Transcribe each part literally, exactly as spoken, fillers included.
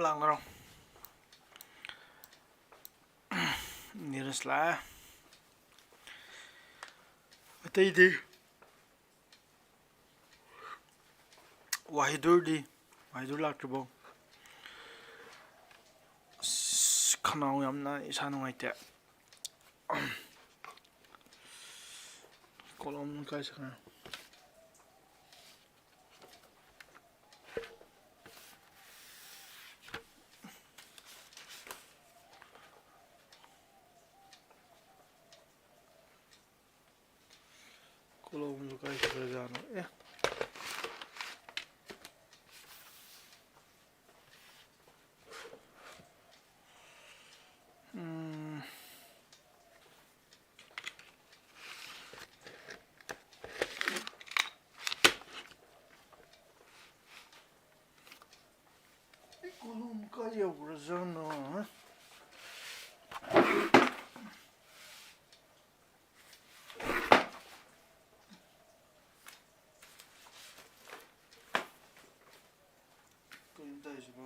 ꯂꯥꯛꯅꯔꯣ꯫ ꯅꯤꯔꯖ ꯂꯥꯛꯑꯦ꯫ ꯑꯇꯩꯗꯤ? ꯋꯥꯍꯤꯗꯨꯔꯗꯤ? ꯋꯥꯍꯤꯗꯨꯔ ꯂꯥꯛꯇ꯭ꯔꯤꯕꯣ? ꯑꯁ, ꯈꯅꯥꯎ ꯌꯥꯝ ꯅꯥꯏ, ꯏꯁꯥ ꯅꯨꯡꯉꯥꯏꯇꯦ꯫ ꯀꯣꯂꯣꯝ ꯀꯥꯏ ꯆꯠꯈ꯭ꯔꯦ? ꯀꯣꯂꯣꯝꯁꯨ ꯀꯥꯏ ꯆꯠꯈ꯭ꯔꯖꯥꯠꯅꯣ? ꯑꯦ꯫ ꯎꯝ꯫ ꯑꯩ ꯀꯣꯂꯣꯝ ꯀꯥꯏ ꯌꯧꯈ꯭ꯔꯖꯥꯠꯅꯣ? ꯀꯩꯅꯣ ꯇꯧꯔꯤꯁꯤꯕꯣ?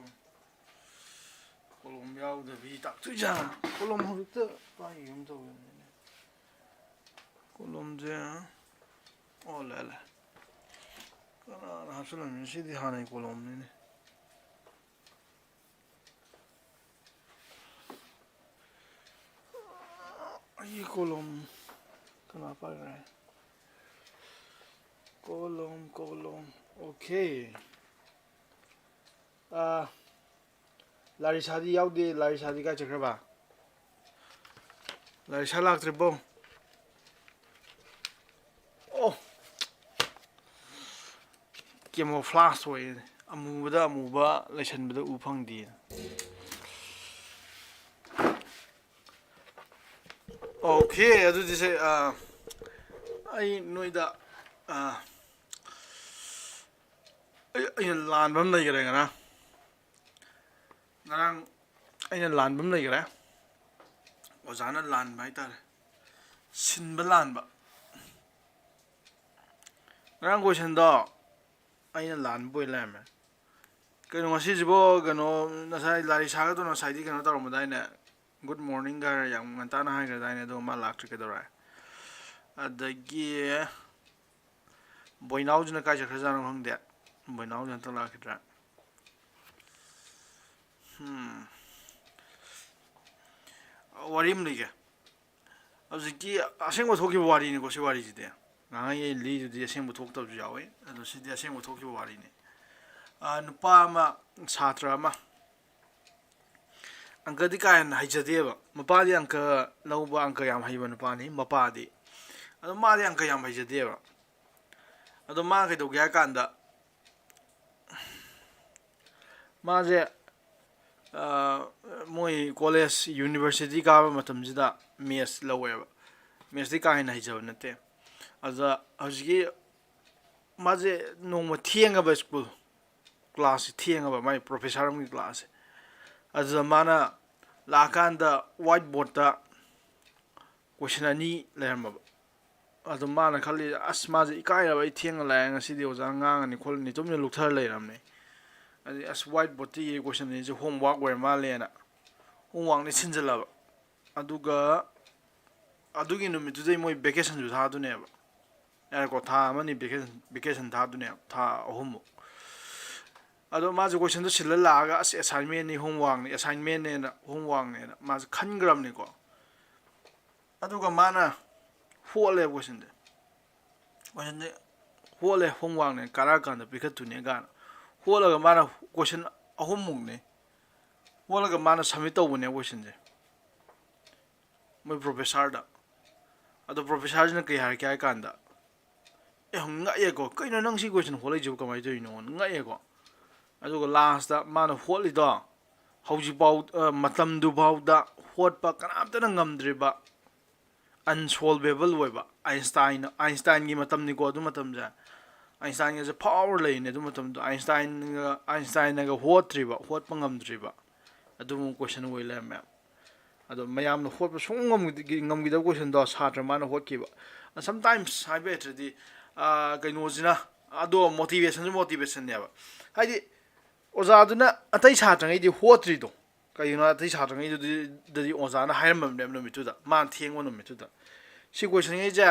ꯀꯣꯂꯣꯝ ꯌꯥꯎꯗꯕꯤ ꯇꯥꯛꯇꯣꯏꯖꯥꯠꯂꯣ? ꯀꯣꯂꯣꯝ ꯍꯧꯖꯤꯛꯇ ꯄꯥꯏꯈꯤꯒꯨꯝ ꯇꯧꯕꯅꯤꯅꯦ꯫ ꯀꯣꯂꯣꯝꯁꯦ, ꯑꯣ, ꯂꯩꯔꯦ, ꯂꯩꯔꯦ꯫ ꯀꯅꯥꯅ ꯍꯥꯞꯆꯤꯜꯂꯝꯃꯤꯅꯣ? ꯁꯤꯗꯤ ꯍꯥꯟꯅꯒꯤ ꯀꯣꯂꯣꯝꯅꯤꯅꯦ꯫ ꯑꯩꯒꯤ ꯀꯣꯂꯣꯝ ꯀꯅꯥ ꯄꯥꯏꯈ꯭ꯔꯦ? ꯀꯣꯂꯣꯝ, ꯀꯣꯂꯣꯝ, ꯑꯣꯀꯦ꯫ ꯑꯥ, ꯂꯥꯔꯤꯁꯥꯗꯤ ꯌꯥꯎꯗꯦ꯫ ꯂꯥꯔꯤꯁꯥꯗꯤ ꯀꯥꯏ ꯆꯠꯈ꯭ꯔꯕ? ꯂꯥꯔꯤꯁꯥ ꯂꯥꯛꯇ꯭ꯔꯤꯕꯣ? ꯑꯣ, camouflage ꯑꯣꯏꯌꯦ꯫ ꯑꯃꯨꯕꯗ ꯑꯃꯨꯕ ꯂꯩꯁꯟꯕꯗ ꯎ ꯐꯪꯗꯦ꯫ ꯑꯣꯀꯦ, ꯑꯗꯨꯗꯤ ꯁꯦ, ꯑꯥ, ꯑꯩ ꯅꯣꯏꯗ, ꯑꯥ, ꯑꯩ, ꯑꯩꯅ ꯂꯥꯟꯕ ꯑꯃ ꯂꯩꯈꯔꯦ ꯉꯔꯥꯡ꯫ ꯉꯔꯥꯡ ꯑꯩꯅ ꯂꯥꯟꯕ ꯑꯃ ꯂꯩꯈꯔꯦ꯫ ꯑꯣꯖꯥꯅ ꯂꯥꯟꯕ ꯍꯥꯏꯇꯥꯔꯦ꯫ ꯁꯤꯟꯕ ꯂꯥꯟꯕ꯫ ꯉꯔꯥꯡ questionꯗꯣ ꯑꯩꯅ ꯂꯥꯟꯕ ꯑꯣꯏ ꯂꯩꯔꯝꯃꯦ꯫ ꯀꯩꯅꯣ ꯉꯁꯤꯁꯤꯕꯣ? ꯀꯩꯅꯣ, ꯉꯁꯥꯏ ꯂꯥꯔꯤꯁꯥꯒꯗꯣ ꯉꯁꯥꯏꯗꯤ ꯀꯩꯅꯣ ꯇꯧꯔꯝꯃꯗꯥꯏꯅꯦ? "Good morning" ꯒ ꯍꯥꯏꯔ ꯌꯥꯝ ꯉꯟꯇꯥꯅ ꯍꯥꯏꯈ꯭ꯔꯗꯥꯏꯅꯦ? ꯑꯗꯣ ꯃꯥ ꯂꯥꯛꯇ꯭ꯔꯤ, ꯀꯩꯗꯧꯔꯦ? ꯑꯗꯒꯤ ꯕꯣꯏꯅꯥꯎꯁꯤꯅ ꯀꯥꯏ ꯆꯠꯈ꯭ꯔꯖꯥꯠꯅꯣ ꯈꯪꯗꯦ꯫ ꯕꯣꯏꯅꯥꯎꯁꯤ ꯍꯟꯇꯛ ꯂꯥꯛꯈꯤꯗ꯭ꯔꯦ꯫ ꯎꯝ꯫ ꯋꯥꯔꯤ ꯑꯃ ꯂꯩꯒꯦ꯫ ꯍꯧꯖꯤꯛꯀꯤ ꯑꯁꯦꯡꯕ ꯊꯣꯛꯈꯤꯕ ꯋꯥꯔꯤꯅꯤꯀꯣ ꯁꯤ ꯋꯥꯔꯤꯁꯤꯗꯤ꯫ ꯉꯥꯡꯉꯩ ꯑꯩ ꯂꯤꯗꯨꯗꯤ ꯑꯁꯦꯡꯕ ꯊꯣꯛꯇꯕꯁꯨ ꯌꯥꯎꯋꯤ, ꯑꯗꯣ ꯁꯤꯗꯤ ꯑꯁꯦꯡꯕ ꯊꯣꯛꯈꯤꯕ ꯋꯥꯔꯤꯅꯤ꯫ ꯑ, ꯅꯨꯄꯥ ꯑꯃ, ꯁꯥꯇ꯭ꯔ ꯑꯃ, ꯑꯪꯀꯗꯤ ꯀꯥ ꯍꯦꯟꯅ ꯍꯩꯖꯗꯦꯕ꯫ ꯃꯄꯥꯗꯤ ꯑꯪꯀ ꯂꯧꯕ, ꯑꯪꯀ ꯌꯥꯝ ꯍꯩꯕ ꯅꯨꯄꯥꯅꯤ ꯃꯄꯥꯗꯤ꯫ ꯑꯗꯣ ꯃꯥꯗꯤ ꯑꯪꯀ ꯌꯥꯝ ꯍꯩꯖꯗꯦꯕ꯫ ꯑꯗꯣ ꯃꯥ ꯀꯩꯗꯧꯒꯦ ꯍꯥꯏ ꯀꯥꯟꯗ, ꯃꯥꯁꯦ, ꯑ, ꯃꯣꯏ college, university ꯀꯥꯕ ꯃꯇꯝꯁꯤꯗ maths ꯂꯧꯋꯦꯕ꯫ Maths ꯇꯤ ꯀꯥ ꯍꯦꯟꯅ ꯍꯩꯖꯕ ꯅꯠꯇꯦ꯫ ꯑꯗꯨꯗ ꯍꯧꯖꯤꯛꯀꯤ ꯃꯥꯁꯦ ꯅꯣꯡꯃ ꯊꯦꯡꯉꯕ school, class ꯁꯦ ꯊꯦꯡꯉꯕ, ꯃꯥꯏ professor ꯑꯃꯒꯤ class ꯁꯦ꯫ ꯑꯗꯨꯗ ꯃꯥꯅ ꯂꯥꯛꯑꯀꯥꯟꯗ whiteboard ꯇ question ꯑꯅꯤ ꯂꯩꯔꯝꯃꯕ꯫ ꯑꯗꯣ ꯃꯥꯅ ꯈꯜꯂꯤ, "ꯑꯁ, ꯃꯥꯁꯦ ꯏꯀꯥꯏꯔꯕ, ꯑꯩ ꯊꯦꯡꯅ ꯂꯥꯛꯑꯦ, ꯉꯁꯤꯗꯤ ꯑꯣꯖꯥ ꯉꯥꯡꯉꯅꯤ ꯈꯣꯠꯂꯅꯤ", ꯇꯨꯃꯤꯟꯅ ꯂꯨꯞꯊꯔ ꯂꯩꯔꯝꯅꯦ꯫ ꯑꯗꯩ, "ꯑꯁ, whiteboard ꯇ ꯏꯔꯤ question ꯑꯅꯤꯁꯦ homework ꯑꯣꯏꯔ ꯃꯥꯜꯂꯦꯅ" homework ꯅꯦ ꯁꯤꯟꯖꯜꯂꯕ꯫ ꯑꯗꯨꯒ ꯑꯗꯨꯒꯤ ꯅꯨꯃꯤꯠꯇꯨꯗꯩ ꯃꯣꯏ vacation ꯁꯨ ꯊꯥꯗꯨꯅꯦꯕ꯫ ꯌꯥꯔꯦꯀꯣ, ꯊꯥ ꯑꯃꯅꯤ vacation, vacation ꯊꯥꯗꯨꯅꯦꯕ, ꯊꯥ ꯑꯍꯨꯝꯃꯨꯛ꯫ ꯑꯗꯣ ꯃꯥꯁꯦ question ꯗꯣ ꯁꯤꯜꯂ ꯂꯥꯛꯑꯒ, "ꯑꯁ, assignment ꯅꯤ, homework ꯅꯤ, assignment ꯅꯦꯅ", homework ꯅꯦꯅ ꯃꯥꯁꯦ ꯈꯟꯈ꯭ꯔꯕꯅꯤꯀꯣ꯫ ꯑꯗꯨꯒ ꯃꯥꯅ ꯍꯣꯠꯂꯦꯕ question ꯁꯦ꯫ Question ꯁꯦ ꯍꯣꯠꯂꯦ, homework ꯅꯦ, ꯀꯥꯔꯛꯑꯀꯥꯟꯗ ꯄꯤꯈꯠꯇꯣꯏꯅꯦ ꯀꯥꯏꯅ꯫ ꯍꯣꯠꯂꯒ ꯃꯥꯅ question ꯑꯍꯨꯝꯃꯨꯛꯅꯦ ꯍꯣꯠꯂꯒ ꯃꯥꯅ submit ꯇꯧꯕꯅꯦ question ꯁꯦ ꯃꯣꯏ professor ꯗ꯫ ꯑꯗꯣ professor ꯁꯤꯅ ꯀꯩ ꯍꯥꯏꯔꯛꯀꯦ ꯍꯥꯏ ꯀꯥꯟꯗ, ꯑꯦ, ꯉꯛꯑꯦꯀꯣ, "ꯀꯩꯅꯣ ꯅꯪ ꯁꯤ question ꯍꯣꯠꯂꯛꯏꯁꯤꯕꯨ ꯀꯃꯥꯏꯅ ꯇꯧꯔꯤꯅꯣ?" ꯉꯛꯑꯦꯀꯣ꯫ ꯑꯗꯨꯒ last ꯇ ꯃꯥꯅ ꯍꯣꯠꯂꯤꯗꯣ ꯍꯧꯖꯤꯛꯐꯥꯎ, ꯑ, ꯃꯇꯝꯗꯨꯐꯥꯎꯗ ꯍꯣꯠꯄ ꯀꯅꯥꯝꯇꯅ ꯉꯝꯗ꯭ꯔꯤꯕ unsolvable ꯑꯣꯏꯕ, Einstein, Einstein ꯒꯤ ꯃꯇꯝꯅꯤꯀꯣ ꯑꯗꯨ ꯃꯇꯝꯁꯦ꯫ Einstein ꯒꯁꯦ ꯐꯥꯎꯔ ꯂꯩꯔꯤꯅꯦ ꯑꯗꯨ ꯃꯇꯝꯗꯣ꯫ Einstein ꯒ, Einstein ꯅꯒ ꯍꯣꯠꯇ꯭ꯔꯤꯕ, ꯍꯣꯠꯄ ꯉꯝꯗ꯭ꯔꯤꯕ ꯑꯗꯨꯒꯨꯝꯕ question ꯑꯣꯏ ꯂꯩꯔꯝꯃꯦ꯫ ꯑꯗꯣ ꯃꯌꯥꯝꯅ ꯍꯣꯠꯄ ꯁꯨꯡꯉꯝ ꯉꯝꯈꯤꯗ-, ꯉꯝꯈꯤꯗꯕ question ꯗꯣ ꯁꯥꯇ꯭ꯔ ꯃꯥꯅ ꯍꯣꯠꯈꯤꯕ꯫ Sometimes ꯍꯥꯏꯕ ꯍꯩꯇ꯭ꯔꯗꯤ, ꯑ, ꯀꯩꯅꯣꯁꯤꯅ, ꯑꯗꯣ motivation ꯁꯨ motivation ꯅꯦꯕ꯫ ꯍꯥꯏꯗꯤ, ꯑꯣꯖꯥꯗꯨꯅ ꯑꯇꯩ ꯁꯥꯇ꯭ꯔꯉꯩꯗꯤ ꯍꯣꯠꯇ꯭ꯔꯤꯗꯣ ꯀꯩꯒꯤꯅꯣ? ꯑꯇꯩ ꯁꯥꯇ꯭ꯔꯉꯩꯗꯨꯗꯤ ꯑꯣꯖꯥꯅ ꯍꯥꯏꯔꯝꯃꯕꯅꯦꯕ ꯅꯨꯃꯤꯠꯇꯨꯗ, ꯃꯥꯅ ꯊꯦꯡꯕ ꯅꯨꯃꯤꯠꯇꯨꯗ꯫ ꯁꯤ ꯀꯣꯏꯁꯟꯉꯩꯁꯦ,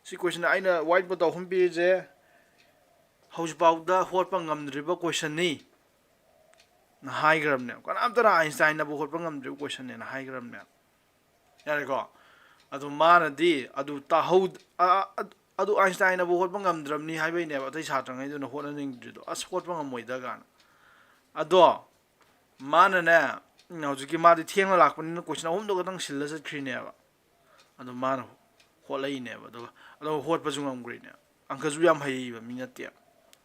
ꯁꯤ ꯀꯣꯏꯁꯟ ꯑꯩꯅ ꯋꯥꯏꯠ ꯕꯣꯔꯗ ꯑꯍꯨꯝ ꯄꯤꯔꯤꯁꯦ ꯍꯧꯖꯤꯛꯐꯥꯎꯗ ꯍꯣꯠꯄ ꯉꯝꯗ꯭ꯔꯤꯕ ꯀꯣꯏꯁꯟꯅꯤ꯫ ꯅ ꯍꯥꯏꯈ꯭ꯔꯕꯅꯦꯕ꯫ ꯀꯅꯥꯝꯇꯅ ꯑꯥꯏꯟꯁꯇꯥꯏꯟꯅꯕꯨ ꯍꯣꯠꯄ ꯉꯝꯗ꯭ꯔꯤꯕ ꯀꯣꯏꯁꯟꯅꯦꯅ ꯍꯥꯏꯈ꯭ꯔꯕꯅꯦꯕ꯫ ꯌꯥꯔꯦꯀꯣ? ꯑꯗꯨ ꯃꯥꯅꯗꯤ ꯑꯗꯨ ꯇꯥꯍꯧ-, ꯑ-, ꯑ-, ꯑꯗꯨ ꯑꯥꯏꯟꯁꯇꯥꯏꯟꯅꯕꯨ ꯍꯣꯠꯄ ꯉꯝꯗ꯭ꯔꯕꯅꯤ ꯍꯥꯏꯕꯩꯅꯦꯕ ꯑꯇꯩ ꯁꯥꯇ꯭ꯔꯉꯩꯗꯨꯅ ꯍꯣꯠꯅꯅꯤꯡꯗ꯭ꯔꯤꯗꯣ, "ꯑꯁ, ꯍꯣꯠꯄ ꯉꯝꯃꯣꯏꯗ" ꯀꯥꯏꯅ꯫ ꯑꯗꯣ ꯃꯥꯅꯅꯦ, ꯍꯧꯖꯤꯛꯀꯤ ꯃꯥꯗꯤ ꯊꯦꯡꯅ ꯂꯥꯛꯄꯅꯤꯅ ꯀꯣꯏꯁꯟ ꯑꯍꯨꯝꯗꯣ ꯈꯛꯇꯪ ꯁꯤꯜꯂ ꯆꯠꯈ꯭ꯔꯤꯅꯦꯕ꯫ ꯑꯗꯣ ꯃꯥꯅ ꯍꯣꯠꯂꯛꯏꯅꯦꯕ꯫ ꯑꯗꯨꯒ, ꯑꯗꯨꯒ ꯍꯣꯠꯄꯁꯨ ꯉꯝꯈ꯭ꯔꯤꯅꯦ꯫ ꯑꯪꯀꯁꯨ ꯌꯥꯝ ꯍꯩꯕ ꯃꯤ ꯅꯠꯇꯦ꯫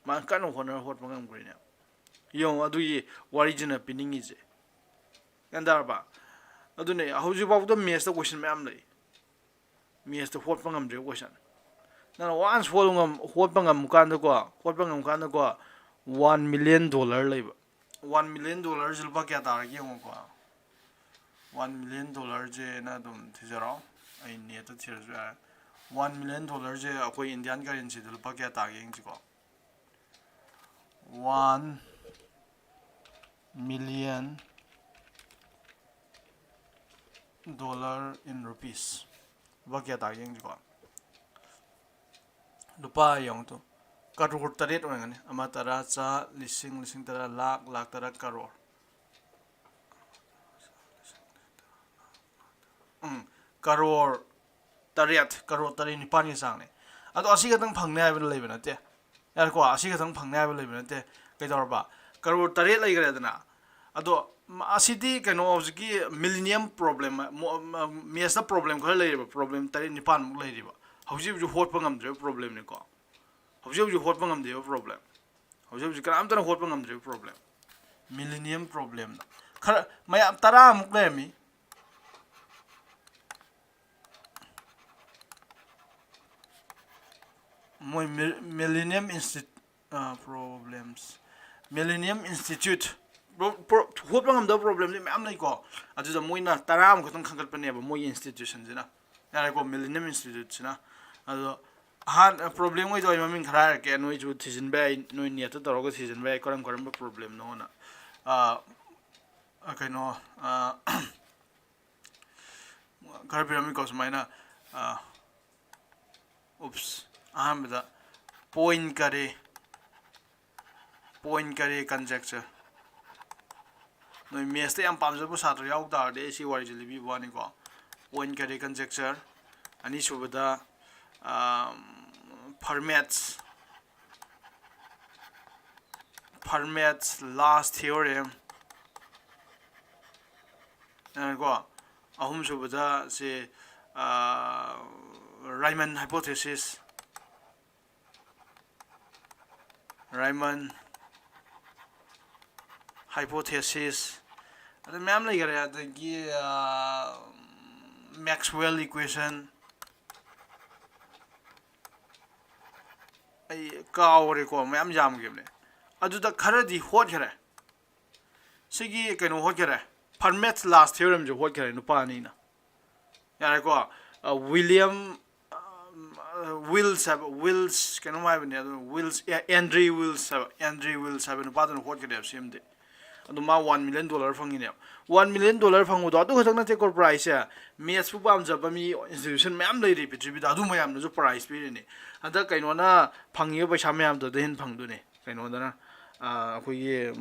ꯃꯥꯅ ꯀꯟꯅ ꯍꯣꯠꯅꯔ ꯍꯣꯠꯄ ꯉꯝꯈ꯭ꯔꯤꯅꯦ꯫ ꯌꯦꯡꯉꯣ, ꯑꯗꯨꯒꯤ ꯋꯥꯔꯤꯁꯤꯅ ꯄꯤꯅꯤꯡꯉꯤꯁꯦ꯫ ꯒ꯭ꯌꯥꯟ ꯇꯥꯔꯕ? ꯑꯗꯨꯅꯦ, ꯍꯧꯖꯤꯛꯐꯥꯎꯗ ꯃꯦꯠꯁꯇ ꯀꯣꯏꯁꯟ ꯃꯌꯥꯝ ꯂꯩ꯫ ꯃꯦꯠꯁꯇ ꯍꯣꯠꯄ ꯉꯝꯗ꯭ꯔꯤꯕ ꯀꯣꯏꯁꯟ꯫ ꯅꯪꯅ ꯋꯥꯟꯁ ꯍꯣꯠꯄ ꯉꯝ-, ꯍꯣꯠꯄ ꯉꯝꯃꯀꯥꯟꯗꯀꯣ, ꯍꯣꯠꯄ ꯉꯝꯀꯥꯟꯗꯀꯣ, ꯋꯥꯟ ꯃꯤꯂꯤꯌꯟ ꯗꯣꯂꯔ ꯂꯩꯕ꯫ ꯋꯥꯟ ꯃꯤꯂꯤꯌꯟ ꯗꯣꯂꯔꯁꯦ ꯂꯨꯄꯥ ꯀꯌꯥ ꯇꯥꯔꯒꯦ ꯌꯦꯡꯉꯣꯀꯣ꯫ ꯋꯥꯟ ꯃꯤꯂꯤꯌꯟ ꯗꯣꯂꯔꯁꯦ ꯅꯪ ꯑꯗꯨꯝ ꯊꯤꯖꯔꯣ꯫ ꯑꯩ ꯅꯦꯠꯇ ꯊꯤꯔꯁꯨ ꯌꯥꯔꯦ꯫ ꯋꯥꯟ ꯃꯤꯂꯤꯌꯟ ꯗꯣꯂꯔꯁꯦ ꯑꯩꯈꯣꯏ ꯏꯟꯗꯤꯌꯥꯟ ꯀꯔꯦꯟꯁꯤꯗ ꯂꯨꯄꯥ ꯀꯌꯥ ꯇꯥꯒꯦ ꯌꯦꯡꯁꯤꯀꯣ꯫ One million dollar in rupees. ꯂꯨꯄꯥ ꯀꯌꯥ ꯇꯥꯒꯦ ꯌꯦꯡꯁꯤꯀꯣ꯫ ꯂꯨꯄꯥ ꯌꯦꯡꯉꯨ ꯇꯨ꯫ ꯀꯔꯣꯔ ꯇꯔꯦꯠ ꯑꯣꯏꯔꯝꯒꯅꯤ꯫ ꯑꯃ, ꯇꯔꯥ, ꯆꯥ, ꯂꯤꯁꯤꯡ, ꯂꯤꯁꯤꯡ ꯇꯔꯥ, ꯂꯥꯛ, ꯂꯥꯛ ꯇꯔꯥ, ꯀꯔꯣꯔ꯫ ꯎꯝ, ꯀꯔꯣꯔ ꯇꯔꯦꯠ, ꯀꯔꯣꯔ ꯇꯔꯦꯠ ꯅꯤꯄꯥꯟꯒꯤ ꯆꯥꯡꯅꯦ꯫ ꯑꯗꯣ ꯑꯁꯤ ꯈꯛꯇꯪ ꯐꯪꯅꯤ ꯍꯥꯏꯕ ꯂꯩꯕ ꯅꯠꯇꯦ꯫ ꯌꯥꯔꯦꯀꯣ, ꯑꯁꯤ ꯈꯛꯇꯪ ꯐꯪꯅꯤ ꯍꯥꯏꯕ ꯂꯩꯕ ꯅꯠꯇꯦ꯫ ꯀꯩꯗꯧꯔꯕ? ꯀꯔꯣꯔ ꯇꯔꯦꯠ ꯂꯩꯈ꯭ꯔꯦꯗꯅ꯫ ꯑꯗꯣ ꯃ-, ꯑꯁꯤꯗꯤ ꯀꯩꯅꯣ, ꯍꯧꯖꯤꯛꯀꯤ ꯃꯤꯂꯤꯅꯤꯌꯝ ꯄ꯭ꯔꯣꯕ꯭ꯂꯦꯝ, ꯃꯣ-, ꯃ-, ꯃꯦꯠꯁꯇ ꯄ꯭ꯔꯣꯕ꯭ꯂꯦꯝ ꯈꯔ ꯂꯩꯔꯤꯕ, ꯄ꯭ꯔꯣꯕ꯭ꯂꯦꯝ ꯇꯔꯦꯠ ꯅꯤꯄꯥꯟꯃꯨꯛ ꯂꯩꯔꯤꯕ꯫ ꯍꯧꯖꯤꯛ ꯍꯧꯖꯤꯛ ꯍꯣꯠꯄ ꯉꯝꯗ꯭ꯔꯤꯕ ꯄ꯭ꯔꯣꯕ꯭ꯂꯦꯝꯅꯤꯀꯣ꯫ ꯍꯧꯖꯤꯛ ꯍꯧꯖꯤꯛ ꯍꯣꯠꯄ ꯉꯝꯗ꯭ꯔꯤꯕ ꯄ꯭ꯔꯣꯕ꯭ꯂꯦꯝ꯫ ꯍꯧꯖꯤꯛ ꯍꯧꯖꯤꯛ ꯀꯅꯥꯝꯇꯅ ꯍꯣꯠꯄ ꯉꯝꯗ꯭ꯔꯤꯕ ꯄ꯭ꯔꯣꯕ꯭ꯂꯦꯝ꯫ ꯃꯤꯂꯤꯅꯤꯌꯝ ꯄ꯭ꯔꯣꯕ꯭ꯂꯦꯝꯗ꯫ ꯈꯔ ꯃꯌꯥꯝ ꯇꯔꯥꯃꯨꯛ ꯂꯩꯔꯝꯃꯤ꯫ ꯃꯣꯏ ꯃꯤ-, ꯃꯤꯂꯤꯅꯤꯌꯝ ꯏꯟꯁꯇꯤ-, ꯑ, ꯄ꯭ꯔꯣꯕ꯭ꯂꯦꯝꯁ꯫ Millennium institute. ꯄ꯭ꯔꯣ-, ꯄ꯭ꯔꯣ-, ꯍꯣꯠꯄ ꯉꯝꯗꯕ ꯄ꯭ꯔꯣꯕ꯭ꯂꯦꯝꯗꯤ ꯃꯌꯥꯝ ꯂꯩꯀꯣ꯫ ꯑꯗꯨꯗ ꯃꯣꯏꯅ ꯇꯔꯥꯃꯨꯛ ꯈꯛꯇꯪ ꯈꯟꯒꯠꯄꯅꯦꯕ ꯃꯣꯏꯒꯤ ꯏꯟꯁꯇꯤꯇ꯭ꯌꯨꯁꯟꯁꯤꯅ꯫ ꯌꯥꯔꯦꯀꯣ, ꯃꯤꯂꯤꯅꯤꯌꯝ ꯏꯟꯁꯇꯤꯇ꯭ꯌꯨꯠꯁꯤꯅ꯫ ꯑꯗꯣ ꯑꯍꯥꯟ ꯄ꯭ꯔꯣꯕ꯭ꯂꯦꯝꯈꯩꯗꯣ ꯑꯩ ꯃꯃꯤꯡ ꯈꯔ ꯍꯥꯏꯔꯛꯀꯦ, ꯅꯣꯏꯁꯨ ꯊꯤꯖꯤꯟꯕ ꯌꯥꯏ, ꯅꯣꯏ ꯅꯦꯠꯇ ꯇꯧꯔꯒ ꯊꯤꯖꯤꯟꯕ ꯌꯥꯏ ꯀꯔꯝ ꯀꯔꯝꯕ ꯄ꯭ꯔꯣꯕ꯭ꯂꯦꯝꯅꯣꯅ꯫ ꯑ, ꯑ, ꯀꯩꯅꯣ ꯑ, ꯈꯔ ꯄꯤꯔꯝꯃꯤꯀꯣ ꯁꯨꯃꯥꯏꯅ꯫ ꯑ, ꯎꯞꯁ ꯑꯍꯥꯟꯕꯗ ꯄꯣꯏꯟ ꯀꯔꯦ ꯄꯣꯏꯟ ꯀꯔꯦ ꯀꯟꯖꯦꯛꯆꯔ꯫ ꯅꯣꯏ ꯃꯦꯠꯁꯇ ꯌꯥꯝ ꯄꯥꯝꯖꯕ ꯁꯥꯇ꯭ꯔ ꯌꯥꯎ ꯇꯥꯔꯗꯤ ꯑꯩ ꯁꯤ ꯋꯥꯔꯤꯁꯦ ꯂꯤꯕꯤꯕ ꯋꯥꯅꯤꯀꯣ꯫ ꯄꯣꯏꯟ ꯀꯔꯦ ꯀꯟꯖꯦꯛꯆꯔ꯫ ꯑꯅꯤꯁꯨꯕꯗ ꯐꯔꯃꯦꯠꯁ ꯐꯔꯃꯦꯠꯁ ꯂꯥꯁ ꯊꯤꯑꯣꯔꯦꯝ꯫ ꯀꯣ, ꯑꯍꯨꯝꯁꯨꯕꯗ ꯁꯤ ꯔꯥꯏꯃꯟ ꯍꯥꯏꯄꯣꯊꯦꯁꯤꯁ꯫ ꯔꯥꯏꯃꯟ ꯍꯥꯏꯄꯣꯊꯦꯁꯤꯁ꯫ ꯑꯗꯨ ꯃꯌꯥꯝ ꯂꯩꯈꯔꯦ꯫ ꯑꯗꯒꯤ ꯃꯦꯛꯁꯋꯦꯜ ꯏꯀ꯭ꯋꯦꯁꯟ꯫ ꯑꯩ ꯀꯥꯎꯈ꯭ꯔꯦꯀꯣ, ꯃꯌꯥꯝ ꯌꯥꯝꯈꯤꯕꯅꯦ꯫ ꯑꯗꯨꯗ ꯈꯔꯗꯤ ꯍꯣꯠꯈ꯭ꯔꯦ꯫ ꯁꯤꯒꯤ ꯀꯩꯅꯣ ꯍꯣꯠꯈ꯭ꯔꯦ, ꯐꯔꯃꯦꯠꯁ ꯂꯥꯁ ꯊꯤꯑꯣꯔꯦꯝꯁꯨ ꯍꯣꯠꯈ꯭ꯔꯦ ꯅꯨꯄꯥ ꯑꯅꯤꯅ꯫ ꯌꯥꯔꯦꯀꯣ꯫ ꯋꯤꯂꯤꯌꯝ ꯋꯤꯜꯁ ꯍꯥꯏꯕ, ꯋꯤꯜꯁ ꯀꯩꯅꯣꯝ ꯍꯥꯏꯕꯅꯦ, ꯑꯗꯨ ꯋꯤꯜꯁ, ꯑꯦ, ꯑꯦꯟꯗ꯭ꯔꯤ ꯋꯤꯜꯁ ꯍꯥꯏꯕ, ꯑꯦꯟꯗ꯭ꯔꯤ ꯋꯤꯜꯁ ꯍꯥꯏꯕ ꯅꯨꯄꯥꯗꯨꯅ ꯍꯣꯠꯈ꯭ꯔꯦꯕ ꯁꯤꯃꯗꯤ꯫ ꯑꯗꯨ ꯃꯥ ꯋꯥꯟ ꯃꯤꯂꯤꯌꯟ ꯗꯣꯂꯔ ꯐꯪꯉꯤꯅꯦꯕ꯫ ꯋꯥꯟ ꯃꯤꯂꯤꯌꯟ ꯗꯣꯂꯔ ꯐꯪꯕꯗꯣ ꯑꯗꯨ ꯈꯛꯇꯪ ꯅꯠꯇꯦꯀꯣ ꯄ꯭ꯔꯥꯏꯖꯁꯦ꯫ ꯃꯦꯠꯁꯄꯨ ꯄꯥꯝꯖꯕ ꯃꯤ ꯏꯟꯁꯇꯤꯇ꯭ꯌꯨꯁꯟ ꯃꯌꯥꯝ ꯂꯩꯔꯤ ꯄ꯭ꯔꯤꯊꯤꯕꯤꯗ, ꯑꯗꯨ ꯃꯌꯥꯝꯅꯁꯨ ꯄ꯭ꯔꯥꯏꯖ ꯄꯤꯔꯤꯅꯤ꯫ ꯍꯟꯗꯛ ꯀꯩꯅꯣꯅ ꯐꯪꯉꯤꯕ ꯄꯩꯁꯥ ꯃꯌꯥꯝꯗꯨꯗ ꯍꯦꯟꯅ ꯐꯪꯗꯣꯏꯅꯤ꯫ ꯀꯩꯅꯣꯗꯅ, ꯑꯩꯈꯣꯏꯒꯤ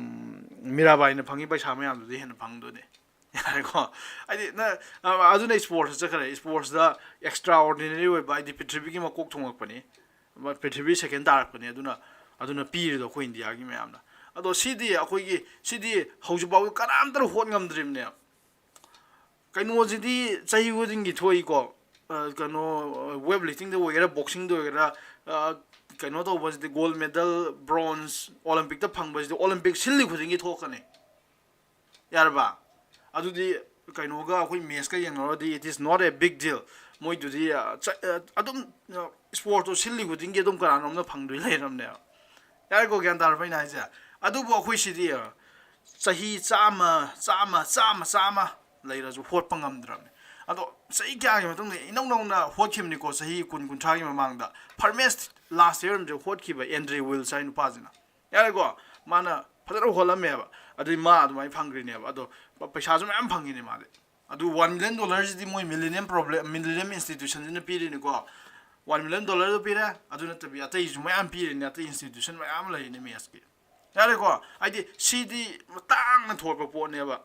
ꯃꯤꯔꯥꯕꯥꯏꯅ ꯐꯪꯉꯤ ꯄꯩꯁꯥ ꯃꯌꯥꯝꯗꯨꯗꯤ ꯍꯦꯟꯅ ꯐꯪꯗꯣꯏꯅꯤ꯫ ꯌꯥꯔꯦꯀꯣ꯫ ꯍꯥꯏꯗꯤ ꯅ ꯑꯗꯨꯅ ꯏꯁꯄꯣꯔꯠꯁꯇ ꯆꯠꯈ꯭ꯔꯦ꯫ ꯏꯁꯄꯣꯔꯠꯁꯇ ꯑꯦꯛꯁꯇ꯭ꯔꯥ ꯑꯣꯔꯗꯤꯅꯔꯤ ꯑꯣꯏꯕ, ꯍꯥꯏꯗꯤ ꯄ꯭ꯔꯤꯊꯤꯕꯤꯒꯤ ꯃꯀꯣꯛ ꯊꯣꯡꯉꯛꯄꯅꯤ, ꯄ꯭ꯔꯤꯊꯤꯕꯤ ꯁꯦꯀꯦꯟ ꯇꯥꯔꯛꯄꯅꯤ꯫ ꯑꯗꯨꯅ ꯑꯗꯨꯅ ꯄꯤꯔꯤꯗꯣ ꯑꯩꯈꯣꯏ ꯏꯟꯗꯤꯌꯥꯒꯤ ꯃꯌꯥꯝꯅ꯫ ꯑꯗꯣ ꯁꯤꯗꯤ ꯑꯩꯈꯣꯏꯒꯤ, ꯁꯤꯗꯤ ꯍꯧꯖꯤꯛꯐꯥꯎ ꯀꯅꯥꯝꯇꯅ ꯍꯣꯠ ꯉꯝꯗ꯭ꯔꯤꯕꯅꯦ꯫ ꯀꯩꯅꯣꯁꯤꯗꯤ ꯆꯍꯤ ꯈꯨꯗꯤꯡꯒꯤ ꯊꯣꯛꯏꯀꯣ꯫ ꯀꯩꯅꯣ, ꯋꯦꯠ ꯂꯤꯐꯇꯤꯡꯗ ꯑꯣꯏꯒꯦꯔꯥ, ꯕꯣꯛꯁꯤꯡꯗ ꯑꯣꯏꯒꯦꯔꯥ, ꯀꯩꯅꯣ ꯇꯧꯕꯁꯤꯗꯤ, ꯒꯣꯜ ꯃꯦꯗꯜ, ꯕ꯭ꯔꯣꯟꯖ ꯑꯣꯂꯦꯝꯄꯤꯛꯇ ꯐꯪꯕꯁꯤꯗꯤ ꯑꯣꯂꯦꯝꯄꯤꯛ ꯁꯤꯜꯂꯤ ꯈꯨꯗꯤꯡꯒꯤ ꯊꯣꯛꯀꯅꯤ꯫ ꯌꯥꯔꯕ? ꯑꯗꯨꯗꯤ ꯀꯩꯅꯣꯒ ꯑꯩꯈꯣꯏ ꯃꯦꯠꯁꯀ ꯌꯦꯡꯅꯔꯨꯔꯗꯤ, it is not a big deal꯫ ꯃꯣꯏꯗꯨꯗꯤ ꯑꯗꯨꯝ ꯏꯁꯄꯣꯔꯠꯇꯣ ꯁꯤꯜꯂꯤ ꯈꯨꯗꯤꯡꯒꯤ ꯑꯗꯨꯝ ꯀꯅꯥꯅꯣꯝꯅ ꯐꯪꯗꯣꯏ ꯂꯩꯔꯝꯅꯦꯕ꯫ ꯌꯥꯔꯦꯀꯣ, ꯒ꯭ꯌꯥꯟ ꯇꯥꯔꯕ ꯑꯩꯅ ꯍꯥꯏꯁꯦ? ꯑꯗꯨꯕꯨ ꯑꯩꯈꯣꯏ ꯁꯤꯗꯤ ꯆꯍꯤ ꯆꯥꯝꯃ, ꯆꯥꯝꯃ, ꯆꯥꯝꯃ, ꯆꯥꯝꯃ ꯂꯩꯔꯁꯨ ꯍꯣꯠꯄ ꯉꯝꯗ꯭ꯔꯕꯅꯤ꯫ ꯑꯗꯣ ꯆꯍꯤ ꯀꯌꯥꯒꯤ ꯃꯇꯨꯡꯗ ꯏꯅꯧ ꯅꯧꯅ ꯍꯣꯠꯈꯤꯕꯅꯤꯀꯣ, ꯆꯍꯤ ꯀꯨꯟ ꯀꯨꯟꯊ꯭ꯔꯥꯒꯤ ꯃꯃꯥꯡꯗ ꯐꯥꯔꯃꯦꯁ ꯂꯥꯁ ꯌꯔ ꯑꯃꯁꯨ ꯍꯣꯠꯈꯤꯕ ꯑꯦꯟꯗ꯭ꯔꯦ ꯋꯤꯜꯁ ꯍꯥꯏ ꯅꯨꯄꯥꯁꯤꯅ꯫ ꯌꯥꯔꯦꯀꯣ, ꯃꯥꯅ ꯐꯖꯅ ꯍꯣꯠꯂꯝꯃꯦꯕ꯫ ꯑꯗꯨꯗꯤ ꯃꯥ ꯑꯗꯨꯃꯥꯏꯅ ꯐꯪꯈ꯭ꯔꯤꯅꯦꯕ꯫ ꯑꯗꯣ ꯄ- ꯄꯩꯁꯥꯁꯨ ꯃꯌꯥꯝ ꯐꯪꯉꯤꯅꯦ ꯃꯥꯗꯤ꯫ ꯑꯗꯨ ꯋꯥꯟ ꯃꯤꯂꯤꯌꯟ ꯗꯣꯂꯔꯁꯤꯗꯤ ꯃꯣꯏ ꯃꯤꯂꯤꯅꯤꯌꯝ ꯄ꯭ꯔꯣꯕ꯭ꯂꯦꯝ ꯃꯤꯂꯤꯅꯤꯌꯝ ꯏꯟꯁꯇꯤꯇ꯭ꯌꯨꯁꯟꯁꯤꯅ ꯄꯤꯔꯤꯅꯤꯀꯣ꯫ ꯋꯥꯟ ꯃꯤꯂꯤꯌꯟ ꯗꯣꯂꯔꯗꯣ ꯄꯤꯔꯦ꯫ ꯑꯗꯨ ꯅꯠꯇꯕꯤ ꯑꯇꯩꯁꯨ ꯃꯌꯥꯝ ꯄꯤꯔꯤꯅꯤ, ꯑꯇꯩ ꯏꯟꯁꯇꯤꯇ꯭ꯌꯨꯁꯟ ꯃꯌꯥꯝ ꯂꯩꯔꯤꯅꯤ ꯃꯦꯠꯁꯀꯤ꯫ ꯌꯥꯔꯦꯀꯣ, ꯍꯥꯏꯗꯤ ꯁꯤꯗꯤ ꯇꯥꯡꯅ ꯊꯣꯛꯄ ꯄꯣꯠꯅꯦꯕ꯫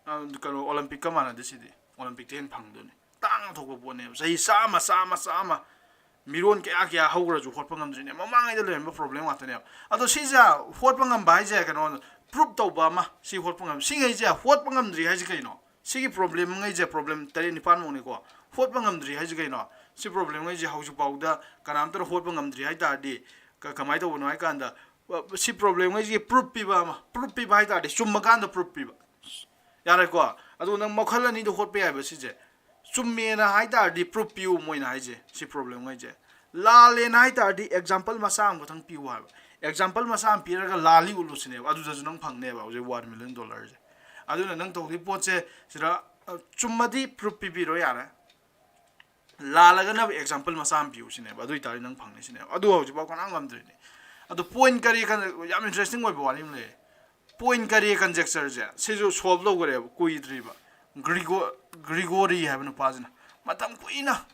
ꯑ, ꯀꯩꯅꯣ, ꯑꯣꯂꯦꯝꯄꯤꯛꯀ ꯃꯥꯟꯅꯗꯦ ꯁꯤꯗꯤ꯫ ꯑꯣꯂꯦꯝꯄꯤꯛꯇ ꯍꯦꯟꯅ ꯐꯪꯗꯣꯏꯅꯤ꯫ ꯇꯥꯡꯅ ꯊꯣꯛꯄ ꯄꯣꯠꯅꯦꯕ꯫ ꯆꯍꯤ ꯆꯥꯝꯃ, ꯆꯥꯝꯃ, ꯆꯥꯝꯃ ꯃꯤꯔꯣꯟ ꯀꯌꯥ ꯀꯌꯥ ꯍꯧꯈ꯭ꯔꯁꯨ ꯍꯣꯠꯄ ꯉꯝꯗ꯭ꯔꯤꯅꯦ꯫ ꯃꯃꯥꯡꯉꯩꯗ ꯂꯩꯔꯝꯕ ꯄ꯭ꯔꯣꯕ꯭ꯂꯦꯝ ꯉꯥꯛꯇꯅꯦꯕ꯫ ꯑꯗꯣ ꯁꯤꯁꯦ ꯍꯣꯠꯄ ꯉꯝꯕ ꯍꯥꯏꯁꯦ ꯀꯩꯅꯣ, ꯄ꯭ꯔꯨꯞ ꯇꯧꯕ ꯑꯃ꯫ ꯁꯤ ꯍꯣꯠꯄ ꯉꯝ-, ꯁꯤꯉꯩꯁꯦ ꯍꯣꯠꯄ ꯉꯝꯗ꯭ꯔꯤ ꯍꯥꯏꯁꯦ ꯀꯩꯅꯣ? ꯁꯤꯒꯤ ꯄ꯭ꯔꯣꯕ꯭ꯂꯦꯝꯉꯩꯁꯦ, ꯄ꯭ꯔꯣꯕ꯭ꯂꯦꯝ ꯇꯔꯦꯠ ꯅꯤꯄꯥꯟꯃꯨꯛꯅꯤꯀꯣ꯫ ꯍꯣꯠꯄ ꯉꯝꯗ꯭ꯔꯤ ꯍꯥꯏꯁꯦ ꯀꯩꯅꯣ? ꯁꯤ ꯄ꯭ꯔꯣꯕ꯭ꯂꯦꯝꯉꯩꯁꯦ ꯍꯧꯖꯤꯛꯐꯥꯎꯗ ꯀꯅꯥꯝꯇꯅ ꯍꯣꯠꯄ ꯉꯝꯗ꯭ꯔꯤ ꯍꯥꯏ ꯇꯥꯔꯗꯤ, ꯀ-, ꯀꯃꯥꯏꯅ ꯇꯧꯕꯅꯣ ꯍꯥꯏ ꯀꯥꯟꯗ, ꯁꯤ ꯄ꯭ꯔꯣꯕ꯭ꯂꯦꯝꯉꯩꯁꯤꯒꯤ ꯄ꯭ꯔꯨꯞ ꯄꯤꯕ ꯑꯃ, ꯄ꯭ꯔꯨꯞ ꯄꯤꯕ ꯍꯥꯏ ꯇꯥꯔꯗꯤ, ꯆꯨꯝꯃꯀꯥꯟꯗ ꯄ꯭ꯔꯨꯞ ꯄꯤꯕ꯫ ꯌꯥꯔꯦꯀꯣ? ꯑꯗꯨꯒ ꯅꯪ ꯃꯈꯜ ꯑꯅꯤꯗ ꯍꯣꯠꯄ ꯌꯥꯏꯕ ꯁꯤꯁꯦ꯫ ꯆꯨꯝꯃꯦꯅ ꯍꯥꯏ ꯇꯥꯔꯗꯤ ꯄ꯭ꯔꯨꯞ ꯄꯤꯌꯨ ꯃꯣꯏꯅ ꯍꯥꯏꯁꯦ, ꯁꯤ ꯄ꯭ꯔꯣꯕ꯭ꯂꯦꯝꯉꯩꯁꯦ꯫ ꯂꯥꯜꯂꯦꯅ ꯍꯥꯏ ꯇꯥꯔꯗꯤ ꯑꯦꯛꯖꯥꯝꯄꯜ ꯃꯆꯥ ꯑꯃꯈꯛꯇꯪ ꯄꯤꯌꯨ ꯍꯥꯏꯕ꯫ ꯑꯦꯛꯖꯥꯝꯄꯜ ꯃꯆꯥ ꯑꯃ ꯄꯤꯔꯒ ꯂꯥꯜꯂꯤ ꯎꯠꯂꯨꯁꯤꯅꯦꯕ, ꯑꯗꯨꯗꯁꯨ ꯅꯪ ꯐꯪꯅꯦꯕ ꯍꯧꯖꯤꯛ ꯋꯥꯟ ꯃꯤꯂꯤꯌꯟ ꯗꯣꯂꯔꯁꯦ꯫ ꯑꯗꯨꯅ ꯅꯪ ꯇꯧꯗꯣꯏ ꯄꯣꯠꯁꯦ ꯁꯤꯗ, ꯑ, ꯆꯨꯝꯃꯗꯤ ꯄ꯭ꯔꯨꯞ ꯄꯤꯕꯤꯔꯣ ꯌꯥꯔꯦ, ꯂꯥꯜꯂꯒꯅ ꯑꯦꯛꯖꯥꯝꯄꯜ ꯃꯆꯥ ꯑꯃ ꯄꯤꯌꯨ ꯁꯤꯅꯦꯕ, ꯑꯗꯨ ꯑꯣꯏꯇꯥꯔꯗꯤ ꯅꯪ ꯐꯪꯅꯤ ꯁꯤꯅꯦꯕ꯫ ꯑꯗꯨ ꯍꯧꯖꯤꯛꯐꯥꯎ ꯀꯅꯥꯝ ꯉꯝꯗ꯭ꯔꯤꯅꯦ꯫ ꯑꯗꯣ ꯄꯣꯏꯟ ꯀꯔꯤ ꯀꯟ-, ꯌꯥꯝ ꯏꯟꯇꯔꯦꯁꯇꯤꯡ ꯑꯣꯏꯕ ꯋꯥꯔꯤ ꯑꯃ ꯂꯩꯌꯦ꯫ ꯄꯣꯏꯟ ꯀꯔꯤ ꯀꯟꯖꯦꯛꯆꯔꯁꯦ ꯁꯤꯁꯨ ꯁꯣꯜꯕ ꯇꯧꯈ꯭ꯔꯦꯕ ꯀꯨꯏꯗ꯭ꯔꯤꯕ꯫ ꯒ꯭ꯔꯤꯒꯣ-, ꯒ꯭ꯔꯤꯒꯣꯔꯤ ꯍꯥꯏꯕ ꯅꯨꯄꯥꯁꯤꯅ ꯃꯇꯝ ꯀꯨꯏꯅ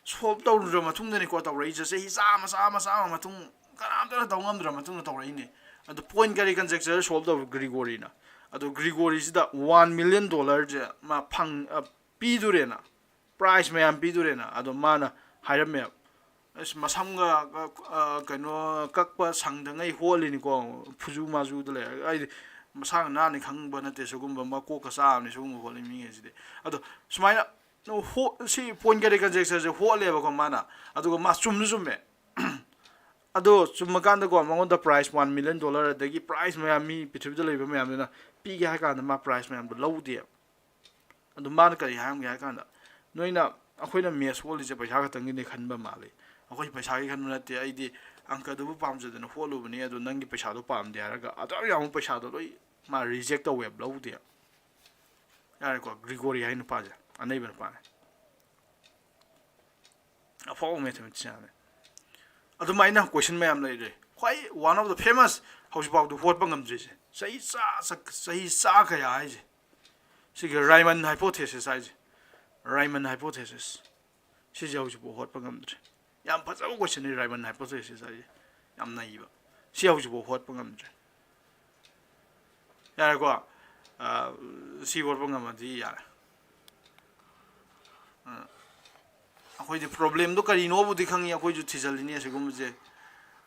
ꯁꯣꯜꯕ ꯇꯧꯔꯨꯔ ꯃꯇꯨꯡꯗꯅꯤꯀꯣ ꯇꯧꯔꯛꯏꯁꯦ꯫ ꯆꯍꯤ ꯆꯥꯝꯃ, ꯆꯥꯝꯃ, ꯆꯥꯝꯃ ꯃꯇꯨꯡ ꯀꯅꯥꯝꯇꯅ ꯇꯧ ꯉꯝꯗ꯭ꯔ ꯃꯇꯨꯡꯗ ꯇꯧꯔꯛꯏꯅꯦ꯫ ꯑꯗꯣ ꯄꯣꯏꯟ ꯀꯔꯤ ꯀꯟꯖꯦꯛꯆꯔ ꯁꯣꯜꯕ ꯇꯧꯕ ꯒ꯭ꯔꯤꯒꯣꯔꯤꯅ꯫ ꯑꯗꯣ ꯒ꯭ꯔꯤꯒꯣꯔꯤꯁꯤꯗ ꯋꯥꯟ ꯃꯤꯂꯤꯌꯟ ꯗꯣꯂꯔꯁꯦ ꯃꯥ ꯐꯪ-, ꯑ, ꯄꯤꯗꯣꯔꯦꯅ, ꯄ꯭ꯔꯥꯏꯖ ꯃꯌꯥꯝ ꯄꯤꯗꯣꯔꯦꯅ꯫ ꯑꯗꯣ ꯃꯥꯅ ꯍꯥꯏꯔꯝꯃꯦꯕ, ꯑꯁ, ꯃꯁꯝꯒ, ꯑ, ꯑ, ꯀꯩꯅꯣ, ꯀꯛꯄ ꯁꯪꯗꯉꯩ ꯍꯣꯠꯂꯤꯅꯤꯀꯣ, ꯐꯨꯖꯨ ꯃꯥꯖꯨꯗ ꯂꯩꯔꯒ꯫ ꯑꯩꯗꯤ ꯃꯁꯥꯒ ꯅꯥꯟꯅꯤ ꯈꯪꯕ ꯅꯠꯇꯦ ꯁꯤꯒꯨꯝꯕ ꯃꯀꯣꯛꯀ ꯆꯥꯕꯅꯤ ꯁꯤꯒꯨꯝꯕ ꯍꯣꯠꯂꯤ ꯃꯤꯉꯩꯁꯤꯗꯤ꯫ ꯑꯗꯣ ꯁꯨꯃꯥꯏꯅ ꯍꯣ-, ꯁꯤ ꯄꯣꯏꯟ ꯀꯔꯤ ꯀꯟꯖꯦꯛꯆꯔꯁꯦ ꯍꯣꯠꯂꯦꯕꯀꯣ ꯃꯥꯅ, ꯑꯗꯨꯒ ꯃꯥ ꯆꯨꯝꯁꯨ ꯆꯨꯝꯃꯦ꯫ ꯑꯗꯣ ꯆꯨꯝꯃꯀꯥꯟꯗꯀꯣ ꯃꯉꯣꯟꯗ ꯄ꯭ꯔꯥꯏꯖ ꯋꯥꯟ ꯃꯤꯂꯤꯌꯟ ꯗꯣꯂꯔ ꯑꯗꯒꯤ ꯄ꯭ꯔꯥꯏꯖ ꯃꯌꯥꯝ ꯃꯤ ꯄ꯭ꯔꯤꯊꯤꯕꯤꯗ ꯂꯩꯕ ꯃꯌꯥꯝꯗꯨꯅ ꯄꯤꯒꯦ ꯍꯥꯏ ꯀꯥꯟꯗ ꯃꯥ ꯄ꯭ꯔꯥꯏꯖ ꯃꯌꯥꯝꯗꯣ ꯂꯧꯗꯦ꯫ ꯑꯗꯨ ꯃꯥꯅ ꯀꯔꯤ ꯍꯥꯏꯔꯝꯒꯦ ꯍꯥꯏ ꯀꯥꯟꯗ, "ꯅꯣꯏꯅ, ꯑꯩꯈꯣꯏꯅ ꯃꯦꯠꯁ ꯍꯣꯠꯂꯤꯁꯦ ꯄꯩꯁꯥ ꯈꯛꯇꯪꯒꯤꯅꯦ ꯈꯟꯕ ꯃꯥꯜꯂꯤ꯫ ꯑꯩꯈꯣꯏ ꯄꯩꯁꯥꯒꯤ ꯈꯟꯕ ꯅꯠꯇꯦ, ꯑꯩꯗꯤ ꯑꯪꯀꯗꯨꯕꯨ ꯄꯥꯝꯖꯗꯅ ꯍꯣꯠꯂꯨꯕꯅꯤ, ꯑꯗꯣ ꯅꯪꯒꯤ ꯄꯩꯁꯥꯗꯣ ꯄꯥꯝꯗꯦ" ꯍꯥꯏꯔꯒ ꯑꯗꯨ ꯌꯥꯝ ꯄꯩꯁꯥꯗꯣ ꯂꯣꯏ ꯃꯥ ꯔꯤꯖꯦꯛ ꯇꯧꯋꯦꯕ, ꯂꯧꯗꯦ꯫ ꯌꯥꯔꯦꯀꯣ, ꯒ꯭ꯔꯤꯒꯣꯔꯤ ꯍꯥꯏ ꯅꯨꯄꯥꯁꯦ꯫ ꯑꯅꯩꯕ ꯅꯨꯄꯥꯅꯦ, ꯑꯐꯥꯎꯕ ꯃꯦꯊꯃꯦꯇꯤꯁꯤꯌꯥꯟꯅꯦ꯫ ꯑꯗꯨꯃꯥꯏꯅ ꯀꯣꯏꯁꯟ ꯃꯌꯥꯝ ꯂꯩꯔꯦ꯫ ꯈ꯭ꯋꯥꯏ ꯋꯥꯟ ꯑꯣꯐ ꯗ ꯐꯦꯃꯁ, ꯍꯧꯖꯤꯛꯐꯥꯎꯗ ꯍꯣꯠꯄ ꯉꯝꯗ꯭ꯔꯤꯁꯦ, ꯆꯍꯤ ꯆꯥ ꯆꯥ- ꯆꯍꯤ ꯆꯥ ꯀꯌꯥ ꯍꯥꯏꯁꯦ, ꯁꯤꯒꯤ ꯔꯥꯏꯃꯟ ꯍꯥꯏꯄꯣꯊꯦꯁꯤꯁ ꯍꯥꯏꯁꯦ, ꯔꯥꯏꯃꯟ ꯍꯥꯏꯄꯣꯊꯦꯁꯤꯁ ꯁꯤꯁꯦ ꯍꯧꯖꯤꯛꯐꯥꯎ ꯍꯣꯠꯄ ꯉꯝꯗ꯭ꯔꯤ꯫ ꯌꯥꯝ ꯐꯖꯕ ꯀꯣꯏꯁꯟꯅꯤ ꯔꯥꯏꯃꯟ ꯍꯥꯏꯄꯣꯊꯦꯁꯤꯁ ꯍꯥꯏꯁꯦ, ꯌꯥꯝ ꯅꯩꯕ꯫ ꯁꯤ ꯍꯧꯖꯤꯛꯐꯥꯎ ꯍꯣꯠꯄ ꯉꯝꯗ꯭ꯔꯤ꯫ ꯌꯥꯔꯦꯀꯣ, ꯑ, ꯁꯤ ꯍꯣꯠꯄ ꯉꯝꯃꯗꯤ ꯌꯥꯔꯦ꯫ ꯑ, ꯑꯩꯈꯣꯏꯗꯤ ꯄ꯭ꯔꯣꯕ꯭ꯂꯦꯝꯗꯣ ꯀꯔꯤꯅꯣꯕꯨꯗꯤ ꯈꯪꯉꯤ, ꯑꯩꯈꯣꯏꯁꯨ ꯊꯤꯖꯤꯜꯂꯤꯅꯤ ꯑꯁꯤꯒꯨꯝꯕꯁꯦ꯫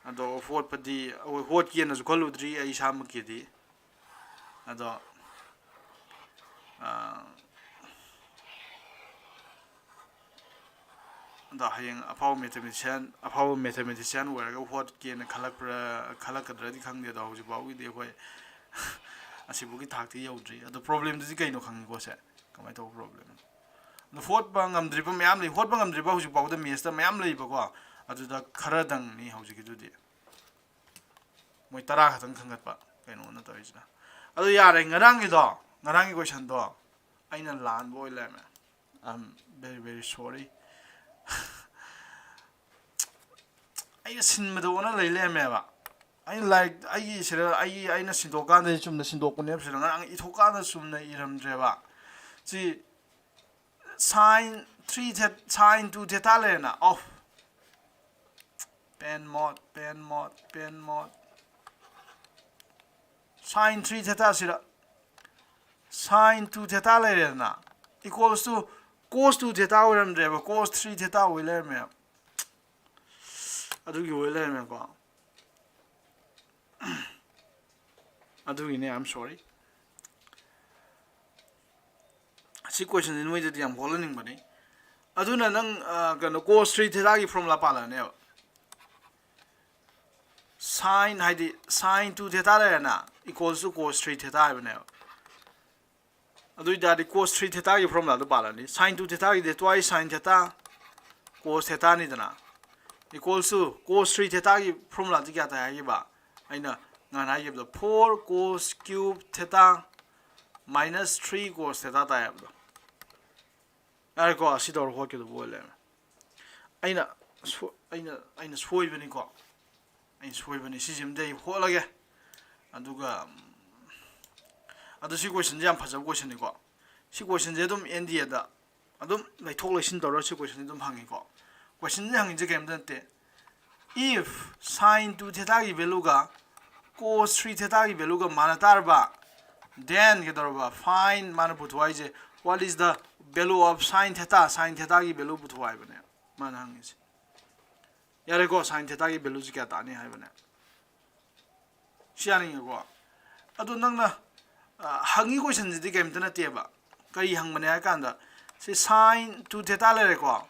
ꯑꯗꯣ ꯍꯣꯠꯄꯗꯤ ꯑꯩꯈꯣꯏ ꯍꯣꯠꯀꯦꯅꯁꯨ ꯈꯜꯂꯨꯗ꯭ꯔꯤ ꯑꯩ ꯏꯁꯥꯃꯛꯀꯤꯗꯤ꯫ ꯑꯗꯣ, ꯑ, ꯑꯗꯣ ꯍꯌꯦꯡ ꯑꯐꯥꯎꯕ ꯃꯦꯊꯃꯦꯇꯤꯁꯤꯌꯥꯟ, ꯑꯐꯥꯎꯕ ꯃꯦꯊꯃꯦꯇꯤꯁꯤꯌꯥꯟ ꯑꯣꯏꯔꯒ ꯍꯣꯠꯀꯦꯅ ꯈꯜꯂꯛꯄ꯭ꯔꯥ, ꯈꯜꯂꯛꯀꯗ꯭ꯔꯗꯤ ꯈꯪꯗꯦ꯫ ꯑꯗꯣ ꯍꯧꯖꯤꯛ ꯐꯥꯎꯒꯤꯗꯤ ꯑꯩꯈꯣꯏ ꯑꯁꯤꯕꯨꯒꯤ ꯊꯥꯛꯇꯤ ꯌꯧꯗ꯭ꯔꯤ꯫ ꯑꯗꯣ ꯄ꯭ꯔꯣꯕ꯭ꯂꯦꯝꯗꯨꯗꯤ ꯀꯩꯅꯣ ꯈꯪꯉꯤꯀꯣ ꯁꯦ? ꯀꯃꯥꯏꯅ ꯇꯧꯕ ꯄ꯭ꯔꯣꯕ꯭ꯂꯦꯝꯅꯣ? ꯑꯗꯣ ꯍꯣꯠꯄ ꯉꯝꯗ꯭ꯔꯤꯕ ꯃꯌꯥꯝ ꯂꯩ, ꯍꯣꯠꯄ ꯉꯝꯗ꯭ꯔꯤꯕ ꯍꯧꯖꯤꯛ ꯐꯥꯎꯗ ꯃꯦꯠꯁꯇ ꯃꯌꯥꯝ ꯂꯩꯕꯀꯣ꯫ ꯑꯗꯨꯗ ꯈꯔꯗꯪꯅꯤ ꯍꯧꯖꯤꯛꯀꯤꯗꯨꯗꯤ꯫ ꯃꯣꯏ ꯇꯔꯥ ꯈꯛꯇꯪ ꯈꯟꯒꯠꯄ ꯀꯩꯅꯣꯅ ꯇꯧꯔꯤꯁꯤꯅ꯫ ꯑꯗꯣ ꯌꯥꯔꯦ, ꯉꯔꯥꯡꯒꯤꯗꯣ, ꯉꯔꯥꯡꯒꯤ ꯀꯣꯏꯁꯟꯗꯣ ꯑꯩꯅ ꯂꯥꯟꯕ ꯑꯣꯏ ꯂꯩꯔꯝꯃꯦ꯫ I am very, very sorry. ꯑꯩꯅ ꯁꯤꯟꯕꯗ ꯑꯣꯟꯅ ꯂꯩ ꯂꯩꯔꯝꯃꯦꯕ꯫ ꯑꯩꯅ ꯂꯥꯏꯔꯤꯛ ꯑꯩꯒꯤ ꯁꯤꯗ ꯑꯩꯒꯤ ꯑꯩꯅ ꯁꯤꯟꯗꯣꯛꯀꯥꯟꯗꯗꯤ ꯆꯨꯝꯅ ꯁꯤꯟꯗꯣꯛꯄꯅꯦꯕ, ꯁꯤꯗ ꯉꯔꯥꯡ ꯏꯊꯣꯛꯀꯥꯟꯗ ꯆꯨꯝꯅ ꯏꯔꯝꯗ꯭ꯔꯦꯕ꯫ ꯁꯤ sine three theta, sine two theta ꯂꯩꯔꯦꯅ꯫ Off, pen mode, pen mode, pen mode. Sine three theta ꯁꯤꯗ sine two theta ꯂꯩꯔꯦꯗꯅ, equals to cos two theta ꯑꯣꯏꯔꯝꯗ꯭ꯔꯦꯕ, cos three theta ꯑꯣꯏ ꯂꯩꯔꯝꯃꯦꯕ꯫ ꯑꯗꯨꯒꯤ ꯑꯣꯏ ꯂꯩꯔꯝꯃꯦꯀꯣ꯫ ꯑꯗꯨꯒꯤꯅꯦ, I am sorry. ꯁꯤ ꯀꯣꯏꯁꯟꯁꯤ ꯅꯣꯏꯗꯗꯤ ꯌꯥꯝ ꯍꯣꯠꯍꯟꯅꯤꯡꯕꯅꯤ꯫ ꯑꯗꯨꯅ ꯅꯪ, ꯑ, ꯀꯩꯅꯣ, cos three theta ꯒꯤ formula ꯄꯥꯜꯂꯛꯑꯅꯦꯕ꯫ Sine ꯍꯥꯏꯗꯤ sine two theta ꯂꯩꯔꯦꯅ, equals to cos three theta ꯍꯥꯏꯕꯅꯦꯕ꯫ ꯑꯗꯨ ꯑꯣꯏꯇꯥꯔꯗꯤ cos three theta ꯒꯤ formula ꯗꯨ ꯄꯥꯜꯂꯅꯤ꯫ Sine two theta ꯒꯤꯗꯤ twice sine theta cos theta ꯅꯤꯗꯅ, equals to cos three theta ꯒꯤ formula ꯗꯤ ꯀꯌꯥ ꯇꯥꯏ ꯍꯥꯏꯈꯤꯕ? ꯑꯩꯅ ꯉꯍꯥꯟ ꯍꯥꯏꯈꯤꯕꯗꯣ, four cos cube theta minus three cos theta ꯇꯥꯏ ꯍꯥꯏꯕꯗꯣ꯫ ꯌꯥꯔꯦꯀꯣ, ꯑꯁꯤ ꯇꯧꯔ ꯍꯣꯠꯀꯗꯧꯕ ꯑꯣꯏ ꯂꯩꯔꯝꯃꯦ꯫ ꯑꯩꯅ ꯁꯣ- ꯑꯩꯅ ꯑꯩꯅ ꯁꯣꯏꯕꯅꯤꯀꯣ꯫ ꯑꯩꯅ ꯁꯣꯏꯕꯅꯤ꯫ ꯁꯤꯁꯤꯃꯗꯤ ꯑꯩ ꯍꯣꯠꯂꯒꯦ꯫ ꯑꯗꯨꯒ, ꯎꯝ, ꯑꯗꯣ ꯁꯤ questionꯁꯦ ꯌꯥꯝ ꯐꯖꯕ questionꯅꯤꯀꯣ꯫ ꯁꯤ questionꯁꯦ ꯑꯗꯨꯝ N D Aꯗ ꯑꯗꯨꯝ ꯂꯩꯊꯣꯛ ꯂꯩꯁꯤꯟ ꯇꯧꯔꯒ ꯁꯤ questionꯁꯦ ꯑꯗꯨꯝ ꯍꯪꯉꯤꯀꯣ꯫ Questionꯁꯦ ꯍꯪꯉꯤꯁꯦ ꯀꯩꯝꯇ ꯅꯠꯇꯦ꯫ If sine two thetaꯒꯤ valueꯒ cos three thetaꯒꯤ valueꯒ ꯃꯥꯟꯅ ꯇꯥꯔꯕ, then ꯀꯩꯗꯧꯔꯕ? Find, ꯃꯥꯅ ꯄꯨꯊꯣꯛ ꯍꯥꯏꯁꯦ, what is the value of sine theta? Sine thetaꯒꯤ value ꯄꯨꯊꯣꯛ ꯍꯥꯏꯕꯅꯦ ꯃꯥꯅ ꯍꯪꯉꯤꯁꯦ꯫ ꯌꯥꯔꯦꯀꯣ, sine thetaꯒꯤ valueꯁꯦ ꯀꯌꯥ ꯇꯥꯅꯤ ꯍꯥꯏꯕꯅꯦ꯫ ꯁꯤ ꯌꯥꯅꯤꯡꯉꯦꯀꯣ꯫ ꯑꯗꯣ ꯅꯪꯅ, ꯑ, ꯍꯪꯉꯤ questionꯁꯤꯗꯤ ꯀꯩꯝꯇ ꯅꯠꯇꯦꯕ꯫ ꯀꯔꯤ ꯍꯪꯕꯅꯦ ꯍꯥꯏ ꯀꯥꯟꯗ, ꯁꯤ sine two theta ꯂꯩꯔꯦꯀꯣ꯫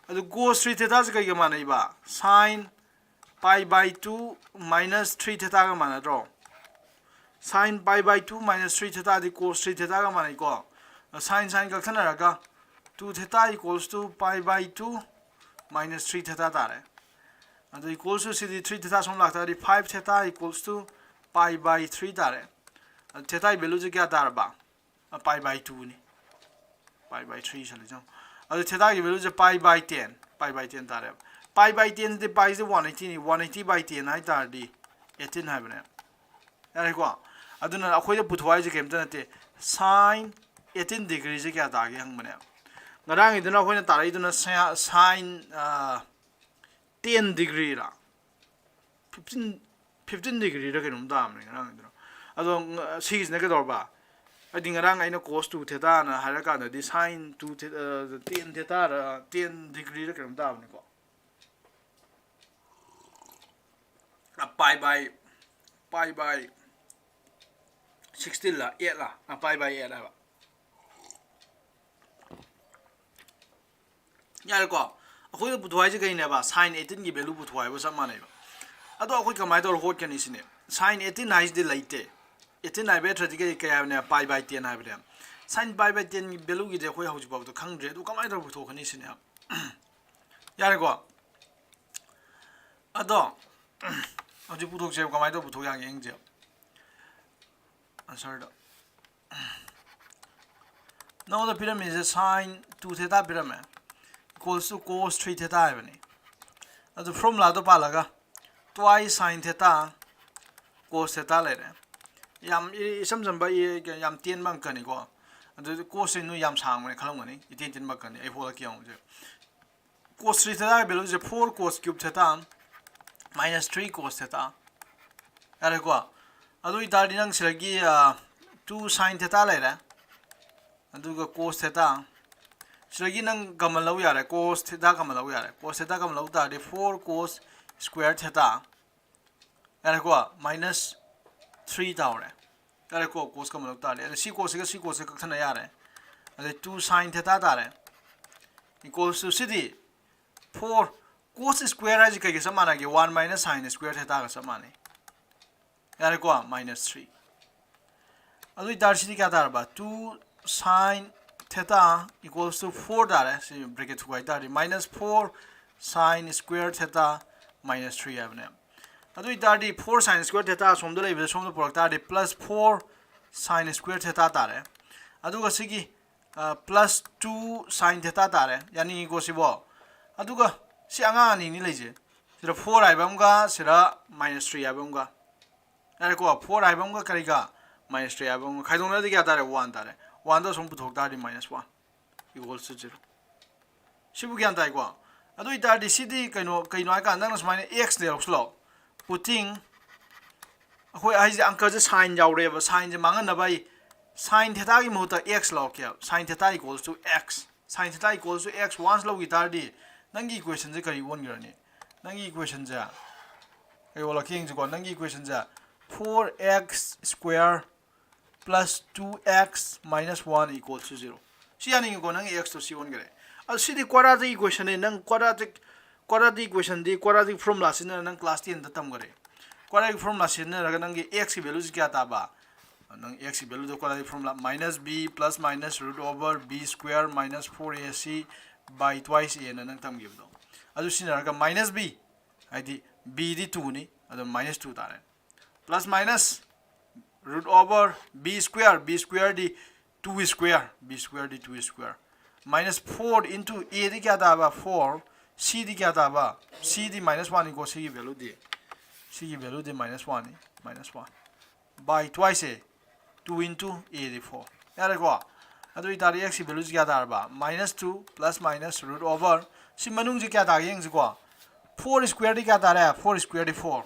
ꯑꯗꯨ cos three thetaꯁꯦ ꯀꯩꯒ ꯃꯥꯟꯅꯩꯕ? Sine pi by two minus three thetaꯒ ꯃꯥꯟꯅꯗ꯭ꯔꯣ? Sine pi by two minus three thetaꯗꯤ cos three thetaꯒ ꯃꯥꯟꯅꯩꯀꯣ꯫ Sine sine ꯀꯛꯊꯠꯅꯔꯒ two theta equals to pi by two minus three theta ꯇꯥꯔꯦ꯫ ꯑꯗꯨ equals to CD three theta ꯁꯣꯝ ꯂꯥꯛꯇꯥꯔꯗꯤ five theta equals to pi by three ꯇꯥꯔꯦ꯫ ꯑꯗꯨ thetaꯒꯤ valueꯁꯦ ꯀꯌꯥ ꯇꯥꯔꯕ? ꯑ, pi by twoꯅꯤ꯫ Pi by three ꯁꯤꯜꯂꯤ ꯆꯪꯉꯣ꯫ ꯑꯗꯨ thetaꯒꯤ valueꯁꯦ pi by ten, pi by ten ꯇꯥꯔꯦꯕ꯫ Pi by tenꯗꯤ, piꯁꯦ one eightyꯅꯤ, one eighty by ten ꯍꯥꯏ ꯇꯥꯔꯗꯤ eighteen ꯍꯥꯏꯕꯅꯦ꯫ ꯌꯥꯔꯦꯀꯣ? ꯑꯗꯨꯅ ꯑꯩꯈꯣꯏꯗ ꯄꯨꯊꯣꯛ ꯍꯥꯏꯁꯦ ꯀꯩꯝꯇ ꯅꯠꯇꯦ, sine eighteen degreeꯁꯦ ꯀꯌꯥ ꯇꯥꯒꯦ ꯍꯪꯕꯅꯦꯕ꯫ ꯉꯔꯥꯡꯒꯤꯗꯨꯅ ꯑꯩꯈꯣꯏꯅ ꯇꯥꯔꯛꯏꯗꯨꯅ ꯁ- sine, ꯑ, ten degreeꯔꯥ? Fifteen, fifteen degreeꯔ ꯀꯩꯅꯣꯝ ꯇꯥꯕꯅꯦ ꯉꯔꯥꯡꯒꯤꯗꯨꯅ꯫ ꯑꯗꯣ ꯉ- ꯁꯤꯒꯤꯁꯤꯅ ꯀꯩꯗꯧꯔꯕ? ꯍꯥꯏꯗꯤ ꯉꯔꯥꯡ ꯑꯩꯅ cos two thetaꯅ ꯍꯥꯏꯔꯀꯥꯟꯗꯗꯤ sine two theta, ten thetaꯔ, ten degreeꯔ ꯀꯩꯅꯣꯝ ꯇꯥꯕꯅꯤꯀꯣ꯫ ꯑ, pi by, pi by sixteenꯂ, eightꯂ? ꯑ, pi by eight ꯍꯥꯏꯕ꯫ ꯌꯥꯔꯦꯀꯣ? ꯑꯩꯈꯣꯏꯅ ꯄꯨꯊꯣꯛ ꯍꯥꯏꯁꯦ ꯀꯩꯅꯦꯕ? Sine eighteenꯒꯤ value ꯄꯨꯊꯣꯛ ꯍꯥꯏꯕ ꯆꯞ ꯃꯥꯟꯅꯩꯕ꯫ ꯑꯗꯣ ꯑꯩꯈꯣꯏ ꯀꯃꯥꯏꯅ ꯇꯧꯔ ꯍꯣꯠꯀꯅꯤ ꯁꯤꯅꯦ? Sine eighteen ꯍꯥꯏꯁꯤꯗꯤ ꯂꯩꯇꯦ꯫ Eighteen ꯍꯥꯏꯕ ꯅꯠꯇ꯭ꯔꯗꯤ ꯀꯩ, ꯀꯩ ꯍꯥꯏꯕꯅꯦ? Pi by ten ꯍꯥꯏꯕꯅꯦ꯫ Sine pi by tenꯒꯤ valueꯒꯤꯗꯤ ꯑꯩꯈꯣꯏ ꯍꯧꯖꯤꯛ ꯐꯥꯎꯕꯗ ꯈꯪꯗ꯭ꯔꯦ꯫ ꯑꯗꯨ ꯀꯃꯥꯏꯅ ꯇꯧꯔ ꯄꯨꯊꯣꯛꯀꯅꯤ ꯁꯤꯅꯦ? ꯌꯥꯔꯦꯀꯣ? ꯑꯗꯣ ꯍꯧꯖꯤꯛ ꯄꯨꯊꯣꯛꯁꯦꯕ꯫ ꯀꯃꯥꯏꯅ ꯇꯧꯔ ꯄꯨꯊꯣꯛ ꯌꯥꯒꯦ ꯌꯦꯡꯁꯦꯕ꯫ Answerꯗ ꯅꯉꯣꯟꯗ ꯄꯤꯔꯝꯃꯤꯁꯦ sine two theta ꯄꯤꯔꯝꯃꯦ, equals to cos three theta ꯍꯥꯏꯕꯅꯤ꯫ ꯑꯗꯨ formulaꯗꯣ ꯄꯥꯜꯂꯒ twice sine theta cos theta ꯂꯩꯔꯦ꯫ ꯌꯥꯝ ꯏ- ꯏꯆꯝ ꯆꯝꯕ ꯏ- ꯌꯥꯝ ꯇꯦꯟꯕ ꯑꯪꯀꯅꯤꯀꯣ꯫ ꯑꯗꯨ cosꯁꯦ ꯅꯣꯏ ꯌꯥꯝ ꯁꯥꯡꯕꯅꯦ ꯈꯜꯂꯝꯒꯅꯤ, ꯏꯇꯦꯟ ꯇꯦꯟꯕ ꯑꯪꯀꯅꯤ꯫ ꯑꯩ ꯍꯣꯜꯂꯛꯀꯦ ꯌꯦꯡꯉꯨꯁꯦ꯫ Cos three theta ꯒꯤ value ꯁꯦ four cos cube theta minus three cos theta꯫ ꯌꯥꯔꯦꯀꯣ? ꯑꯗꯨ ꯑꯣꯏꯇꯥꯔꯗꯤ ꯅꯪ ꯁꯤꯗꯒꯤ two sine theta ꯂꯩꯔꯦ, ꯑꯗꯨꯒ cos theta꯫ ꯁꯤꯗꯒꯤ ꯅꯪ common ꯂꯧ ꯌꯥꯔꯦ, cos theta common ꯂꯧ ꯌꯥꯔꯦ꯫ Cos theta common ꯂꯧ ꯇꯥꯔꯗꯤ four cos square theta꯫ ꯌꯥꯔꯦꯀꯣ? Minus three ꯇꯥꯍꯧꯔꯦ꯫ ꯌꯥꯔꯦꯀꯣ? Cos common ꯂꯧ ꯇꯥꯔꯗꯤ꯫ ꯑꯗ ꯁꯤ cosꯁꯤꯒ ꯁꯤ cosꯁꯤꯒ ꯀꯛꯊꯠꯅ ꯌꯥꯔꯦ꯫ ꯑꯗꯩ two sine theta ꯇꯥꯔꯦ, equals to CD four꯫ Cos square ꯍꯥꯏꯁꯦ ꯀꯩꯒ ꯆꯞ ꯃꯥꯟꯅꯒꯦ? One minus sine square theta ꯒ ꯆꯞ ꯃꯥꯟꯅꯩ꯫ ꯌꯥꯔꯦꯀꯣ? Minus three꯫ ꯑꯗꯨ ꯑꯣꯏꯇꯥꯔꯗꯤ ꯁꯤꯗꯤ ꯀꯌꯥ ꯇꯥꯔꯕ? Two sine theta equals to four ꯇꯥꯔꯦ꯫ ꯁꯤ bracket ꯊꯨꯒꯥꯏ ꯇꯥꯔꯗꯤ minus four sine square theta minus three ꯍꯥꯏꯕꯅꯦ꯫ ꯑꯗꯨ ꯑꯣꯏꯇꯥꯔꯗꯤ four sine square theta ꯑꯁꯣꯝꯗ ꯂꯩꯕꯗ ꯁꯣꯝꯗ ꯄꯨꯔꯛ ꯇꯥꯔꯗꯤ plus four sine square theta ꯇꯥꯔꯦ꯫ ꯑꯗꯨꯒ ꯁꯤꯒꯤ plus two sine theta ꯇꯥꯔꯦ꯫ ꯌꯥꯅꯤꯡꯉꯤꯀꯣ ꯁꯤꯕꯣ? ꯑꯗꯨꯒ ꯁꯤ ꯑꯉꯥꯡ ꯑꯅꯤꯅꯤ ꯂꯩꯁꯦ, ꯁꯤꯗ four ꯍꯥꯏꯕ ꯑꯃꯒ ꯁꯤꯗ minus three ꯍꯥꯏꯕ ꯑꯃꯒ꯫ ꯌꯥꯔꯦꯀꯣ? Four ꯍꯥꯏꯕ ꯑꯃꯒ ꯀꯔꯤꯒ? Minus three ꯍꯥꯏꯕ ꯑꯃꯒ ꯈꯥꯏꯗꯣꯛꯅꯔꯗꯤ ꯀꯌꯥ ꯇꯥꯔꯦ? One ꯇꯥꯔꯦ꯫ Oneꯗꯣ ꯑꯁꯨꯝ ꯄꯨꯊꯣꯛ ꯇꯥꯔꯗꯤ minus one equals to zero꯫ ꯁꯤꯕꯨ ꯒ꯭ꯌꯥꯟ ꯇꯥꯏꯀꯣ? ꯑꯗꯨ ꯑꯣꯏꯇꯥꯔꯗꯤ ꯁꯤꯗꯤ ꯀꯩꯅꯣ, ꯀꯩꯅꯣ ꯍꯥꯏꯀꯥꯟꯗ ꯅꯪꯅ ꯁꯨꯃꯥꯏꯅ x ꯂꯩꯔꯛꯁꯨ ꯂꯥꯛꯑꯣ꯫ Putting ꯑꯩꯈꯣꯏ ꯍꯥꯏꯁꯦ ꯑꯪꯀꯁꯦ sine ꯌꯥꯎꯔꯦꯕ, sineꯁꯦ ꯃꯥꯡꯍꯟꯅꯕ ꯑꯩ sine thetaꯒꯤ ꯃꯍꯨꯠꯇ x ꯂꯧꯔꯛꯀꯦꯕ꯫ Sine theta equals to x, sine theta equals to x once ꯂꯧꯈꯤ ꯇꯥꯔꯗꯤ ꯅꯪꯒꯤ equationꯁꯦ ꯀꯔꯤ ꯑꯣꯟꯈ꯭ꯔꯅꯤ? ꯅꯪꯒꯤ equationꯁꯦ ꯀꯩ ꯑꯣꯜꯂꯛꯀꯦ ꯌꯦꯡꯁꯤꯀꯣ꯫ ꯅꯪꯒꯤ equationꯁꯦ four x square plus two x minus one equals to zero꯫ ꯁꯤ ꯌꯥꯅꯤꯡꯉꯤꯀꯣ? ꯅꯪꯒꯤ xꯇꯣ ꯁꯤ ꯑꯣꯟꯈ꯭ꯔꯦ꯫ ꯑꯗꯣ ꯁꯤꯗꯤ quadratic equationꯅꯦ꯫ ꯅꯪ quadratic, quadratic equationꯗꯤ quadratic formula ꯁꯤꯖꯤꯟꯅꯔꯒ ꯅꯪ class tenꯗ ꯇꯝꯈꯔꯦ꯫ Quadratic formula ꯁꯤꯖꯤꯟꯅꯔꯒ ꯅꯪꯒꯤ xꯀꯤ valueꯁꯤ ꯀꯌꯥ ꯇꯥꯕ? ꯅꯪ xꯀꯤ valueꯗꯣ quadratic formula minus b plus minus root over b square minus four ac by twice aꯅ ꯅꯪ ꯇꯝꯈꯤꯕꯗꯣ, ꯑꯗꯨ ꯁꯤꯖꯤꯟꯅꯔꯒ minus b, ꯍꯥꯏꯗꯤ bꯗꯤ twoꯅꯤ, ꯑꯗꯣ minus two ꯇꯥꯔꯦ, plus minus root over b square, b squareꯗꯤ two square, b square D two square, minus four into a ꯗꯤ ꯀꯌꯥ ꯇꯥꯕ? Four. C ꯗꯤ ꯀꯌꯥ ꯇꯥꯕ? C ꯗꯤ minus one ꯅꯤꯀꯣ, ꯁꯤꯒꯤ value ꯗꯤ, ꯁꯤꯒꯤ value ꯗꯤ minus one ꯅꯤ, minus one. By twice say, two into a D four. ꯌꯥꯔꯦꯀꯣ? ꯑꯗꯨ ꯑꯣꯏꯇꯥꯔꯗꯤ x ꯀꯤ value ꯁꯤ ꯀꯌꯥ ꯇꯥꯔꯕ? Minus two plus minus root over, ꯁꯤ ꯃꯅꯨꯡꯁꯤ ꯀꯌꯥ ꯇꯥꯒꯦ ꯌꯦꯡꯁꯤꯀꯣ. Four square ꯗꯤ ꯀꯌꯥ ꯇꯥꯔꯦ? Four square ꯗꯤ four.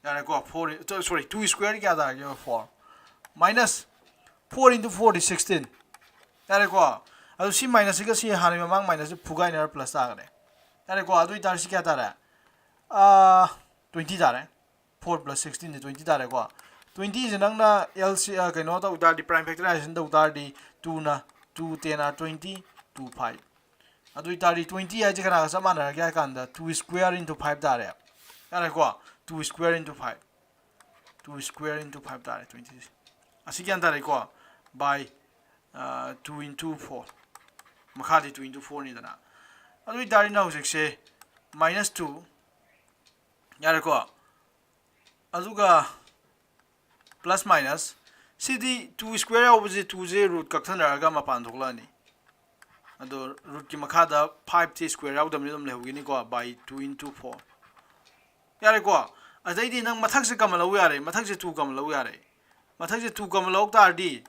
ꯌꯥꯔꯦꯀꯣ? Four, sorry, two square ꯗꯤ ꯀꯌꯥ ꯇꯥꯔꯒꯦ? Four. Minus four into four ꯗꯤ sixteen. ꯌꯥꯔꯦꯀꯣ? ꯑꯗꯨ ꯁꯤ minus ꯁꯤꯒ ꯁꯤ ꯍꯥꯟꯅꯒꯤ ꯃꯃꯥꯡ minus ꯁꯤ ꯐꯨꯒꯥꯏꯅꯔ plus ꯇꯥꯒꯅꯤ. ꯌꯥꯔꯦꯀꯣ? ꯑꯗꯨ ꯑꯣꯏꯇꯥꯔꯗꯤ ꯁꯤ ꯀꯌꯥ ꯇꯥꯔꯦ? ꯑꯥ, twenty ꯇꯥꯔꯦ. Four plus sixteen ꯗꯤ twenty ꯇꯥꯔꯦꯀꯣ. Twenty ꯁꯦ ꯅꯪꯅ L C, ꯑ, ꯀꯩꯅꯣ ꯇꯧ ꯇꯥꯔꯗꯤ, prime factorization ꯇꯧ ꯇꯥꯔꯗꯤ, two ꯅ two, ten are twenty, two five. ꯑꯗꯨ ꯑꯣꯏꯇꯥꯔꯗꯤ twenty ꯍꯥꯏꯁꯦ ꯀꯅꯥꯒ ꯆꯞ ꯃꯥꯟꯅꯔꯒꯦ ꯍꯥꯏ ꯀꯥꯟꯗ, two square into five ꯇꯥꯔꯦ. ꯌꯥꯔꯦꯀꯣ? Two square into five. Two square into five ꯇꯥꯔꯦ twenty ꯁꯦ. ꯑꯁꯤ ꯒ꯭ꯌꯥꯟ ꯇꯥꯔꯦꯀꯣ? By, ꯑ, two into four. ꯃꯈꯥꯗꯤ two into four ꯅꯤꯗꯅ. ꯑꯗꯨ ꯑꯣꯏꯇꯥꯔꯗꯤ ꯅꯪ ꯍꯧꯖꯤꯛꯁꯦ minus two. ꯌꯥꯔꯦꯀꯣ? ꯑꯗꯨꯒ plus minus, ꯁꯤꯗꯤ two square ꯌꯥꯎꯕꯁꯦ, two ꯁꯦ root ꯀꯛꯊꯅꯔꯒ ꯃꯄꯥꯟ ꯊꯣꯛꯂꯛꯑꯅꯤ. ꯑꯗꯣ root ꯀꯤ ꯃꯈꯥꯗ five ꯁꯦ square ꯌꯥꯎꯗꯕꯅꯤ, ꯑꯗꯨꯝ ꯂꯩꯍꯧꯒꯅꯤꯀꯣ, by two into four. ꯌꯥꯔꯦꯀꯣ? ꯑꯗꯩꯗꯤ ꯅꯪ ꯃꯊꯛꯁꯦ common ꯂꯧ ꯌꯥꯔꯦ, ꯃꯊꯛꯁꯦ two common ꯂꯧ ꯌꯥꯔꯦ. ꯃꯊꯛꯁꯦ two common ꯂꯧ ꯇꯥꯔꯗꯤ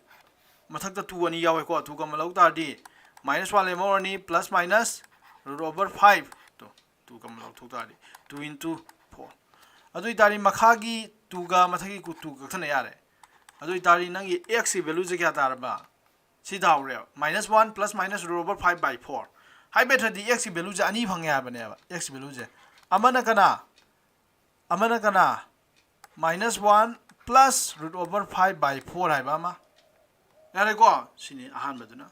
ꯃꯊꯛꯇ two ꯑꯅꯤ ꯌꯥꯎꯋꯦꯀꯣ, two common ꯂꯧ ꯇꯥꯔꯗꯤ minus one ꯂꯦꯝꯍꯧꯔꯅꯤ, plus minus root over five ꯇꯣ, two common ꯂꯧꯊꯣꯛ ꯇꯥꯔꯗꯤ two into four. ꯑꯗꯨ ꯑꯣꯏꯇꯥꯔꯗꯤ ꯃꯈꯥꯒꯤ two ꯒ ꯃꯊꯛꯀꯤ two ꯀꯛꯊꯠꯅ ꯌꯥꯔꯦ. ꯑꯗꯨ ꯑꯣꯏꯇꯥꯔꯗꯤ ꯅꯪꯒꯤ x ꯀꯤ value ꯁꯦ ꯀꯌꯥ ꯇꯥꯔꯕ? ꯁꯤ ꯇꯥꯍꯧꯔꯦꯕ, minus one plus minus root over five by four. ꯍꯥꯏꯐꯦꯠꯇꯗꯤ x ꯀꯤ value ꯁꯦ ꯑꯅꯤ ꯐꯪꯉꯦ ꯍꯥꯏꯕꯅꯦꯕ, x ꯀꯤ value ꯁꯦ. ꯑꯃꯅ ꯀꯅꯥ? ꯑꯃꯅ ꯀꯅꯥ? Minus one plus root over five by four ꯍꯥꯏꯕ ꯑꯃ. ꯌꯥꯔꯦꯀꯣ? ꯁꯤꯅꯤ ꯑꯍꯥꯟꯕꯗꯨꯅ.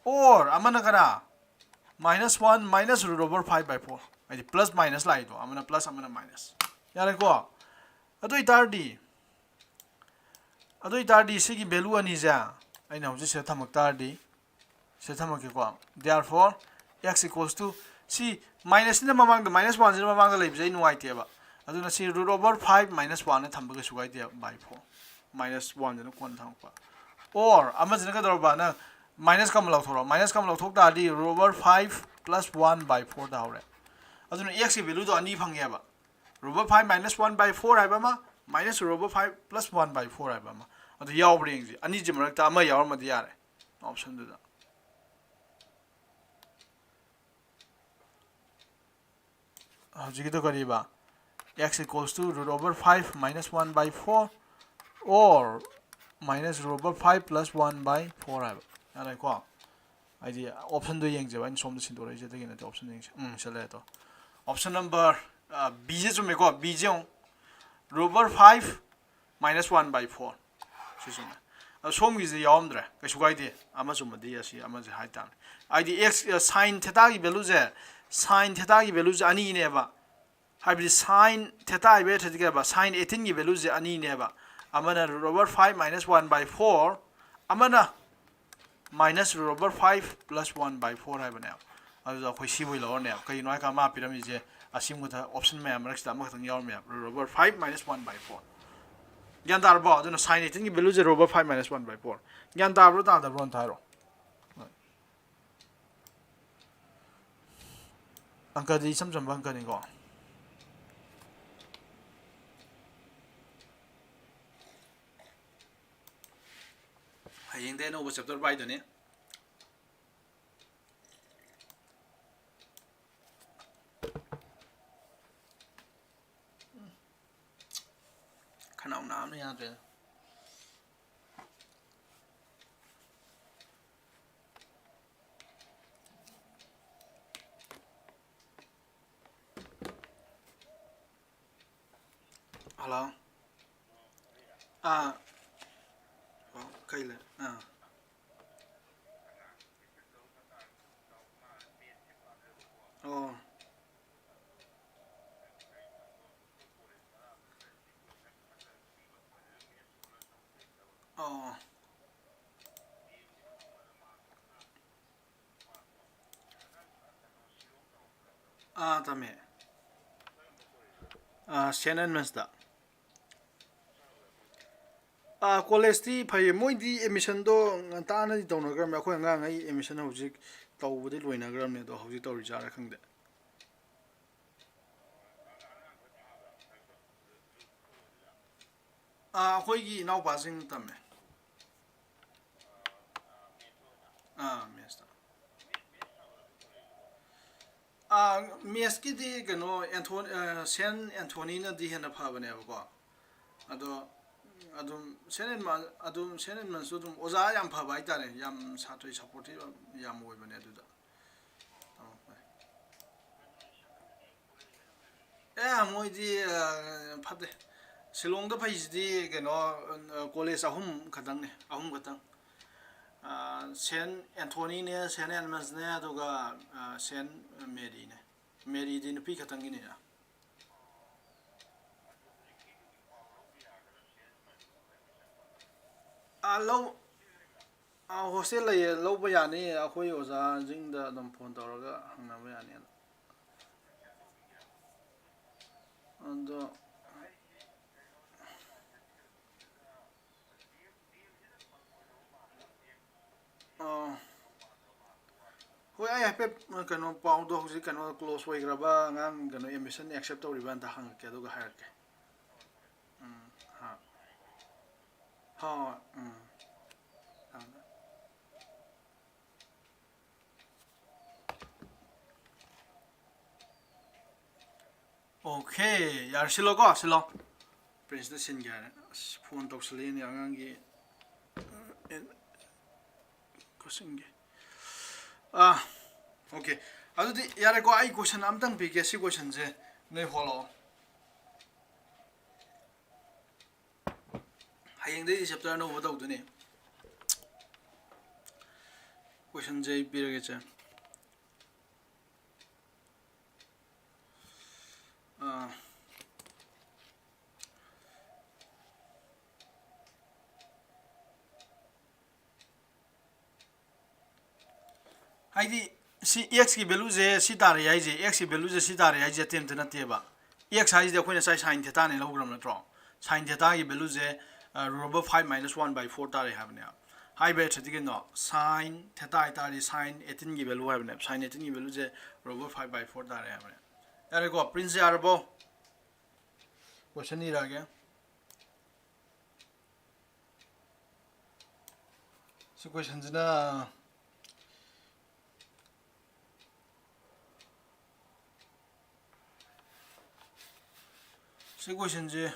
Or ꯑꯃꯅ ꯀꯅꯥ? Minus one minus root over five by four. ꯍꯥꯏꯗꯤ plus minus ꯂꯥꯛꯏꯗꯣ, ꯑꯃꯅ plus, ꯑꯃꯅ minus. ꯌꯥꯔꯦꯀꯣ? ꯑꯗꯨ ꯑꯣꯏꯇꯥꯔꯗꯤ, ꯑꯗꯨ ꯑꯣꯏꯇꯥꯔꯗꯤ ꯁꯤꯒꯤ value ꯑꯅꯤꯁꯦ ꯑꯩꯅ ꯍꯧꯖꯤꯛ ꯁꯤꯗ ꯊꯝꯃꯛ ꯇꯥꯔꯗꯤ, ꯁꯤꯗ ꯊꯝꯃꯛꯀꯦꯀꯣ. Therefore, x equals to, ꯁꯤ minus ꯁꯤꯅ ꯃꯃꯥꯡꯗ, minus one ꯁꯤꯅ ꯃꯃꯥꯡꯗ ꯂꯩꯕꯁꯦ ꯑꯩ ꯅꯨꯡꯉꯥꯏꯇꯦꯕ. ꯑꯗꯨꯅ ꯁꯤ root over five minus one ꯊꯝꯕ ꯀꯩꯁꯨ ꯀꯥꯏꯗꯦ, by four. Minus one ꯁꯤꯅ ꯀꯣꯟꯅ ꯊꯝꯃꯛꯄ. Or ꯑꯃꯁꯤꯅ ꯀꯩꯗꯧꯔꯕ? ꯅꯪ minus ꯀ ꯑꯃ ꯂꯧꯊꯣꯔꯛꯑꯣ꯫ Minus ꯀ ꯑꯃ ꯂꯧꯊꯣꯛ ꯇꯥꯔꯗꯤ root over five plus one by four ꯇꯥꯍꯧꯔꯦ꯫ ꯑꯗꯨꯅ x ꯀꯤ value ꯗꯣ ꯑꯅꯤ ꯐꯪꯉꯦꯕ, root over five minus one by four ꯍꯥꯏꯕ ꯑꯃ, minus root over five plus one by four ꯍꯥꯏꯕ ꯑꯃ꯫ ꯑꯗꯨ ꯌꯥꯎꯕ꯭ꯔꯥ ꯌꯦꯡꯁꯤ꯫ ꯑꯅꯤꯁꯤ ꯃꯔꯛꯇ ꯑꯃ ꯌꯥꯎꯔꯝꯃꯗꯤ ꯌꯥꯔꯦ option ꯗꯨꯗ꯫ ꯍꯧꯖꯤꯛꯀꯤꯗꯣ ꯀꯔꯤꯕ? X equals to root over five minus one by four or minus root over five plus one by four ꯍꯥꯏꯕ꯫ ꯌꯥꯔꯦꯀꯣ? ꯍꯥꯏꯗꯤ option ꯗꯣ ꯌꯦꯡꯖꯦꯕ, ꯑꯩꯅ ꯁꯣꯝꯗ ꯁꯤꯟꯗꯣꯔꯛꯏꯁꯦ ꯑꯗꯨꯒꯤ ꯅꯠꯇꯦ, option ꯌꯦꯡꯁꯦ꯫ ꯎꯝ, ꯁꯤꯜꯂꯦ ꯑꯗꯣ꯫ Option number, ꯑ, B ꯁꯦ ꯆꯨꯝꯃꯦꯀꯣ? B ꯁꯦ ꯌꯦꯡꯉꯨ꯫ Root over five minus one by four꯫ ꯁꯤ ꯆꯨꯝꯃꯦ꯫ ꯑꯗꯣ ꯁꯣꯝꯒꯤꯁꯤꯗꯤ ꯌꯥꯎꯔꯝꯗ꯭ꯔꯦ꯫ ꯀꯩꯁꯨ ꯀꯥꯏꯗꯦ꯫ ꯑꯃ ꯆꯨꯝꯃꯗꯤ ꯑꯁꯤ ꯑꯃꯁꯦ ꯍꯥꯏ ꯇꯥꯕꯅꯤ꯫ ꯍꯥꯏꯗꯤ x, ꯑ, sine theta ꯒꯤ value ꯁꯦ, sine theta ꯒꯤ value ꯁꯦ ꯑꯅꯤꯅꯦꯕ꯫ ꯍꯥꯏꯕꯗꯤ sine theta ꯍꯥꯏꯕ ꯊ꯭ꯔꯗꯤ ꯀꯩ ꯍꯥꯏꯕ? Sine eighteen ꯒꯤ value ꯁꯦ ꯑꯅꯤꯅꯦꯕ꯫ ꯑꯃꯅ root over five minus one by four, ꯑꯃꯅ minus root over five plus one by four ꯍꯥꯏꯕꯅꯦꯕ꯫ ꯑꯗꯨꯗ ꯑꯩꯈꯣꯏ ꯁꯤꯕꯨ ꯂꯧꯔꯅꯦꯕ꯫ ꯀꯩꯒꯤꯅꯣ ꯍꯥꯏꯀꯥꯟꯗ ꯃꯥ ꯄꯤꯔꯝꯃꯤꯁꯦ ꯑꯁꯤꯃꯛꯇ option ꯃꯌꯥꯝ ꯃꯔꯛꯁꯤꯗ ꯑꯃꯈꯛꯇꯪ ꯌꯥꯎꯔꯝꯃꯦꯕ, root over five minus one by four꯫ ꯒ꯭ꯌꯥꯟ ꯇꯥꯔꯕꯣ? ꯑꯗꯨꯅ sine eighteen ꯒꯤ value say root over five minus one by four꯫ ꯒ꯭ꯌꯥꯟ ꯇꯥꯕ꯭ꯔꯣ ꯇꯥꯗꯕ꯭ꯔꯣ ꯑꯝꯇ ꯍꯥꯏꯔꯣ꯫ ꯑꯪꯀꯗꯤ ꯏꯆꯝ ꯆꯝꯕ ꯑꯪꯀꯅꯤꯀꯣ꯫ ꯍꯌꯦꯡꯗꯩ ꯑꯅꯧꯕ chapter ꯄꯥꯏꯗꯨꯅꯤ꯫ ꯈꯅꯥꯎ ꯅꯥꯕꯅ ꯌꯥꯗ꯭ꯔꯦꯗ꯫ ꯍꯜꯂꯣ꯫ ꯑꯥ꯫ ꯑꯣ, ꯀꯩ ꯂꯩ? ꯑꯥ꯫ ꯑꯣ꯫ ꯑꯣ꯫ ꯑꯥ, ꯇꯝꯃꯦ꯫ ꯑꯥ, ꯁꯦꯟ ꯑꯦꯟ ꯃꯟꯁꯇ꯫ ꯑꯥ, ꯀꯣꯂꯦꯖꯇꯤ ꯐꯩꯌꯦ꯫ ꯃꯣꯏꯗꯤ ꯑꯦꯗꯃꯤꯁꯟꯗꯣ ꯉꯟꯇꯥꯅꯗꯤ ꯇꯧꯅꯈ꯭ꯔꯕꯅꯦ꯫ ꯑꯩꯈꯣꯏ ꯑꯉꯥꯡꯉꯩ ꯑꯦꯗꯃꯤꯁꯟ ꯍꯧꯖꯤꯛ ꯇꯧꯕꯗꯤ ꯂꯣꯏꯅꯈ꯭ꯔꯕꯅꯦ꯫ ꯑꯗꯣ ꯍꯧꯖꯤꯛ ꯇꯧꯔꯤꯖꯥꯠꯔꯥ ꯈꯪꯗꯦ꯫ ꯑꯥ, ꯑꯩꯈꯣꯏꯒꯤ ꯏꯅꯥꯎꯄꯥꯁꯤꯡ ꯇꯝꯃꯦ꯫ ꯑꯥ, ꯃꯦꯠꯁꯇ꯫ ꯑꯥ, ꯃꯦꯠꯁꯀꯤꯗꯤ ꯀꯩꯅꯣ, ꯑꯦꯟꯊꯣ-, ꯑꯥ, ꯁꯦꯟ ꯑꯦꯟꯊꯣꯅꯤꯅꯗꯤ ꯍꯦꯟꯅ ꯐꯕꯅꯦꯕꯀꯣ꯫ ꯑꯗꯣ ꯑꯗꯨꯝ ꯁꯦꯟ ꯑꯦꯟꯃꯟ-, ꯑꯗꯨꯝ ꯁꯦꯟ ꯑꯦꯟꯃꯟꯁꯨ ꯑꯗꯨꯝ ꯑꯣꯖꯥ ꯌꯥꯝ ꯐꯕ ꯍꯥꯏꯇꯥꯔꯦ, ꯌꯥꯝ ꯁꯥꯇ꯭ꯔ ꯁꯞꯄꯣꯔꯇꯤꯞ ꯌꯥꯝ ꯑꯣꯏꯕꯅꯦ ꯑꯗꯨꯗ꯫ ꯑꯣ, ꯐꯔꯦ꯫ ꯑꯦ, ꯃꯣꯏꯗꯤ, ꯑ, ꯐꯠꯇꯦ꯫ ꯁꯤꯂꯣꯡꯗ ꯐꯩꯁꯤꯗꯤ ꯀꯩꯅꯣ, ꯑ, ꯀꯣꯂꯦꯖ ꯑꯍꯨꯝ ꯈꯛꯇꯪꯅꯦ, ꯑꯍꯨꯝ ꯈꯛꯇꯪ꯫ ꯑ, ꯁꯦꯟ ꯑꯦꯟꯊꯣꯅꯤꯅꯦ, ꯁꯦꯟ ꯑꯦꯟꯃꯟꯁꯅꯦ, ꯑꯗꯨꯒ, ꯑ, ꯁꯦꯟ ꯃꯦꯔꯤꯅꯦ꯫ ꯃꯦꯔꯤꯗꯤ ꯅꯨꯄꯤ ꯈꯛꯇꯪꯒꯤꯅꯤꯅ꯫ ꯑ, ꯂꯧ-, ꯑ, ꯍꯣꯁꯇꯦꯜ ꯂꯩꯌꯦ, ꯂꯧꯕ ꯌꯥꯅꯤ꯫ ꯑꯩꯈꯣꯏ ꯑꯣꯖꯥꯁꯤꯡꯗ ꯑꯗꯨꯝ ꯐꯣꯟ ꯇꯧꯔꯒ ꯍꯪꯅꯕ ꯌꯥꯅꯤ꯫ ꯑꯗꯣ, ꯑ, ꯍꯣꯏ, ꯑꯩ ꯍꯥꯏꯐꯦꯠ, ꯀꯩꯅꯣ, ꯄꯥꯎꯗꯣ ꯍꯧꯖꯤꯛ, ꯀꯩꯅꯣ, ꯀ꯭ꯂꯣꯖ ꯑꯣꯏꯈ꯭ꯔꯕ, ꯑꯉꯥꯡ, ꯀꯩꯅꯣ, ꯑꯦꯗꯃꯤꯁꯟ ꯑꯦꯛꯁꯦꯞ ꯇꯧꯔꯤꯕ ꯑꯝꯇ ꯍꯪꯉꯛꯀꯦ, ꯑꯗꯨꯒ ꯍꯥꯏꯔꯛꯀꯦ꯫ ꯎꯝ, ꯍꯥ꯫ ꯍꯣꯏ, ꯍꯣꯏ, ꯎꯝ꯫ ꯊꯝꯃꯦ꯫ ꯑꯣꯀꯦ, ꯌꯥꯔꯦ, ꯁꯤꯜꯂꯣꯀꯣ, ꯁꯤꯜꯂꯣ꯫ ꯄ꯭ꯔꯤꯟꯁꯇ ꯁꯤꯟꯒꯦ ꯍꯥꯏꯔꯦ꯫ ꯑꯁ, ꯐꯣꯟ ꯇꯧꯁꯜꯂꯛꯑꯦꯅꯦ ꯑꯉꯥꯡꯒꯤ, ꯑꯦ, ꯀꯣꯆꯤꯡꯒꯤ꯫ ꯑꯥ, ꯑꯣꯀꯦ꯫ ꯑꯗꯨꯗꯤ ꯌꯥꯔꯦꯀꯣ, ꯑꯩ ꯀꯣꯏꯁꯟ ꯑꯝꯇꯪ ꯄꯤꯒꯦ, ꯁꯤ ꯀꯣꯏꯁꯟꯁꯦ ꯅꯣꯏ ꯍꯣꯜꯂꯛꯑꯣ꯫ ꯍꯌꯦꯡꯗꯩꯗꯤ ꯆꯦꯞꯇꯔ ꯑꯅꯧꯕ ꯇꯧꯗꯣꯏꯅꯦ꯫ ꯀꯣꯏꯁꯟꯁꯦ ꯑꯩ ꯄꯤꯔꯒꯦ, ꯁꯦ꯫ ꯑꯥ꯫ ꯍꯥꯏꯗꯤ, ꯁꯤ x ꯀꯤ value ꯁꯦ ꯁꯤ ꯇꯥꯔꯦ ꯍꯥꯏꯁꯦ, x ꯀꯤ value ꯁꯦ ꯁꯤ ꯇꯥꯔꯦ ꯍꯥꯏꯁꯦ ꯑꯇꯩ ꯑꯝꯇ ꯅꯠꯇꯦꯕ꯫ X ꯍꯥꯏꯁꯤꯗꯤ ꯑꯩꯈꯣꯏꯅ ꯉꯁꯥꯏ sin theta ꯅꯦ ꯂꯧꯈ꯭ꯔꯕ ꯅꯠꯇ꯭ꯔꯣ? Sin theta ꯒꯤ value say, root over five minus one by four ꯇꯥꯔꯦ ꯍꯥꯏꯕꯅꯦ꯫ ꯍꯥꯏꯕ ꯍꯥꯏꯗꯤ ꯀꯩꯅꯣ, sine theta ꯍꯥꯏꯇꯥꯔꯗꯤ sine eighteen ꯒꯤ value ꯍꯥꯏꯕꯅꯦ꯫ Sine eighteen ꯒꯤ value say root over five by four ꯇꯥꯔꯦ ꯍꯥꯏꯕꯅꯦ꯫ ꯌꯥꯔꯦꯀꯣ, print ꯁꯦ ꯌꯥꯔꯕꯣ? Question ꯏꯔꯛꯑꯒꯦ꯫ ꯁꯤ question ꯁꯤꯅ ꯁꯤ question say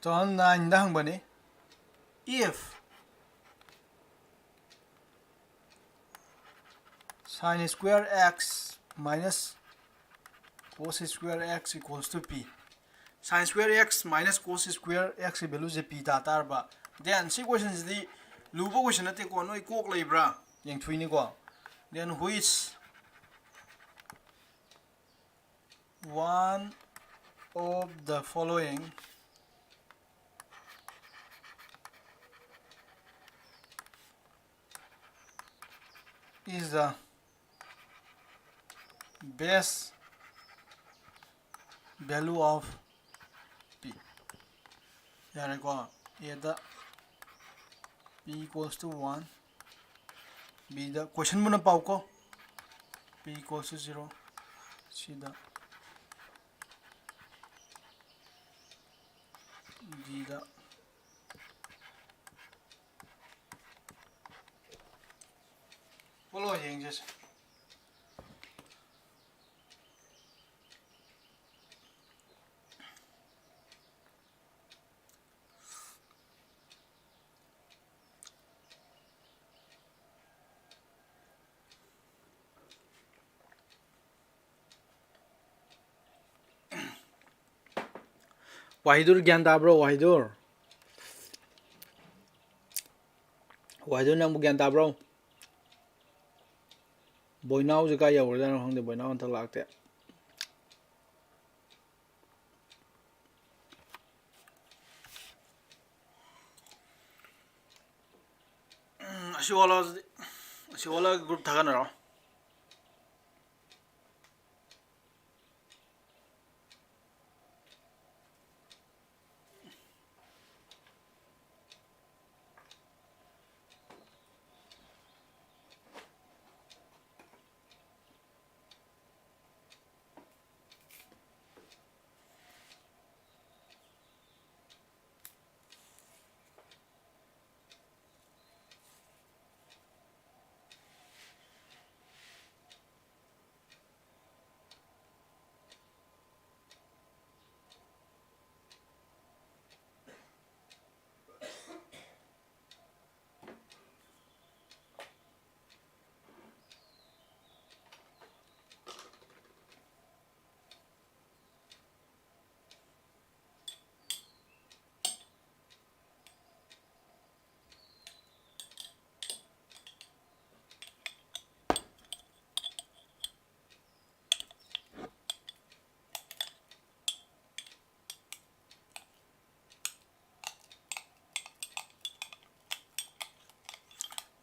two thousand nine the ꯍꯪꯕꯅꯤ꯫ If sine square x minus cos square x equals to p, sine square x minus cos square x ꯀꯤ value ꯁꯦ p ꯇꯥ ꯇꯥꯔꯕ, then ꯁꯤ question ꯁꯤꯗꯤ ꯂꯨꯕ question ꯅꯠꯇꯦꯀꯣ, ꯅꯣꯏ ꯀꯣꯛ ꯂꯩꯕ꯭ꯔꯥ ꯌꯦꯡꯊꯣꯛꯏꯅꯤꯀꯣ꯫ Then which one of the following is the best value of p? ꯌꯥꯔꯦꯀꯣ, A the p equals to one, B the, question ꯃꯨꯟꯅ ꯄꯥꯎꯀꯣ, p equals to zero, C the, D ꯗ꯫ ꯄꯣꯠꯂꯣ ꯌꯦꯡꯖꯁꯦ꯫ ꯋꯥꯍꯤꯗꯨꯔ ꯒ꯭ꯌꯥꯟ ꯇꯥꯕ꯭ꯔꯣ? ꯋꯥꯍꯤꯗꯨꯔ, ꯋꯥꯍꯤꯗꯨꯔ, ꯅꯪꯕꯨ ꯒ꯭ꯌꯥꯟ ꯇꯥꯕ꯭ꯔꯣ? ꯕꯣꯏꯅꯥꯎꯁꯦ ꯀꯥꯏ ꯌꯧꯔꯖꯥꯠꯅꯣ ꯈꯪꯗꯦ, ꯕꯣꯏꯅꯥꯎ ꯍꯟꯗꯛ ꯂꯥꯛꯇꯦ꯫ ꯑꯁꯤ ꯑꯣꯜꯂꯣ ꯑꯗꯨꯗꯤ꯫ ꯑꯁꯤ ꯑꯣꯜꯂꯒ group ꯊꯥꯒꯠꯅꯔꯣ꯫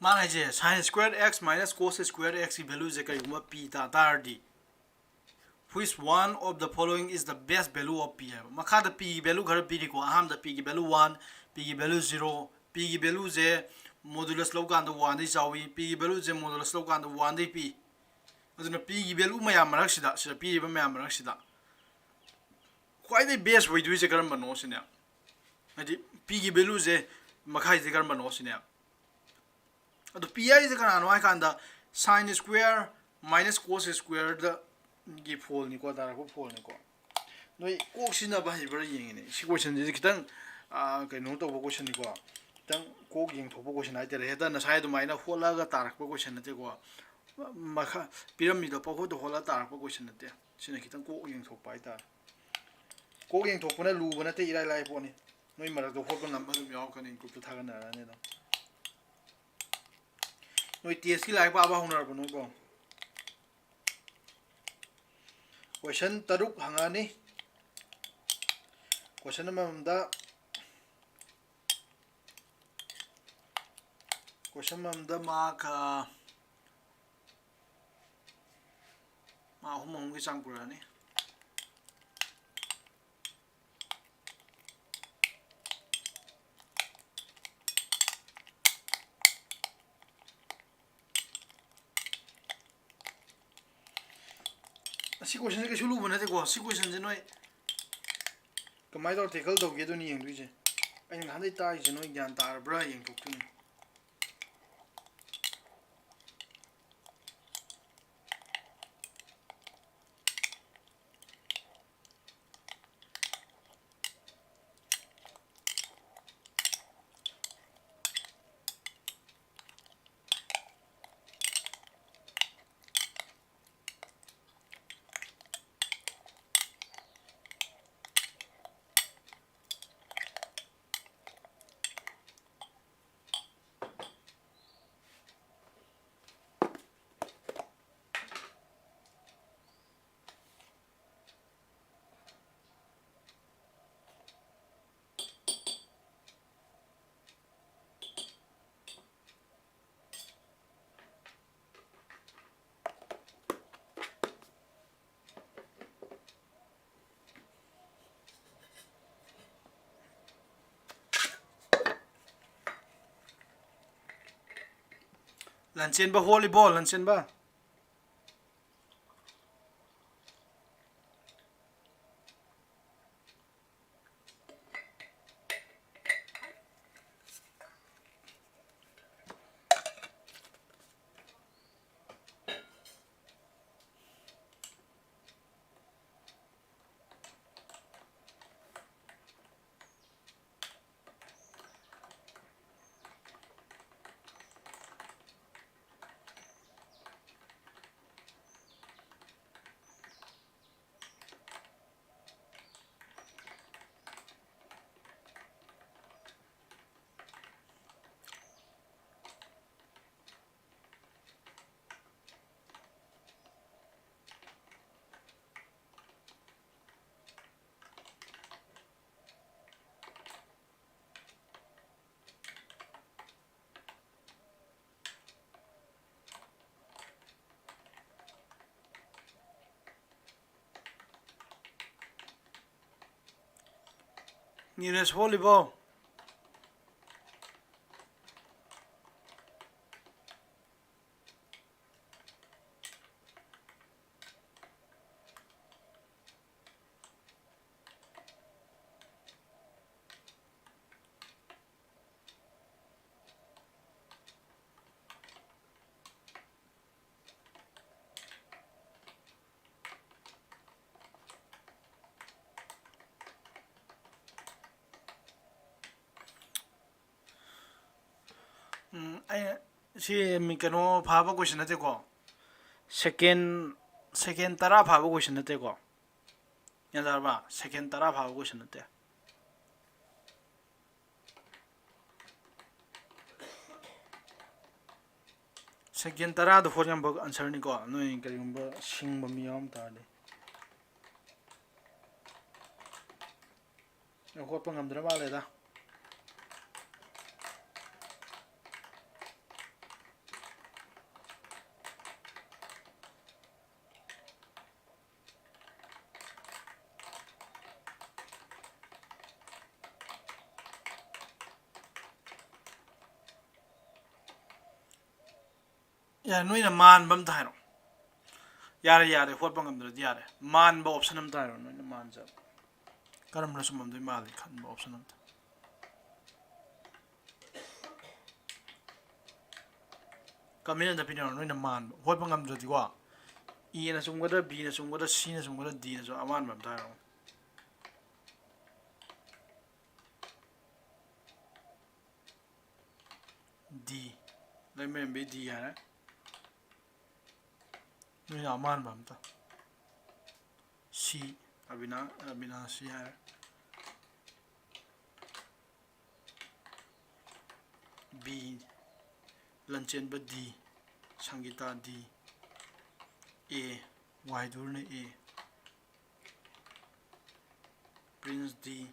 ꯃꯥꯅ ꯍꯥꯏꯁꯦ, sine square x minus cos square x ꯀꯤ value ꯁꯦ ꯀꯔꯤꯒꯨꯝꯕ p ꯇꯥ ꯇꯥꯔꯗꯤ, which one of the following is the best value of p ꯍꯥꯏꯕ꯫ ꯃꯈꯥꯗ p ꯒꯤ value ꯈꯔ ꯄꯤꯔꯤꯀꯣ꯫ ꯑꯍꯥꯟꯕꯗ p ꯒꯤ value one, p ꯒꯤ value zero, p ꯒꯤ value ꯁꯦ modulus ꯂꯧꯀꯥꯟꯗ one ꯗꯩ ꯆꯥꯎꯏ, p ꯒꯤ value ꯁꯦ modulus ꯂꯧꯀꯥꯟꯗ one ꯗꯩ ꯄꯤ꯫ ꯑꯗꯨꯅ p ꯒꯤ value ꯃꯌꯥꯝ ꯃꯔꯛꯁꯤꯗ, ꯁꯤꯗ ꯄꯤꯔꯤꯕ ꯃꯌꯥꯝ ꯃꯔꯛꯁꯤꯗ ꯈ꯭ꯋꯥꯏꯗꯒꯤ best ꯑꯣꯏꯗꯣꯏꯁꯦ ꯀꯔꯝꯕꯅꯣ ꯁꯤꯅꯦ꯫ ꯍꯥꯏꯗꯤ p ꯒꯤ value ꯁꯦ ꯃꯈꯥꯏꯁꯦ ꯀꯔꯝꯕꯅꯣ ꯁꯤꯅꯦ꯫ ꯑꯗꯣ p ꯍꯥꯏꯁꯦ ꯀꯅꯥꯅꯣ ꯍꯥꯏ ꯀꯥꯟꯗ, sine square minus cos square ꯗ ꯒꯤ ꯐꯣꯜꯅꯤꯀꯣ, ꯇꯥꯔꯛꯄ ꯐꯣꯜꯅꯤꯀꯣ꯫ ꯅꯣꯏ ꯀꯣꯛ ꯁꯤꯖꯤꯟꯅꯕ ꯍꯩꯕ꯭ꯔꯥ ꯌꯦꯡꯉꯤꯅꯦ꯫ ꯁꯤ question ꯁꯤꯗꯤ ꯈꯤꯇꯪ, ꯑꯥ, ꯀꯩꯅꯣ ꯇꯧꯕ question ꯅꯤꯀꯣ꯫ ꯈꯤꯇꯪ ꯀꯣꯛ ꯌꯦꯡꯊꯣꯛꯄ question ꯍꯥꯏꯇꯥꯔꯦ꯫ ꯍꯦꯛꯇ ꯉꯁꯥꯏ ꯑꯗꯨꯃꯥꯏꯅ ꯍꯣꯠꯂꯒ ꯇꯥꯔꯛꯄ question ꯅꯠꯇꯦꯀꯣ꯫ ꯃꯈꯥ ꯄꯤꯔꯝꯃꯤꯗꯣ ꯄꯪꯍꯣꯠꯇ ꯍꯣꯠꯂꯒ ꯇꯥꯔꯛꯄ question ꯅꯠꯇꯦ꯫ ꯁꯤꯅ ꯈꯤꯇꯪ ꯀꯣꯛ ꯌꯦꯡꯊꯣꯛꯄ ꯍꯥꯏꯇꯥꯔꯦ꯫ ꯀꯣꯛ ꯌꯦꯡꯊꯣꯛꯄꯅ ꯂꯨꯕ ꯅꯠꯇꯦ, ꯏꯔꯥꯏ ꯂꯥꯏ ꯄꯣꯠꯅꯤ꯫ ꯅꯣꯏ ꯃꯔꯛꯇ ꯍꯣꯠꯄ ꯉꯝꯕ ꯑꯗꯨꯝ ꯌꯥꯎꯔꯛꯀꯅꯤ, group ꯇ ꯊꯥꯒꯠꯅꯔꯛꯑꯅꯤ ꯑꯗꯨꯝ꯫ ꯅꯣꯏ test ꯀꯤ ꯂꯥꯏꯔꯤꯛ ꯄꯥꯕ ꯍꯧꯅꯔꯕꯣ ꯅꯣꯏꯕꯣ? Question ꯇꯔꯨꯛ ꯍꯪꯉꯛꯑꯅꯤ꯫ Question ꯑꯃꯃꯝꯗ ꯄꯣꯔꯁꯟ ꯑꯃꯗ ꯃꯥ ꯈ ꯃꯥ ꯑꯍꯨꯝ ꯑꯍꯨꯝꯒꯤ ꯆꯥꯡ ꯄꯨꯔꯛꯑꯅꯤ꯫ ꯑꯁꯤ ꯀꯣꯏꯁꯟꯁꯦ ꯀꯩꯁꯨ ꯂꯨꯕ ꯅꯠꯇꯦꯀꯣ꯫ ꯁꯤ ꯀꯣꯏꯁꯟꯁꯦ ꯅꯣꯏ ꯀꯃꯥꯏꯅ ꯇꯧꯔ ꯇꯦꯀꯜ ꯇꯧꯒꯦ ꯑꯗꯨꯅꯤ ꯌꯦꯡꯗꯣꯏꯁꯦ꯫ ꯑꯩꯅ ꯅꯍꯥꯟꯗꯩ ꯇꯥꯛꯏꯁꯦ ꯅꯣꯏ ꯒ꯭ꯌꯥꯟ ꯇꯥꯔꯕ꯭ꯔꯥ ꯌꯦꯡꯊꯣꯛꯇꯣꯏꯅꯤ꯫ ꯂꯟꯆꯦꯟꯕ ꯍꯣꯜꯂꯤꯕꯣ, ꯂꯟꯆꯦꯟꯕ? ꯅꯤꯔꯦꯁ ꯍꯣꯠꯂꯤꯕꯣ? ꯎꯝ, ꯑꯩ ꯁꯤ ꯃꯤ-, ꯀꯩꯅꯣ ꯐꯥꯕ question ꯅꯠꯇꯦꯀꯣ꯫ Second, second ꯇꯔꯥ ꯐꯥꯕ question ꯅꯠꯇꯦꯀꯣ꯫ ꯒ꯭ꯌꯥꯟ ꯇꯥꯔꯕ? Second ꯇꯔꯥ ꯐꯥꯕ question ꯅꯠꯇꯦ꯫ Second ꯇꯔꯥꯗ ꯍꯣꯠ ꯉꯝꯕ answer ꯅꯤꯀꯣ, ꯅꯣꯏ ꯀꯔꯤꯒꯨꯝꯕ ꯁꯤꯡꯕ ꯃꯤ ꯌꯥꯎꯔꯝ ꯇꯥꯔꯗꯤ꯫ ꯍꯣꯠꯄ ꯉꯝꯗ꯭ꯔ ꯃꯥꯜꯂꯦꯗ꯫ ꯌꯥꯔꯦ, ꯅꯣꯏꯅ ꯃꯥꯟꯕ ꯑꯝꯇ ꯍꯥꯏꯔꯣ꯫ ꯌꯥꯔꯦ, ꯌꯥꯔꯦ, ꯍꯣꯠꯄ ꯉꯝꯗ꯭ꯔꯗꯤ ꯌꯥꯔꯦ꯫ ꯃꯥꯟꯕ option ꯑꯝꯇ ꯍꯥꯏꯔꯣ, ꯅꯣꯏꯅ ꯃꯥꯟꯖꯕ꯫ ꯀꯔꯝꯕꯅ ꯆꯨꯝꯃꯝꯗꯣꯏ ꯃꯥꯜꯂꯤ ꯈꯟꯕ option ꯑꯝꯇ꯫ Comment ꯑꯝꯇ ꯄꯤꯅꯔꯣ, ꯅꯣꯏꯅ ꯃꯥꯟꯕ꯫ ꯍꯣꯠꯄ ꯉꯝꯗ꯭ꯔꯗꯤꯀꯣ, Aꯅ ꯆꯨꯝꯒꯗ꯭ꯔꯥ, Bꯅ ꯆꯨꯝꯒꯗ꯭ꯔꯥ, Cꯅ ꯆꯨꯝꯒꯗ꯭ꯔꯥ, Dꯅ ꯆꯨꯝ-, ꯑꯃꯥꯟꯕ ꯑꯝꯇ ꯍꯥꯏꯔꯛꯑꯣ꯫ D꯫ ꯂꯩꯃꯔꯦꯝꯕꯤ D ꯍꯥꯏꯔꯦ꯫ ꯅꯣꯏꯅ ꯑꯃꯥꯟꯕ ꯑꯝꯇ꯫ C꯫ ꯑꯕꯤꯅꯥ-, ꯑꯕꯤꯅꯥꯁ C ꯍꯥꯏꯔꯦ꯫ B꯫ ꯂꯟꯆꯦꯟꯕ D꯫ ꯁꯪꯒꯤꯇꯥ D꯫ A꯫ ꯋꯥꯏꯗꯨꯔꯅ A꯫ Prince D꯫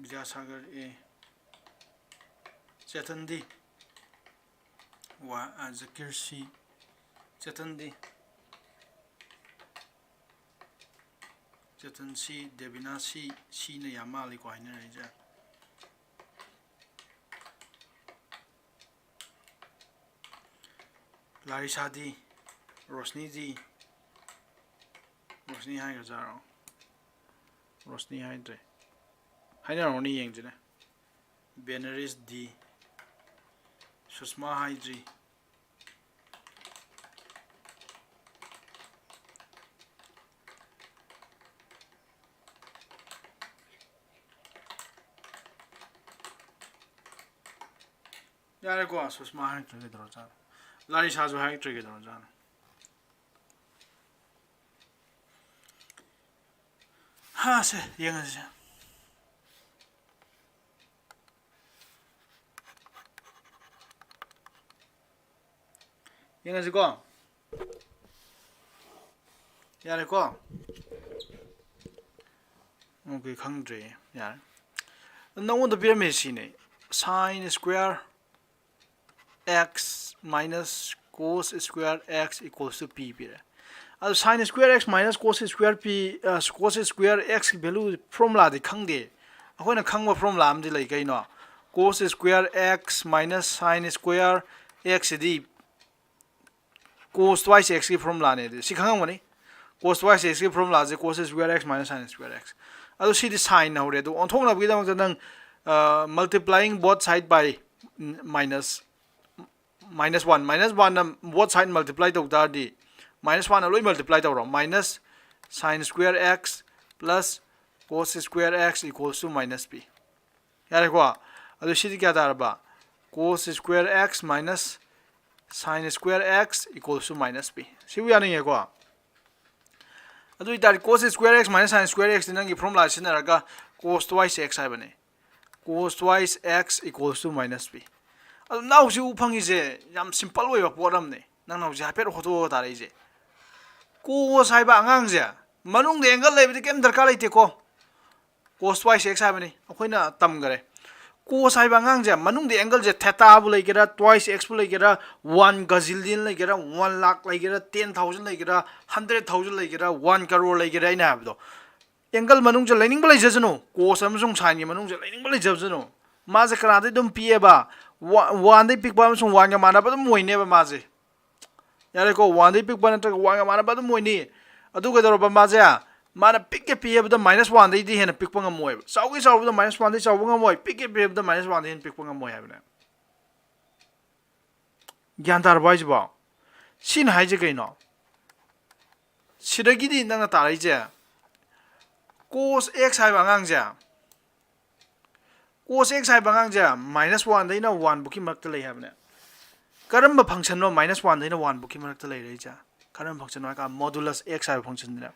Vidyasagar A꯫ Chetan D꯫ ꯋꯥ-, ꯑ, ꯖꯀꯤꯔ C꯫ ꯆꯦꯇꯟ D꯫ ꯆꯦꯇꯟ ꯁꯤ, ꯗꯦꯕꯤꯅꯥ ꯁꯤ, ꯁꯤꯅ ꯌꯥꯝ ꯃꯥꯜꯂꯤꯀꯣ ꯍꯥꯏꯅꯔꯛꯏꯁꯦ꯫ ꯂꯥꯔꯤꯁꯥꯗꯤ, ꯔꯣꯁꯅꯤꯗꯤ, ꯔꯣꯁꯅꯤ ꯍꯥꯏꯒ꯭ꯔꯖꯥꯔꯣ? ꯔꯣꯁꯅꯤ ꯍꯥꯏꯗ꯭ꯔꯦ꯫ ꯍꯥꯏꯅꯔꯝꯒꯅꯤ ꯌꯦꯡꯁꯤꯅꯦ꯫ ꯕꯦꯅꯔꯤꯁ ꯗꯤ꯫ ꯁꯨꯁꯃꯥ ꯍꯥꯏꯗ꯭ꯔꯤ꯫ ꯌꯥꯔꯦꯀꯣ, ꯁꯨꯁꯃꯥ ꯍꯥꯏꯔꯛꯇ꯭ꯔꯦ ꯀꯩꯗꯧꯔꯖꯥꯠꯅꯣ? ꯂꯥꯔꯤꯁꯥꯁꯨ ꯍꯥꯏꯔꯛꯇ꯭ꯔꯦ ꯀꯩꯗꯧꯔꯖꯥꯠꯅꯣ? ꯍꯥ, ꯁꯦ, ꯌꯦꯡꯉꯁꯤ꯫ ꯌꯦꯡꯉꯁꯤꯀꯣ꯫ ꯌꯥꯔꯦꯀꯣ? ꯑꯣꯀꯦ, ꯈꯪꯗ꯭ꯔꯦ꯫ ꯌꯥꯔꯦ꯫ ꯅꯉꯣꯟꯗ ꯄꯤꯔꯝꯃꯦ ꯁꯤꯅꯦ, sine square x minus cos square x equals to p ꯄꯤꯔꯦ꯫ ꯑꯗꯣ sine square x minus cos square p, ꯑ, cos square x ꯀꯤ value formula ꯗꯤ ꯈꯪꯗꯦ꯫ ꯑꯩꯈꯣꯏꯅ ꯈꯪꯕ formula ꯑꯃꯗꯤ ꯂꯩ꯫ ꯀꯩꯅꯣ? Cos square x minus sine square x ꯁꯤꯗꯤ cos twice x ꯀꯤ formula ꯅꯦ꯫ ꯑꯗꯨ ꯁꯤ ꯈꯪꯉꯝꯒꯅꯤ꯫ Cos twice x ꯀꯤ formula ꯁꯦ cos square x minus sine square x꯫ ꯑꯗꯣ ꯁꯤꯗꯤ sine ꯅ ꯍꯧꯔꯦ꯫ ꯑꯗꯣ ꯑꯣꯟꯊꯣꯛꯅꯕꯒꯤꯗꯃꯛꯇ ꯅꯪ, ꯑ, multiplying both side by minus, minus one, minus one ꯅ both side multiply ꯇꯧ ꯇꯥꯔꯗꯤ, minus one ꯅ ꯂꯣꯏ multiply ꯇꯧꯔꯣ, minus sine square x plus cos square x equals to minus p꯫ ꯌꯥꯔꯦꯀꯣ? ꯑꯗꯨ ꯁꯤꯗꯤ ꯀꯌꯥ ꯇꯥꯔꯕ? Cos square x minus sine square x equals to minus p꯫ ꯁꯤꯕꯨ ꯌꯥꯅꯤꯡꯉꯦꯀꯣ? ꯑꯗꯨ ꯑꯣꯏꯇꯥꯔꯗꯤ cos square x minus sine square x T ꯅꯪꯒꯤ formula ꯁꯤꯖꯤꯟꯅꯔꯒ cos twice x ꯍꯥꯏꯕꯅꯦ꯫ Cos twice x equals to minus p꯫ ꯑꯗꯨ ꯅꯪ ꯍꯧꯖꯤꯛ ꯎ ꯐꯪꯉꯤꯁꯦ ꯌꯥꯝ simple ꯑꯣꯏꯕ ꯄꯣꯠ ꯑꯃꯅꯦ꯫ ꯅꯪꯅ ꯍꯧꯖꯤꯛ ꯍꯥꯏꯐꯦꯠ ꯍꯣꯠꯇꯣꯛꯑꯒ ꯇꯥꯔꯛꯏꯁꯦ꯫ Cos ꯍꯥꯏꯕ ꯑꯉꯥꯡꯁꯦ ꯃꯅꯨꯡꯗ angle ꯂꯩꯕꯗꯤ ꯀꯩꯝ ꯗꯔꯀꯥꯔ ꯂꯩꯇꯦꯀꯣ꯫ Cos twice x ꯍꯥꯏꯕꯅꯤ, ꯑꯩꯈꯣꯏꯅ ꯇꯝꯈꯔꯦ꯫ Cos ꯍꯥꯏꯕ ꯑꯉꯥꯡꯁꯦ ꯃꯅꯨꯡꯗ angle ꯁꯦ theta ꯕꯨ ꯂꯩꯒꯦꯔꯥ, twice x ꯄꯨ ꯂꯩꯒꯦꯔꯥ, one gazillion ꯂꯩꯒꯦꯔꯥ, one lakh ꯂꯩꯒꯦꯔꯥ, ten thousand ꯂꯩꯒꯦꯔꯥ, hundred thousand ꯂꯩꯒꯦꯔꯥ, one crore ꯂꯩꯒꯦꯔꯥ, ꯑꯩꯅ ꯍꯥꯏꯕꯗꯣ, angle ꯃꯅꯨꯡꯁꯦ ꯂꯩꯅꯤꯡꯕ ꯂꯩꯖꯁꯅꯨ, cos ꯑꯃꯁꯨꯡ sine ꯒꯤ ꯃꯅꯨꯡꯁꯦ ꯂꯩꯅꯤꯡꯕ ꯂꯩꯖꯁꯅꯨ, ꯃꯥꯁꯦ ꯀꯅꯥꯗꯩ ꯑꯗꯨꯝ ꯄꯤꯛꯑꯦꯕ? One ꯗꯩ ꯄꯤꯛꯄ ꯑꯃꯁꯨꯡ one ꯒ ꯃꯥꯟꯅꯕ ꯑꯗꯨꯝ ꯑꯣꯏꯅꯦꯕ ꯃꯥꯁꯦ꯫ ꯌꯥꯔꯦꯀꯣ, one ꯗꯩ ꯄꯤꯛꯄ ꯅꯠꯇ꯭ꯔꯒ one ꯒ ꯃꯥꯟꯅꯕ ꯑꯗꯨꯝ ꯑꯣꯏꯅꯤ꯫ ꯑꯗꯨ ꯀꯩꯗꯧꯔꯕ ꯃꯥꯁꯦ? ꯃꯥꯅ ꯄꯤꯛꯀꯦ ꯄꯤꯛꯑꯕꯗ minus one ꯗꯩꯗꯤ ꯍꯦꯟꯅ ꯄꯤꯛꯄ ꯉꯝꯃꯣꯏꯕ꯫ ꯆꯥꯎꯒꯦ ꯆꯥꯎꯕꯗ minus one ꯗꯩ ꯆꯥꯎꯕ ꯉꯝꯃꯣꯏ, ꯄꯤꯛꯀꯦ ꯄꯤꯛꯑꯕꯗ minus one ꯗꯩ ꯍꯦꯟꯅ ꯄꯤꯛꯄ ꯉꯝꯃꯣꯏ ꯍꯥꯏꯕꯅꯦ꯫ ꯒ꯭ꯌꯥꯟ ꯇꯥꯔꯕꯣ ꯍꯥꯏꯁꯤꯕꯣ? ꯁꯤꯅ ꯍꯥꯏꯁꯦ ꯀꯩꯅꯣ? ꯁꯤꯗꯒꯤꯗꯤ ꯅꯪꯅ ꯇꯥꯔꯛꯏꯁꯦ cos x ꯍꯥꯏꯕ ꯑꯉꯥꯡꯁꯦ, cos x ꯍꯥꯏꯕ ꯑꯉꯥꯡꯁꯦ minus one ꯗꯩꯅ one ꯐꯧꯀꯤ ꯃꯔꯛꯇ ꯂꯩ ꯍꯥꯏꯕꯅꯦ꯫ ꯀꯔꯝꯕ function ꯅꯣ minus one ꯗꯩꯅ one ꯐꯧꯀꯤ ꯃꯔꯛꯇ ꯂꯩꯔꯛꯏꯁꯦ? ꯀꯔꯝꯕ function ꯅꯣ ꯍꯥꯏ ꯀꯥꯟꯗ modulus x ꯍꯥꯏꯕ function ꯁꯤꯅꯦ꯫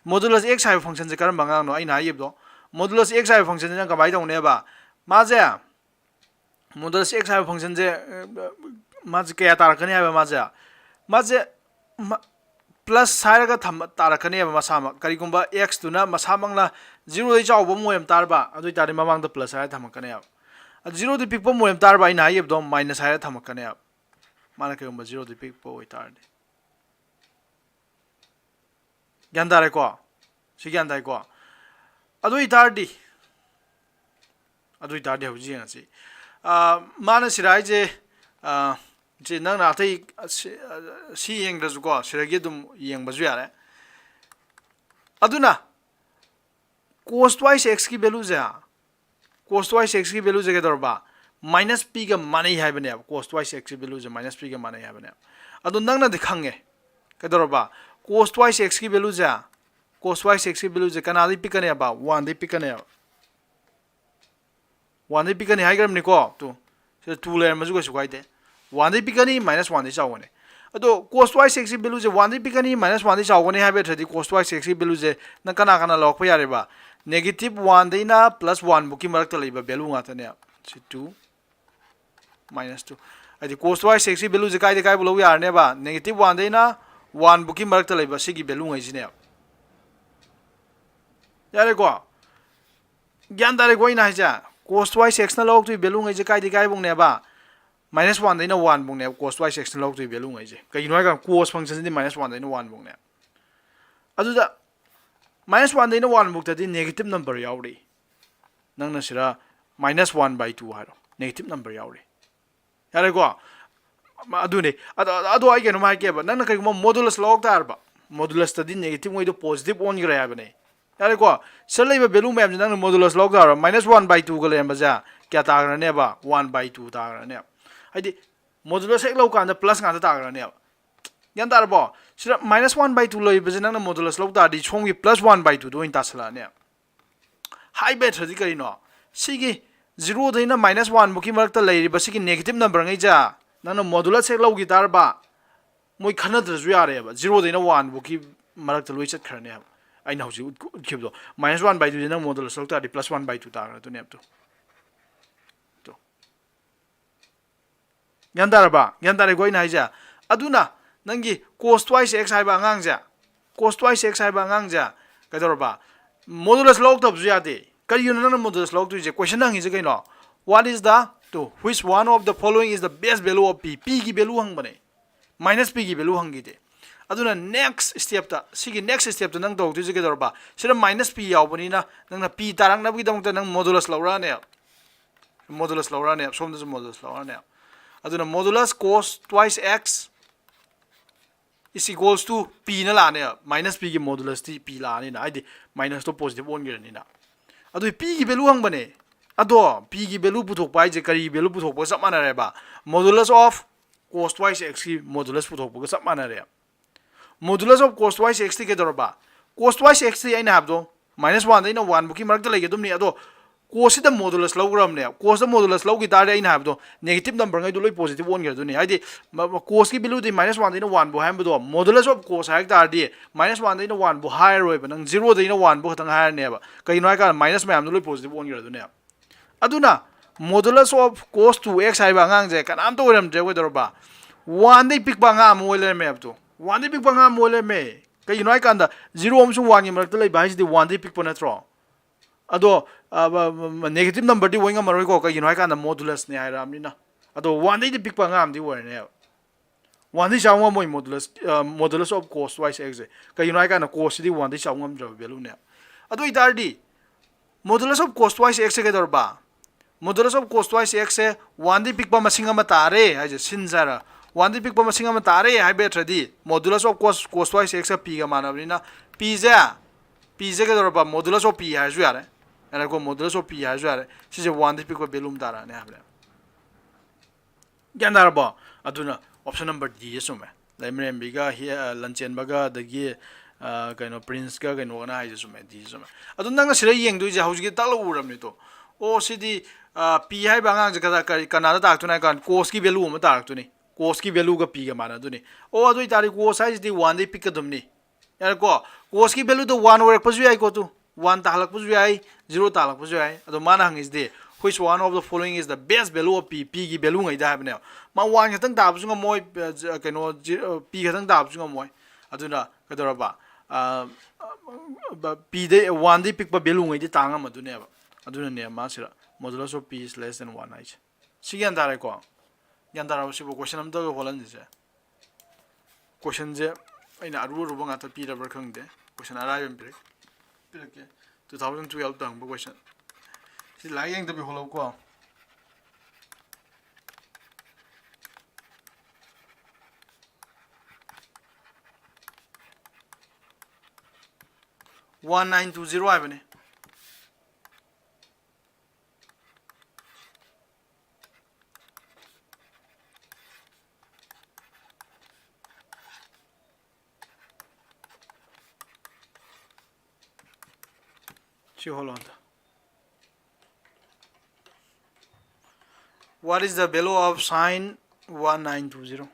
Modulus x ꯍꯥꯏꯕ function ꯁꯦ ꯀꯔꯝꯕ ꯑꯉꯥꯡꯅꯣ? ꯑꯩꯅ ꯍꯥꯏꯈꯤꯕꯗꯣ, modulus x ꯍꯥꯏꯕ function ꯁꯤꯅ ꯀꯃꯥꯏꯅ ꯇꯧꯅꯦꯕ? ꯃꯥꯁꯦ modulus x ꯍꯥꯏꯕ function ꯁꯦ, ꯑ, ꯃꯥꯁꯦ ꯀꯌꯥ ꯇꯥꯔꯛꯀꯅꯤ ꯍꯥꯏꯕ? ꯃꯥꯁꯦ, ꯃꯥꯁꯦ ꯃ-, plus ꯍꯥꯏꯔꯒ ꯊꯝꯕ ꯇꯥꯔꯛꯀꯅꯦꯕ ꯃꯁꯥꯃꯛ꯫ ꯀꯔꯤꯒꯨꯝꯕ x ꯇꯨꯅ ꯃꯁꯥꯃꯛꯅ zero ꯗꯩ ꯆꯥꯎꯕ ꯑꯃ ꯑꯣꯏꯔꯝ ꯇꯥꯔꯕ, ꯑꯗꯨ ꯑꯣꯏꯇꯥꯔꯗꯤ ꯃꯃꯥꯡꯗ plus ꯍꯥꯏꯔ ꯊꯝꯃꯛꯀꯅꯦꯕ꯫ ꯑꯗꯨ zero ꯗꯩ ꯄꯤꯛꯄ ꯑꯃ ꯑꯣꯏꯔꯝ ꯇꯥꯔꯕ, ꯑꯩꯅ ꯍꯥꯏꯈꯤꯕꯗꯣ minus ꯍꯥꯏꯔ ꯊꯝꯃꯛꯀꯅꯦꯕ꯫ ꯃꯥꯅ ꯀꯩꯒꯨꯝꯕ zero ꯗꯩ ꯄꯤꯛꯄ ꯑꯣꯏꯇꯥꯔꯗꯤ꯫ ꯒ꯭ꯌꯥꯟ ꯇꯥꯔꯦꯀꯣ? ꯁꯤ ꯒ꯭ꯌꯥꯟ ꯇꯥꯏꯀꯣ? ꯑꯗꯨ ꯑꯣꯏꯇꯥꯔꯗꯤ, ꯑꯗꯨ ꯑꯣꯏꯇꯥꯔꯗꯤ ꯍꯧꯖꯤꯛ ꯌꯦꯡꯉꯁꯤ꯫ ꯑꯥ, ꯃꯥꯅ ꯁꯤꯗ ꯍꯥꯏꯁꯦ, ꯑꯥ, ꯁꯤ ꯅꯪꯅ ꯑꯇꯩ, ꯑ, ꯁꯤ, ꯑ, ꯁꯤ ꯌꯦꯡꯗ꯭ꯔꯁꯨꯀꯣ, ꯁꯤꯗꯒꯤ ꯑꯗꯨꯝ ꯌꯦꯡꯕꯁꯨ ꯌꯥꯔꯦ꯫ ꯑꯗꯨꯅ cos twice x ꯀꯤ value ꯁꯦ, cos twice x ꯀꯤ value ꯁꯦ ꯀꯩꯗꯧꯔꯕ? Minus p ꯒ ꯃꯥꯟꯅꯩ ꯍꯥꯏꯕꯅꯦꯕ꯫ Cos twice x ꯀꯤ value ꯁꯦ minus p ꯒ ꯃꯥꯟꯅꯩ ꯍꯥꯏꯕꯅꯦꯕ꯫ ꯑꯗꯣ ꯅꯪꯅꯗꯤ ꯈꯪꯉꯦ꯫ ꯀꯩꯗꯧꯔꯕ? Cos twice x ꯀꯤ value ꯁꯦ, cos twice x ꯀꯤ value ꯁꯦ ꯀꯅꯥꯗꯩ ꯄꯤꯛꯀꯅꯦꯕ? One ꯗꯩ ꯄꯤꯛꯀꯅꯦꯕ꯫ One ꯗꯩ ꯄꯤꯛꯀꯅꯤ ꯍꯥꯏꯈ꯭ꯔꯕꯅꯤꯀꯣ꯫ ꯇꯨ, ꯁꯤꯗ two ꯂꯩꯔꯝꯃꯁꯨ ꯀꯩꯁꯨ ꯀꯥꯏꯗꯦ꯫ One ꯗꯩ ꯄꯤꯛꯀꯅꯤ, minus one ꯗꯩ ꯆꯥꯎꯒꯅꯤ꯫ ꯑꯗꯣ cos twice x ꯀꯤ value ꯁꯦ one ꯗꯩ ꯄꯤꯛꯀꯅꯤ, minus one ꯗꯩ ꯆꯥꯎꯒꯅꯤ ꯍꯥꯏꯕ ꯅꯠꯇ꯭ꯔꯗꯤ cos twice x ꯀꯤ value ꯁꯦ ꯅꯪ ꯀꯅꯥ ꯀꯅꯥ ꯂꯧꯔꯛꯄ ꯌꯥꯔꯦꯕ? Negative one ꯗꯩꯅ plus one ꯐꯧꯀꯤ ꯃꯔꯛꯇ ꯂꯩꯕ value ꯉꯥꯛꯇꯅꯦ꯫ ꯁꯤ two, minus two꯫ ꯍꯥꯏꯗꯤ cos twice x ꯀꯤ value ꯁꯦ ꯀꯥꯏꯗꯩ ꯀꯥꯏꯕꯨ ꯂꯧ ꯌꯥꯔꯅꯦꯕ? Negative one ꯗꯩꯅ one ꯐꯧꯀꯤ ꯃꯔꯛꯇ ꯂꯩꯕ ꯁꯤꯒꯤ value ꯉꯩꯁꯤꯅꯦꯕ꯫ ꯌꯥꯔꯦꯀꯣ? ꯒ꯭ꯌꯥꯟ ꯇꯥꯔꯦꯀꯣ ꯑꯩꯅ ꯍꯥꯏꯁꯦ? Cos twice x ꯅ ꯂꯧꯔꯛꯇꯣꯏ value ꯉꯩꯁꯦ ꯀꯥꯏꯗꯩ ꯀꯥꯏꯐꯧꯅꯦꯕ? Minus one ꯗꯩꯅ one ꯐꯧꯅꯦꯕ cos twice x ꯅ ꯂꯧꯔꯛꯇꯣꯏ value ꯉꯩꯁꯦ꯫ ꯀꯩꯒꯤꯅꯣ ꯍꯥꯏꯀꯥꯟꯗ cos function ꯁꯤꯗꯤ minus one ꯗꯩꯅ one ꯐꯧꯅꯦ꯫ ꯑꯗꯨꯗ Minus one ꯗꯩꯅ one ꯐꯥꯎꯇꯗꯤ negative number ꯌꯥꯎꯔꯤ. ꯅꯪꯅ ꯁꯤꯗ minus one by two ꯍꯥꯏꯔꯣ, negative number ꯌꯥꯎꯔꯤ. ꯌꯥꯔꯦꯀꯣ? ꯑꯗꯨꯅꯦ. ꯑꯗꯣ, ꯑꯗꯣ ꯑꯩ ꯀꯩꯅꯣꯝ ꯍꯥꯏꯒꯦꯕ, ꯅꯪꯅ ꯀꯩꯒꯨꯝꯕ modulus ꯂꯧꯔꯛ ꯇꯥꯔꯕ, modulus ꯇꯗꯤ negative ꯉꯩꯗꯣ positive ꯑꯣꯟꯈ꯭ꯔꯦ ꯍꯥꯏꯕꯅꯦ. ꯌꯥꯔꯦꯀꯣ? ꯁꯤꯗ ꯂꯩꯕ value ꯃꯌꯥꯝꯁꯦ ꯅꯪꯅ modulus ꯂꯧꯔꯛ ꯇꯥꯔꯕ, minus one by two ꯒ ꯂꯩꯔꯝꯕꯁꯦ ꯀꯌꯥ ꯇꯥꯈ꯭ꯔꯅꯦꯕ? One by two ꯇꯥꯈ꯭ꯔꯅꯦꯕ. ꯍꯥꯏꯗꯤ modulus ꯍꯦꯛ ꯂꯧꯀꯥꯟꯗ plus ꯉꯥꯛꯇ ꯇꯥꯈ꯭ꯔꯅꯦꯕ. ꯒ꯭ꯌꯥꯟ ꯇꯥꯔꯕꯣ? ꯁꯤꯗ minus one by two ꯂꯩꯕꯁꯦ ꯅꯪꯅ modulus ꯂꯧ ꯇꯥꯔꯗꯤ ꯁꯣꯝꯒꯤ plus one by two ꯗꯣ ꯑꯣꯏꯅ ꯇꯥꯁꯜꯂꯛꯑꯅꯦꯕ. High beta ꯗꯤ ꯀꯔꯤꯅꯣ? ꯁꯤꯒꯤ zero ꯗꯩꯅ minus one ꯐꯥꯎꯒꯤ ꯃꯔꯛꯇ ꯂꯩꯔꯤꯕ ꯁꯤꯒꯤ negative number ꯉꯩꯁꯦ ꯅꯪꯅ modulus ꯍꯦꯛ ꯂꯧꯈꯤ ꯇꯥꯔꯕ, ꯃꯣꯏ ꯈꯟꯅꯗ꯭ꯔꯁꯨ ꯌꯥꯔꯦꯕ, zero ꯗꯩꯅ one ꯐꯥꯎꯒꯤ ꯃꯔꯛꯇ ꯂꯣꯏ ꯆꯠꯈ꯭ꯔꯅꯦꯕ꯫ ꯑꯩꯅ ꯍꯧꯖꯤꯛ ꯎꯠ-, ꯎꯠꯈꯤꯕꯗꯣ, minus one by two ꯁꯦ ꯅꯪ modulus ꯂꯧ ꯇꯥꯔꯗꯤ plus one by two ꯇꯥꯈ꯭ꯔꯗꯣꯏꯅꯦꯕ꯫ Two, two. ꯒ꯭ꯌꯥꯟ ꯇꯥꯔꯕ? ꯒ꯭ꯌꯥꯟ ꯇꯥꯔꯦꯀꯣ ꯑꯩꯅ ꯍꯥꯏꯁꯦ? ꯑꯗꯨꯅ ꯅꯪꯒꯤ cos twice x ꯍꯥꯏꯕ ꯑꯉꯥꯡꯁꯦ, cos twice x ꯍꯥꯏꯕ ꯑꯉꯥꯡꯁꯦ ꯀꯩꯗꯧꯔꯕ? Modulus ꯂꯧꯔꯛꯇꯕꯁꯨ ꯌꯥꯗꯦ꯫ ꯀꯔꯤꯒꯤꯅꯣ ꯅꯪꯅ modulus ꯂꯧꯔꯛꯇꯣꯏꯁꯦ? Question ꯍꯪꯉꯤꯁꯦ ꯀꯩꯅꯣ? What is the, to which one of the following is the best value of p? P ꯒꯤ value ꯍꯪꯕꯅꯦ, minus p ꯒꯤ value ꯍꯪꯈꯤꯗꯦ꯫ ꯑꯗꯨꯅ next step ꯇ, ꯁꯤꯒꯤ next step ꯇ ꯅꯪ ꯇꯧꯔꯛꯇꯣꯏꯁꯦ ꯀꯩꯗꯧꯔꯕ? ꯁꯤꯗ minus p ꯌꯥꯎꯕꯅꯤꯅ ꯅꯪꯅ p ꯇꯥꯔꯛꯅꯕꯒꯤꯗꯃꯛꯇ ꯅꯪ modulus ꯂꯧꯔꯛꯑꯅꯦꯕ, modulus ꯂꯧꯔꯛꯑꯅꯦꯕ, ꯁꯣꯝꯗꯁꯨ modulus ꯂꯧꯔꯛꯑꯅꯦꯕ꯫ ꯑꯗꯨꯅ modulus cos twice x is equals to p ꯅ ꯂꯥꯛꯑꯅꯦꯕ, minus p ꯒꯤ modulus ꯇꯤ p ꯂꯥꯛꯑꯅꯤꯅ, ꯍꯥꯏꯗꯤ minus ꯇꯣ positive ꯑꯣꯟꯈ꯭ꯔꯅꯤꯅ꯫ ꯑꯗꯨ p ꯒꯤ value ꯍꯪꯕꯅꯦ꯫ ꯑꯗꯣ p ꯒꯤ value ꯄꯨꯊꯣꯛꯄ ꯍꯥꯏꯁꯦ ꯀꯔꯤ value ꯄꯨꯊꯣꯛꯄꯒ ꯆꯞ ꯃꯥꯟꯅꯔꯦꯕ? Modulus of cos twice x ꯀꯤ modulus ꯄꯨꯊꯣꯛꯄꯒ ꯆꯞ ꯃꯥꯟꯅꯔꯦ꯫ Modulus of cos twice x T ꯀꯩꯗꯧꯔꯕ? Cos twice x ꯇꯤ ꯑꯩꯅ ꯍꯥꯏꯕꯗꯣ minus one ꯗꯩꯅ one ꯐꯥꯎꯒꯤ ꯃꯔꯛꯇ ꯂꯩꯒꯗꯕꯅꯤ꯫ ꯑꯗꯣ cos ꯁꯤꯗ modulus ꯂꯧꯈ꯭ꯔꯕꯅꯦ꯫ Cos ꯇ modulus ꯂꯧꯈꯤ ꯇꯥꯔꯗꯤ ꯑꯩꯅ ꯍꯥꯏꯕꯗꯣ negative number ꯉꯩꯗꯣ ꯂꯣꯏ positive ꯑꯣꯟꯈ꯭ꯔꯗꯣꯏꯅꯤ꯫ ꯍꯥꯏꯗꯤ ꯃ-, ꯃ-, cos ꯀꯤ value ꯗꯤ minus one ꯗꯩꯅ one ꯐꯥꯎ ꯍꯥꯏꯔꯝꯕꯗꯣ modulus of cos ꯍꯥꯏꯔꯛ ꯇꯥꯔꯗꯤ minus one ꯗꯩꯅ one ꯐꯥꯎ ꯍꯥꯏꯔꯔꯣꯏꯕ, ꯅꯪ zero ꯗꯩꯅ one ꯐꯥꯎ ꯈꯛꯇꯪ ꯍꯥꯏꯔꯅꯦꯕ꯫ ꯀꯩꯒꯤꯅꯣ ꯍꯥꯏꯀꯥꯟꯗ minus ꯃꯌꯥꯝꯗꯣ ꯂꯣꯏ positive ꯑꯣꯟꯈ꯭ꯔꯗꯣꯏꯅꯦꯕ꯫ ꯑꯗꯨꯅ modulus of cos two x ꯍꯥꯏꯕ ꯑꯉꯥꯡꯁꯦ ꯀꯅꯥꯝꯇ ꯑꯣꯏꯔꯝꯗ꯭ꯔꯦ꯫ ꯀꯩꯗꯧꯔꯕ? One ꯗꯩ ꯄꯤꯛꯄ ꯑꯉꯥꯡ ꯑꯃ ꯑꯣꯏ ꯂꯩꯔꯝꯃꯦ ꯍꯥꯏꯕꯗꯣ꯫ One ꯗꯩ ꯄꯤꯛꯄ ꯑꯉꯥꯡ ꯑꯃ ꯑꯣꯏ ꯂꯩꯔꯝꯃꯦ꯫ ꯀꯩꯒꯤꯅꯣ ꯍꯥꯏꯀꯥꯟꯗ zero ꯑꯃꯁꯨꯡ one ꯒꯤ ꯃꯔꯛꯇ ꯂꯩꯕ ꯍꯥꯏꯁꯤꯗꯤ one ꯗꯩ ꯄꯤꯛꯄ ꯅꯠꯇ꯭ꯔꯣ? ꯑꯗꯣ, ꯑ, ꯕ-, ꯕ-, negative number ꯗꯤ ꯑꯣꯏ ꯉꯝꯃꯔꯣꯏꯀꯣ, ꯀꯩꯒꯤꯅꯣ ꯍꯥꯏꯀꯥꯟꯗ modulus ꯅꯦ ꯍꯥꯏꯔꯛꯑꯕꯅꯤꯅ꯫ ꯑꯗꯣ one ꯗꯩꯗꯤ ꯄꯤꯛꯄ ꯑꯉꯥꯡ ꯑꯃꯗꯤ ꯑꯣꯏꯔꯅꯦꯕ꯫ ꯋꯥꯟꯗꯤ ꯆꯥꯎ ꯉꯝꯃꯣꯏ modulus modulus of cos twice x ꯁꯦ꯫ ꯀꯩꯒꯤꯅꯣ ꯍꯥꯏ ꯀꯥꯟꯗ cos ꯁꯤꯗꯤ ꯋꯥꯟꯗꯤ ꯆꯥꯎ ꯉꯝꯗ꯭ꯔꯕ value ꯅꯦ꯫ ꯑꯗꯨ ꯑꯣꯏꯇꯥꯔꯗꯤ modulus of cos twice x ꯁꯦ ꯀꯩꯗꯧꯔꯕ? Modulus of cos twice x ꯁꯦ ꯋꯥꯟꯗꯤ ꯄꯤꯛꯄ ꯃꯁꯤꯡ ꯑꯃ ꯇꯥꯔꯦ ꯍꯥꯏꯁꯦ, ꯁꯤꯟꯁ ꯍꯥꯏꯔ ꯋꯥꯟꯗꯤ ꯄꯤꯛꯄ ꯃꯁꯤꯡ ꯑꯃ ꯇꯥꯔꯦ ꯍꯥꯏꯕ ꯅꯠꯇ꯭ꯔꯗꯤ modulus of cos cos twice x ꯀ p ꯒ ꯃꯥꯟꯅꯕꯅꯤꯅ p ꯁꯦ, p ꯁꯦ ꯀꯩꯗꯧꯔꯕ? Modulus of p ꯍꯥꯏꯔꯁꯨ ꯌꯥꯔꯦ꯫ ꯌꯥꯔꯦꯀꯣ? Modulus of p ꯍꯥꯏꯔꯁꯨ ꯌꯥꯔꯦ꯫ ꯁꯤꯁꯦ ꯋꯥꯟꯗꯤ ꯄꯤꯛꯄ value ꯑꯃ ꯇꯥꯔꯛꯑꯅꯤ ꯍꯥꯏꯕꯅꯦ꯫ ꯒ꯭ꯌꯥꯟ ꯇꯥꯔꯕꯣ? ꯑꯗꯨꯅ option number D ꯁꯦ ꯆꯨꯝꯃꯦ꯫ ꯂꯩꯃꯔꯦꯝꯕꯤꯒ ꯍꯤ-, ꯑ, ꯂꯟꯆꯦꯟꯕꯒ ꯑꯗꯒꯤ, ꯑ, ꯀꯩꯅꯣ, ꯄ꯭ꯔꯤꯟꯁꯀ ꯀꯩꯅꯣꯒꯅ ꯍꯥꯏꯁꯦ ꯆꯨꯝꯃꯦ, D ꯁꯦ ꯆꯨꯝꯃꯦ꯫ ꯑꯗꯨ ꯅꯪꯅ ꯁꯤꯗ ꯌꯦꯡꯗꯣꯏꯁꯦ ꯍꯧꯖꯤꯛꯀꯤ ꯇꯥꯛꯂꯛ ꯎꯔꯕꯅꯤꯗꯣ꯫ ꯑꯣ, ꯁꯤꯗꯤ, ꯑ, p ꯍꯥꯏꯕ ꯑꯉꯥꯡꯁꯦ ꯀꯗꯥ-, ꯀꯔꯤ, ꯀꯅꯥꯗ ꯇꯥꯔꯛꯇꯣꯏꯅꯣ ꯍꯥꯏ ꯀꯥꯟꯗ cos ꯀꯤ value ꯑꯃ ꯇꯥꯔꯛꯇꯣꯏꯅꯤ꯫ Cos ꯀꯤ value ꯒ p ꯒ ꯃꯥꯟꯅꯗꯣꯏꯅꯤ꯫ ꯑꯣ, ꯑꯗꯨ ꯑꯣꯏꯇꯥꯔꯗꯤ cos ꯍꯥꯏꯁꯤꯗꯤ ꯋꯥꯟꯗꯩ ꯄꯤꯛꯀꯗꯕꯅꯤ꯫ ꯌꯥꯔꯦꯀꯣ? Cos ꯀꯤ value ꯗꯣ ꯋꯥꯟ ꯑꯣꯏꯔꯛꯄꯁꯨ ꯌꯥꯏꯀꯣ, ꯇꯨ꯫ ꯋꯥꯟ ꯇꯥꯍꯜꯂꯛꯄꯁꯨ ꯌꯥꯏ, ꯖꯤꯔꯣ ꯇꯥꯍꯜꯂꯛꯄꯁꯨ ꯌꯥꯏ꯫ ꯑꯗꯣ ꯃꯥꯅ ꯍꯪꯉꯤꯁꯤꯗꯤ, which one of the following is the best value of p? P ꯒꯤ value ꯉꯩꯗ ꯍꯥꯏꯕꯅꯦꯕ꯫ ꯃꯥ ꯋꯥꯟ ꯈꯛꯇꯪ ꯇꯥꯕꯁꯨ ꯉꯝꯃꯣꯏ, ꯑ, ꯖ-, ꯑ, ꯀꯩꯅꯣ, ꯖꯤ-, ꯑ, p ꯈꯛꯇꯪ ꯇꯥꯕꯁꯨ ꯉꯝꯃꯣꯏ꯫ ꯑꯗꯨꯅ ꯀꯩꯗꯧꯔꯕ? ꯑ, ꯑ, ꯕ-, p ꯗꯩ, ꯋꯥꯟꯗꯩ ꯄꯤꯛꯄ value ꯉꯩꯗꯤ ꯇꯥ ꯉꯝꯃꯗꯣꯏꯅꯦꯕ꯫ ꯑꯗꯨꯅꯅꯦ ꯃꯥ ꯁꯤꯗ modulus of p is less than one ꯍꯥꯏꯁꯦ꯫ ꯁꯤ ꯒ꯭ꯌꯥꯟ ꯇꯥꯔꯦꯀꯣ? ꯒ꯭ꯌꯥꯟ ꯇꯥꯔꯕ ꯁꯤꯕꯨ? Question ꯑꯝꯇꯒ ꯍꯣꯠꯍꯟꯁꯤꯁꯦ꯫ Question ꯁꯦ ꯑꯩꯅ ꯑꯔꯨ ꯑꯔꯨꯕ ꯉꯥꯛꯇ ꯄꯤꯔꯕ꯭ꯔꯥ ꯈꯪꯗꯦ꯫ Question ꯑꯔꯥꯏꯕ ꯑꯃ ꯄꯤꯔꯛ-, ꯄꯤꯔꯛꯀꯦ꯫ Two thousand twelve ꯇ ꯍꯪꯕ question꯫ ꯁꯤ ꯂꯥꯏꯔꯤꯛ ꯌꯦꯡꯗꯕꯤ ꯍꯣꯠꯂꯧꯀꯣ꯫ One nine two zero ꯍꯥꯏꯕꯅꯤ꯫ ꯁꯤ ꯍꯣꯠꯂꯣ ꯑꯝꯇ꯫ What is the value of sine one nine two zero?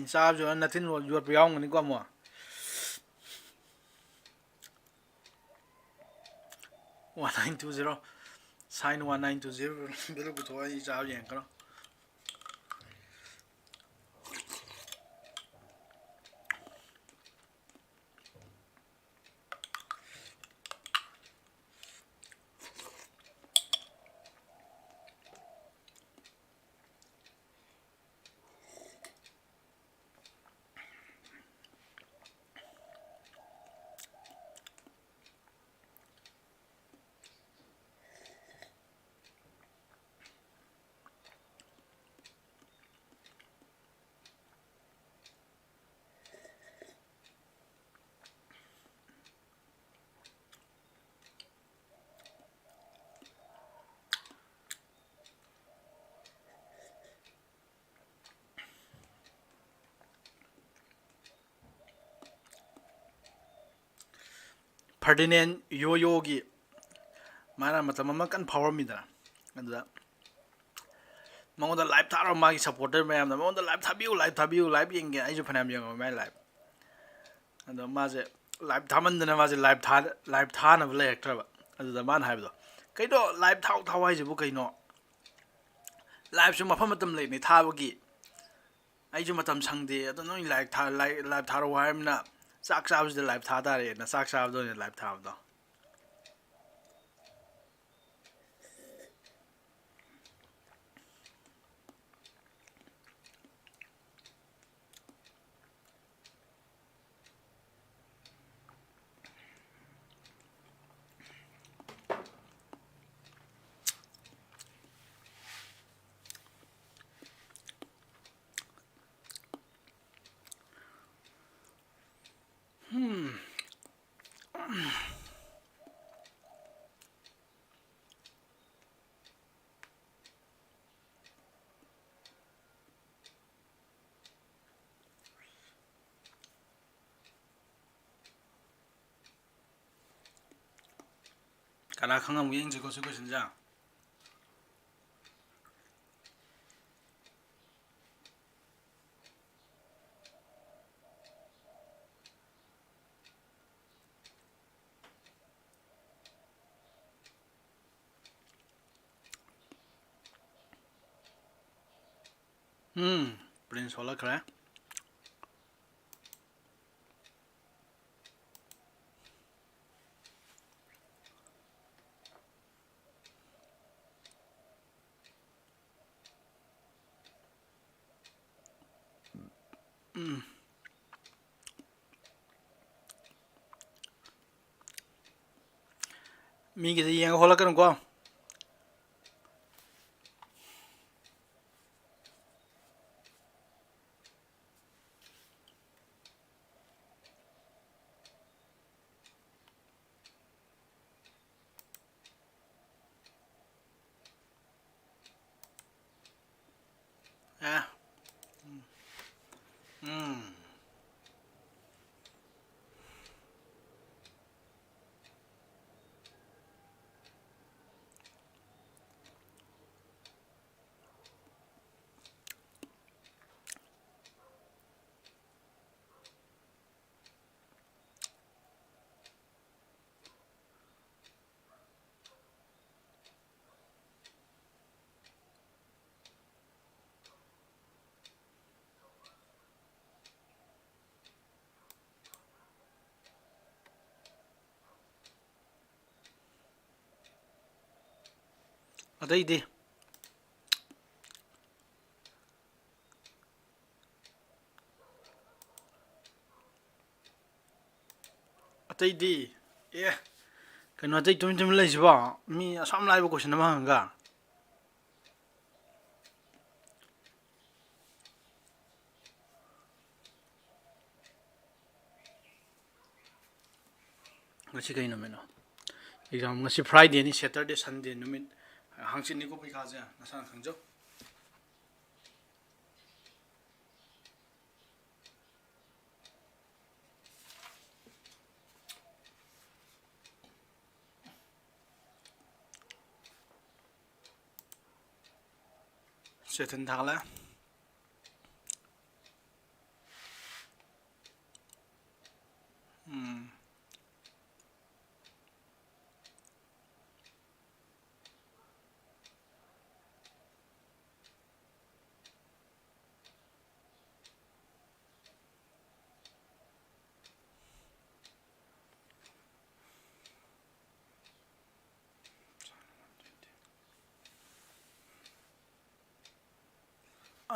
ꯆꯥꯕꯁꯨ ꯅꯠꯊꯤꯟ ꯌꯣꯠꯄ ꯌꯥꯎꯔꯝꯒꯅꯤꯀꯣ ꯑꯃꯨꯛ꯫ One nine two zero, sign one nine two zero, value ꯄꯨꯊꯣꯛꯑ ꯑꯩ ꯆꯥꯕ ꯌꯦꯡꯉꯛꯀꯅꯣ꯫ ꯐꯔꯗꯤꯅꯦꯟ ꯌꯣꯌꯣꯒꯤ ꯃꯥꯅ ꯃꯇꯝ ꯑꯃ ꯀꯟꯅ ꯐꯥꯎꯔꯝꯃꯤꯗꯅ, ꯑꯗꯨꯗ ꯃꯉꯣꯟꯗ ꯂꯥꯏꯚ ꯊꯥꯔꯣ, ꯃꯥꯒꯤ ꯁꯞꯄꯣꯔꯇꯔ ꯃꯌꯥꯝꯅ ꯃꯉꯣꯟꯗ ꯂꯥꯏꯚ ꯊꯥꯕꯤꯌꯨ, ꯂꯥꯏꯚ ꯊꯥꯕꯤꯌꯨ, ꯂꯥꯏꯚ ꯌꯦꯡꯒꯦ꯫ ꯑꯩꯁꯨ ꯐꯅꯌꯥꯝ ꯌꯦꯡꯉꯝꯃꯦ ꯃꯥꯏ ꯂꯥꯏꯚ꯫ ꯑꯗꯣ ꯃꯥꯁꯦ ꯂꯥꯏꯚ ꯊꯥꯃꯟꯗꯅ ꯃꯥꯁꯦ ꯂꯥꯏꯚ ꯊꯥ-, ꯂꯥꯏꯚ ꯊꯥꯅꯕ ꯂꯩꯔꯛꯇ꯭ꯔꯕ꯫ ꯑꯗꯨꯗ ꯃꯥꯅ ꯍꯥꯏꯕꯗꯣ, "ꯀꯩꯅꯣ ꯂꯥꯏꯚ ꯊꯥꯎ ꯊꯥꯎ ꯍꯥꯏꯁꯤꯕꯨ ꯀꯩꯅꯣ? ꯂꯥꯏꯚꯁꯨ ꯃꯐꯝ ꯃꯇꯝ ꯂꯩꯕꯅꯤ ꯊꯥꯕꯒꯤ꯫ ꯑꯩꯁꯨ ꯃꯇꯝ ꯁꯪꯗꯦ꯫ ꯑꯗꯣ ꯅꯣꯏ ꯂꯥꯏꯚ ꯊꯥ-, ꯂꯥꯏ-, ꯂꯥꯏꯚ ꯊꯥꯔꯛꯑꯣ ꯍꯥꯏꯔꯕꯅꯤꯅ ꯆꯥꯛ ꯆꯥꯕꯁꯤꯗ ꯂꯥꯏꯚ ꯊꯥ ꯇꯥꯔꯦꯅ ꯆꯥꯛ ꯆꯥꯕꯗ ꯑꯣꯏꯅ ꯂꯥꯏꯚ ꯊꯥꯕꯗꯣ"꯫ ꯀꯅꯥ ꯈꯪ ꯑꯃꯨꯛ ꯌꯦꯡꯁꯤꯀꯣ ꯁꯤ ꯀꯣꯏꯁꯟꯁꯦ꯫ ꯎꯝ, ꯄ꯭ꯔꯤꯟꯁ ꯍꯣꯜꯂꯛꯈ꯭ꯔꯦ꯫ ꯎꯝ꯫ ꯃꯤꯒꯤꯗ ꯌꯦꯡꯉ ꯍꯣꯠꯂꯛꯀꯅꯨꯀꯣ꯫ ꯑꯦ꯫ ꯎꯝ꯫ ꯎꯝ꯫ ꯑꯇꯩꯗꯤ? ꯑꯇꯩꯗꯤ? ꯑꯦ, ꯀꯩꯅꯣ, ꯑꯇꯩ ꯇꯨꯃꯤꯟ ꯇꯨꯃꯤꯟ ꯂꯩꯁꯤꯕꯣ? ꯃꯤ ꯑꯁꯨꯛ ꯌꯥꯝ ꯂꯥꯏꯕ question ꯑꯃ ꯍꯪꯉꯒ꯫ ꯉꯁꯤ ꯀꯩ ꯅꯨꯃꯤꯠꯅꯣ? Exam ꯉꯁꯤ Fridayꯅꯤ, Saturday, Sunday ꯅꯨꯃꯤꯠ, ꯍꯪꯆꯤꯠꯅꯤꯀꯣ ꯄꯩꯈꯥꯁꯦ, ꯅꯁꯥꯅ ꯈꯪꯖꯧ꯫ ꯆꯦꯇꯟ ꯊꯥꯒꯠꯂꯦ꯫ ꯎꯝ꯫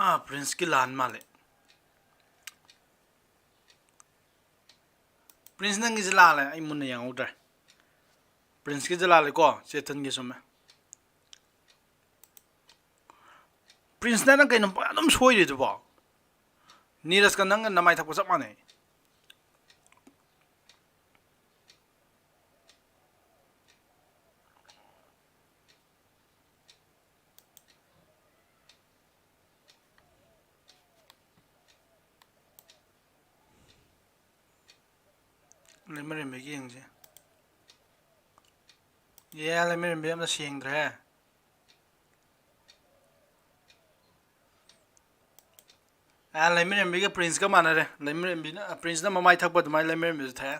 ꯑꯥ, ꯄ꯭ꯔꯤꯟꯁꯀꯤ ꯂꯥꯟ ꯃꯥꯜꯂꯦ꯫ ꯄ꯭ꯔꯤꯟꯁ, ꯅꯪꯒꯤꯁꯦ ꯂꯥꯜꯂꯦ, ꯑꯩ ꯃꯨꯟꯅ ꯌꯦꯡꯍꯧꯗ꯭ꯔꯦ꯫ ꯄ꯭ꯔꯤꯟꯁꯀꯤꯁꯦ ꯂꯥꯜꯂꯦꯀꯣ, ꯆꯦꯇꯟꯒꯤ ꯆꯨꯝꯃꯦ꯫ ꯄ꯭ꯔꯤꯟꯁꯅ ꯅꯪ ꯀꯩꯅꯣ ꯑꯗꯨꯝ ꯁꯣꯏꯔꯤꯗꯨꯕꯣ? ꯅꯤꯔꯖꯀ ꯅꯪꯒ ꯅꯃꯥꯏ ꯊꯛꯄ ꯆꯞ ꯃꯥꯟꯅꯩ꯫ ꯂꯩꯃꯔꯦꯝꯕꯒꯤ ꯌꯦꯡꯁꯦ꯫ ꯑꯦ, ꯂꯩꯃꯔꯦꯝꯕꯤ ꯌꯥꯝꯅ ꯁꯦꯡꯗ꯭ꯔꯦ꯫ ꯑꯦ, ꯂꯩꯃꯔꯦꯝꯕꯤꯒ ꯄ꯭ꯔꯤꯟꯁꯀ ꯃꯥꯟꯅꯔꯦ꯫ ꯂꯩꯃꯔꯦꯝꯕꯤꯅ, ꯄ꯭ꯔꯤꯟꯁꯅ ꯃꯃꯥꯏ ꯊꯛꯄ ꯑꯗꯨꯃꯥꯏꯅ ꯂꯩꯃꯔꯦꯝꯕꯤꯁꯨ ꯊꯛꯑꯦ꯫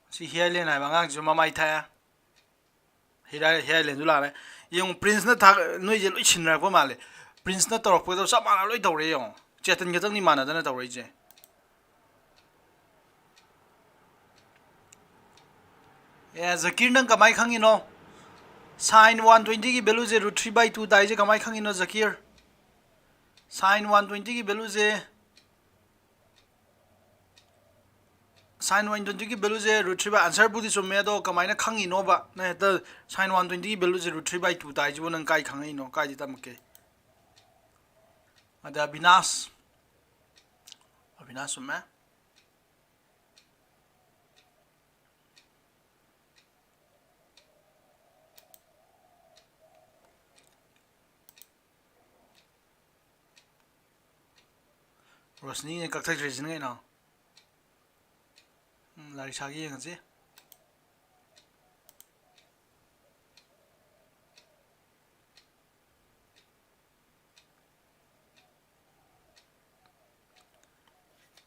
ꯁꯤ ꯍꯤꯌꯥꯏꯂꯦꯟ ꯍꯥꯏꯕ ꯑꯉꯥꯡꯁꯤꯁꯨ ꯃꯃꯥꯏ ꯊꯛꯑꯦ꯫ ꯍꯤꯌꯥꯏ-, ꯍꯤꯌꯥꯏꯂꯦꯟꯁꯨ ꯂꯥꯛꯑꯦ꯫ ꯌꯦꯡꯉꯨ, ꯄ꯭ꯔꯤꯟꯁꯅ ꯊꯥ-, ꯅꯣꯏꯁꯦ ꯂꯣꯏ ꯁꯤꯟꯅꯔꯛꯄ ꯃꯥꯜꯂꯦ꯫ ꯄ꯭ꯔꯤꯟꯁꯅ ꯇꯧꯔꯛꯄꯗꯣ ꯆꯞ ꯃꯥꯟꯅ ꯂꯣꯏ ꯇꯧꯔꯦ ꯌꯦꯡꯉꯣ꯫ ꯆꯦꯇꯟ ꯈꯛꯇꯪꯅꯤ ꯃꯥꯟꯅꯗꯅ ꯇꯧꯔꯛꯏꯁꯦ꯫ ꯑꯦ, ꯖꯀꯤꯔ, ꯅꯪ ꯀꯃꯥꯏ ꯈꯪꯉꯤꯅꯣ? Sine one twenty ꯒꯤ value say root three by two ꯇꯥꯏꯁꯦ ꯀꯃꯥꯏ ꯈꯪꯉꯤꯅꯣ, ꯖꯀꯤꯔ? Sine one twenty ꯒꯤ value ꯁꯦ, sine one twenty ꯒꯤ value say root three by, answer ꯕꯨꯗꯤ ꯆꯨꯝꯃꯦ, ꯑꯗꯣ ꯀꯃꯥꯏꯅ ꯈꯪꯉꯤꯅꯣꯕ? ꯅꯪ ꯍꯦꯛꯇ sine one twenty ꯒꯤ value say root three by two ꯇꯥꯏꯁꯤꯕꯨ ꯅꯪ ꯀꯥꯏ ꯈꯪꯉꯛꯏꯅꯣ? ꯀꯥꯏꯗꯤ ꯇꯝꯃꯛꯀꯦ? ꯑꯗ ꯑꯕꯤꯅꯥꯁ, ꯑꯕꯤꯅꯥꯁ ꯆꯨꯝꯃꯦ꯫ ꯔꯣꯁꯅꯤꯅ ꯀꯛꯊꯠꯈ꯭ꯔꯤꯁꯤꯅ ꯀꯩꯅꯣ? ꯎꯝ, ꯂꯥꯔꯤꯁꯥꯒꯤ ꯌꯦꯡꯉꯁꯤ꯫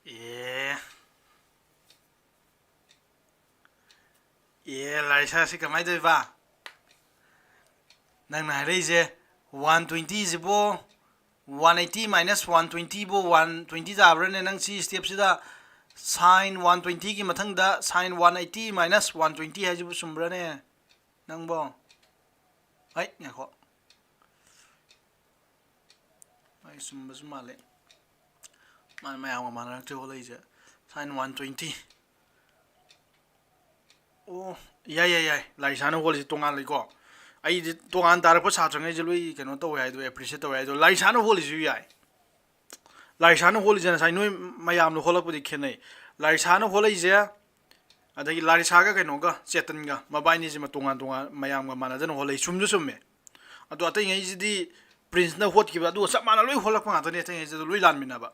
ꯑꯦ꯫ ꯑꯦ, ꯂꯥꯔꯤꯁꯥ, ꯁꯤ ꯀꯃꯥꯏꯅ ꯇꯧꯔꯤꯕ? ꯅꯪꯅ ꯍꯥꯏꯔꯛꯏꯁꯦ one twenty ꯁꯤꯕꯨ, one eighty minus one twenty ꯕꯨ one twenty ꯇꯥꯕ꯭ꯔꯥꯅꯦ? ꯅꯪ ꯁꯤ step ꯁꯤꯗ sine one twenty ꯒꯤ ꯃꯊꯪꯗ sine one eighty minus one twenty ꯍꯥꯏꯁꯤꯕꯨ ꯆꯨꯝꯕ꯭ꯔꯥꯅꯦ ꯅꯪꯕꯣ? ꯍꯩ, ꯉꯥꯏꯈꯣ꯫ ꯑꯩ ꯆꯨꯝꯕꯁꯨ ꯃꯥꯜꯂꯦ꯫ ꯃꯥ-, ꯃꯌꯥꯝꯒ ꯃꯥꯟꯅꯔꯛꯇ꯭ꯔꯦ ꯍꯣꯠꯂꯛꯏꯁꯦ꯫ Sine one twenty꯫ ꯑꯣ, ꯌꯥꯏ, ꯌꯥꯏ, ꯌꯥꯏ꯫ ꯂꯥꯔꯤꯁꯥꯅ ꯍꯣꯠꯂꯤꯁꯤ ꯇꯣꯉꯥꯜꯂꯤꯀꯣ꯫ ꯑꯩꯗꯤ ꯇꯣꯉꯥꯟ ꯇꯥꯔꯛꯄ ꯁꯥꯇ꯭ꯔꯉꯩꯁꯦ ꯂꯣꯏ ꯀꯩꯅꯣ ꯇꯧꯋꯦ ꯍꯥꯏꯗꯣ, appreciate ꯇꯧꯋꯦ ꯍꯥꯏꯗꯣ꯫ ꯂꯥꯔꯤꯁꯥꯅ ꯍꯣꯠꯂꯤꯁꯤꯁꯨ ꯌꯥꯏ꯫ ꯂꯥꯔꯤꯁꯥꯅ ꯍꯣꯠꯂꯤꯁꯦ ꯉꯁꯥꯏ ꯅꯣꯏ ꯃꯌꯥꯝꯅ ꯍꯣꯠꯂꯛꯄꯗꯤ ꯈꯦꯠꯅꯩ꯫ ꯂꯥꯔꯤꯁꯥꯅ ꯍꯣꯠꯂꯛꯏꯁꯦ, ꯑꯗꯒꯤ ꯂꯥꯔꯤꯁꯥꯒ ꯀꯩꯅꯣꯒ, ꯆꯦꯇꯟꯒ, ꯃꯕꯥꯏꯅꯤꯁꯤꯃ ꯇꯣꯉꯥꯟ ꯇꯣꯉꯥꯟ ꯃꯌꯥꯝꯒ ꯃꯥꯟꯅꯗꯅ ꯍꯣꯠꯂꯛꯏ꯫ ꯆꯨꯝꯁꯨ ꯆꯨꯝꯃꯦ꯫ ꯑꯗꯣ ꯑꯇꯩꯉꯩꯁꯤꯗꯤ ꯄ꯭ꯔꯤꯟꯁꯅ ꯍꯣꯠꯈꯤꯕ ꯑꯗꯨꯒ ꯆꯞ ꯃꯥꯟꯅ ꯂꯣꯏ ꯍꯣꯠꯂꯛꯄ ꯉꯥꯛꯇꯅꯤ꯫ ꯑꯇꯩꯉꯩꯁꯤꯗ ꯂꯣꯏ ꯂꯥꯟꯃꯤꯟꯅꯕ꯫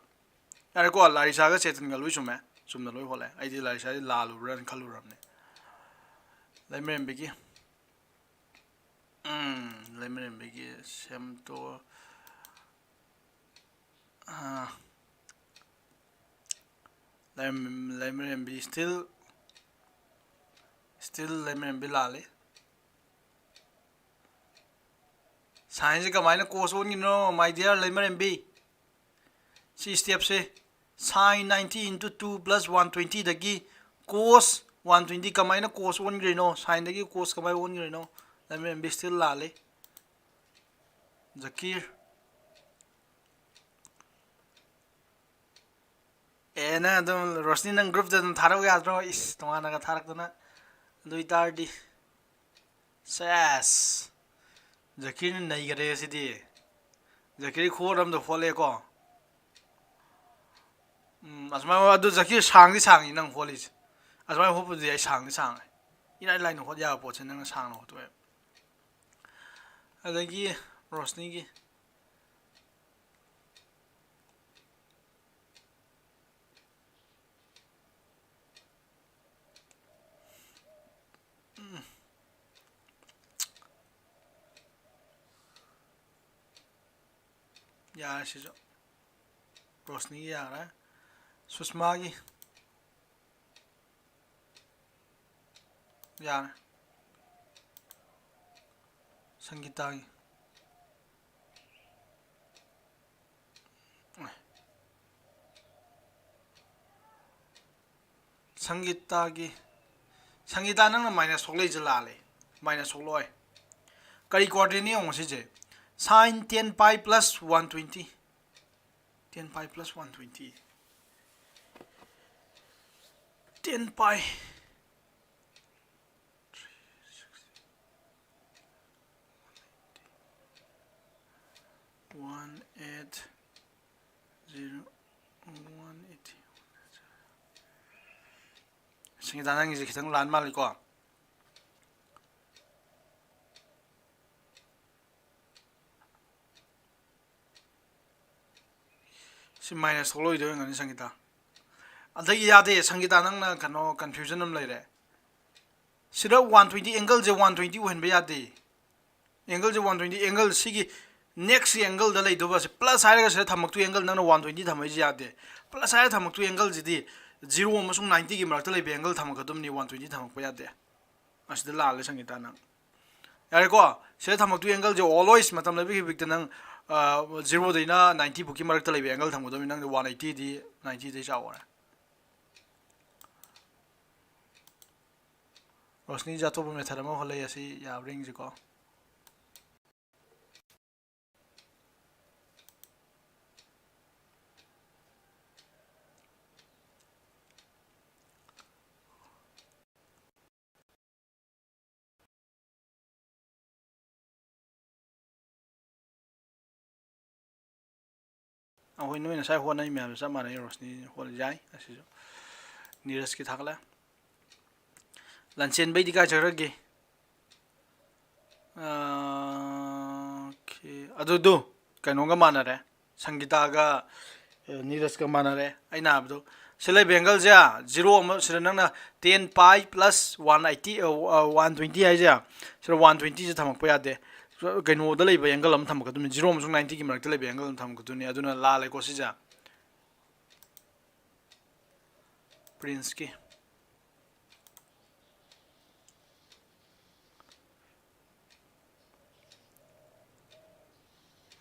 ꯌꯥꯔꯦꯀꯣ, ꯂꯥꯔꯤꯁꯥꯒ ꯆꯦꯇꯟꯒ ꯂꯣꯏ ꯆꯨꯝꯃꯦ꯫ ꯆꯨꯝꯅ ꯂꯣꯏ ꯍꯣꯠꯂꯦ꯫ ꯑꯩꯗꯤ ꯂꯥꯔꯤꯁꯥꯁꯦ ꯂꯥꯜꯂꯨꯕ꯭ꯔꯥꯅ ꯈꯜꯂꯨꯔꯕꯅꯦ꯫ ꯂꯩꯃꯔꯦꯝꯕꯤꯒꯤ, ꯎꯝ, ꯂꯩꯃꯔꯦꯝꯕꯤꯒꯤ ꯁꯦꯝꯇꯣ-, ꯑꯥ, ꯂꯩꯃ-, ꯂꯩꯃꯔꯦꯝꯕꯤ still, still ꯂꯩꯃꯔꯦꯝꯕꯤ ꯂꯥꯜꯂꯤ꯫ Sineꯁꯦ ꯀꯃꯥꯏꯅ cos ꯑꯣꯟꯈꯤꯅꯣ, my dear ꯂꯩꯃꯔꯦꯝꯕꯤ? ꯁꯤ stepꯁꯦ, sine ninety into two plus one twentyꯗꯒꯤ cos one twenty ꯀꯃꯥꯏꯅ cos ꯑꯣꯟꯈ꯭ꯔꯤꯅꯣ? Sineꯗꯒꯤ cos ꯀꯃꯥꯏꯅ ꯑꯣꯟꯈ꯭ꯔꯤꯅꯣ? ꯂꯩꯃꯔꯦꯝꯕꯤ still ꯂꯥꯜꯂꯤ꯫ ꯖꯀꯤꯔ꯫ ꯑꯦ, ꯅꯪ ꯑꯗꯨꯝ, ꯔꯣꯁꯅꯤ, ꯅꯪ groupꯇ ꯑꯗꯨꯝ ꯊꯥꯔꯛꯎ ꯌꯥꯗ꯭ꯔꯣ? ꯏꯁ, ꯇꯣꯉꯥꯟꯅꯒ ꯊꯥꯔꯛꯇꯅ꯫ ꯑꯗꯨ ꯑꯣꯏꯇꯥꯔꯗꯤ, ꯁꯦꯁ, ꯖꯀꯤꯔꯅ ꯅꯩꯈꯔꯦ ꯁꯤꯗꯤ꯫ ꯖꯀꯤꯔ ꯈꯨꯍꯣꯠ ꯑꯃꯗ ꯍꯣꯠꯂꯦꯀꯣ꯫ ꯎꯝ, ꯑꯁꯨꯃꯥꯏꯅ, ꯑꯗꯨ ꯖꯀꯤꯔ ꯁꯥꯡꯗꯤ ꯁꯥꯡꯉꯤ ꯅꯪ ꯍꯣꯠꯂꯤꯁꯦ꯫ ꯑꯁꯨꯃꯥꯏꯅ ꯍꯣꯠꯄꯗꯨꯗꯤ ꯑꯩ ꯁꯥꯡꯗꯤ ꯁꯥꯡꯉꯦ꯫ ꯏꯔꯥꯏ ꯂꯥꯏꯅ ꯍꯣꯠ ꯌꯥꯕ ꯄꯣꯠꯁꯦ ꯅꯪꯅ ꯁꯥꯡꯅ ꯍꯣꯠꯇꯣꯛꯑꯦ꯫ ꯑꯗꯒꯤ ꯔꯣꯁꯅꯤꯒꯤ꯫ ꯎꯝ꯫ ꯌꯥꯔꯦ ꯁꯤꯁꯨ꯫ ꯔꯣꯁꯅꯤꯒꯤ ꯌꯥꯔꯦ꯫ ꯁꯨꯁꯃꯥꯒꯤ꯫ ꯌꯥꯔꯦ꯫ ꯁꯪꯒꯤꯇꯥꯒꯤ꯫ ꯁꯪꯒꯤꯇꯥꯒꯤ, ꯁꯪꯒꯤꯇꯥ, ꯅꯪꯅ minus ꯊꯣꯛꯂꯛꯏꯁꯦ ꯂꯥꯜꯂꯦ꯫ Minus ꯊꯣꯛꯂꯛꯑꯣꯏ꯫ ꯀꯔꯤ coordinateꯅꯣ ꯌꯦꯡꯉꯣ ꯁꯤꯁꯦ꯫ Sine ten pi plus one twenty꯫ Ten pi plus one twenty. Ten pi. One eight zero one eighty. ꯁꯪꯒꯤꯇꯥ, ꯅꯪꯒꯤꯁꯦ ꯈꯤꯇꯪ ꯂꯥꯟ ꯃꯥꯜꯂꯤꯀꯣ꯫ ꯁꯤ minus ꯊꯣꯛꯂꯛꯑꯣꯏꯗꯣꯏ ꯑꯣꯏꯔꯝꯒꯅꯤ, ꯁꯪꯒꯤꯇꯥ꯫ ꯑꯗꯒꯤ ꯌꯥꯗꯦ, ꯁꯪꯒꯤꯇꯥ, ꯅꯪꯅ ꯀꯩꯅꯣ confusion ꯑꯃ ꯂꯩꯔꯦ꯫ ꯁꯤꯗ one twenty, angle ꯁꯦ one twenty ꯑꯣꯏꯍꯟꯕ ꯌꯥꯗꯦ꯫ Angle ꯁꯦ one twenty, angle ꯁꯤꯒꯤ next ꯀꯤ angle ꯗ ꯂꯩꯗꯧꯕ ꯑꯁꯤ plus ꯍꯥꯏꯔꯒ ꯁꯤꯗ ꯊꯝꯃꯛꯇꯣꯏ angle, ꯅꯪꯅ one twenty ꯊꯝꯃꯛꯏꯁꯦ ꯌꯥꯗꯦ꯫ Plus ꯍꯥꯏꯔꯒ ꯊꯝꯃꯛꯇꯣꯏ angle ꯁꯤꯗꯤ zero ꯑꯃꯁꯨꯡ ninety ꯒꯤ ꯃꯔꯛꯇ ꯂꯩꯕ angle ꯊꯝꯃꯛꯀꯗꯕꯅꯤ, one twenty ꯊꯝꯃꯛꯄ ꯌꯥꯗꯦ꯫ ꯑꯁꯤꯗ ꯂꯥꯜꯂꯦ, ꯁꯪꯒꯤꯇꯥ, ꯅꯪ꯫ ꯌꯥꯔꯦꯀꯣ? ꯁꯤꯗ ꯊꯝꯃꯛꯇꯣꯏ angle ꯁꯦ always, ꯃꯇꯝ ꯂꯩꯕ ꯈꯨꯗꯤꯡꯃꯛꯇ ꯅꯪ, ꯑ, zero ꯗꯩꯅ ninety ꯐꯥꯎꯀꯤ ꯃꯔꯛꯇ ꯂꯩꯕ angle ꯊꯝꯒꯗꯕꯅꯤ꯫ ꯅꯪꯗꯤ one eighty ꯗꯤ ninety ꯗꯩ ꯆꯥꯎꯔꯦ꯫ ꯔꯣꯁꯅꯤꯁꯦ ꯑꯇꯣꯞꯄ method ꯑꯃ ꯍꯣꯠꯂꯛꯏ, ꯑꯁꯤ ꯌꯥꯕ꯭ꯔꯥ ꯌꯦꯡꯁꯤꯀꯣ꯫ ꯑꯩꯈꯣꯏ ꯅꯣꯏ ꯉꯁꯥꯏ ꯍꯣꯠꯅꯩ ꯃꯌꯥꯝꯗꯣ ꯆꯞ ꯃꯥꯟꯅꯩ꯫ ꯔꯣꯁꯅꯤ ꯍꯣꯠ ꯌꯥꯏ꯫ ꯑꯁꯤꯁꯨ ꯅꯤꯔꯖꯀꯤ ꯊꯥꯒꯠꯂꯦ꯫ ꯂꯟꯆꯦꯟꯕꯩꯗꯤ ꯀꯥꯏ ꯆꯠꯈ꯭ꯔꯒꯦ? ꯑꯥ, ꯑꯣꯀꯦ꯫ ꯑꯗꯨꯗꯨ ꯀꯩꯅꯣꯒ ꯃꯥꯟꯅꯔꯦ, ꯁꯪꯒꯤꯇꯥꯒ, ꯑ, ꯅꯤꯔꯖꯀ ꯃꯥꯟꯅꯔꯦ꯫ ꯑꯩꯅ ꯍꯥꯏꯕꯗꯣ, ꯁꯤ ꯂꯩꯕ angle ꯁꯦ zero ꯑꯃ, ꯁꯤꯗ ꯅꯪꯅ ten pi plus one eighty, ꯑ, ꯑ, one twenty ꯍꯥꯏꯁꯦ, ꯁꯤꯗ one twenty ꯁꯦ ꯊꯝꯃꯛꯄ ꯌꯥꯗꯦ꯫ ꯀꯩꯅꯣꯗ ꯂꯩꯕ angle ꯑꯃ ꯊꯝꯃꯛꯀꯗꯣꯏꯅꯤ, zero ꯑꯃꯁꯨꯡ ninety ꯒꯤ ꯃꯔꯛꯇ ꯂꯩꯕ angle ꯑꯃ ꯊꯝꯃꯛꯀꯗꯣꯏꯅꯤ꯫ ꯑꯗꯨꯅ ꯂꯥꯜꯂꯦꯀꯣ ꯁꯤꯁꯦ꯫ ꯄ꯭ꯔꯤꯟꯁꯀꯤ꯫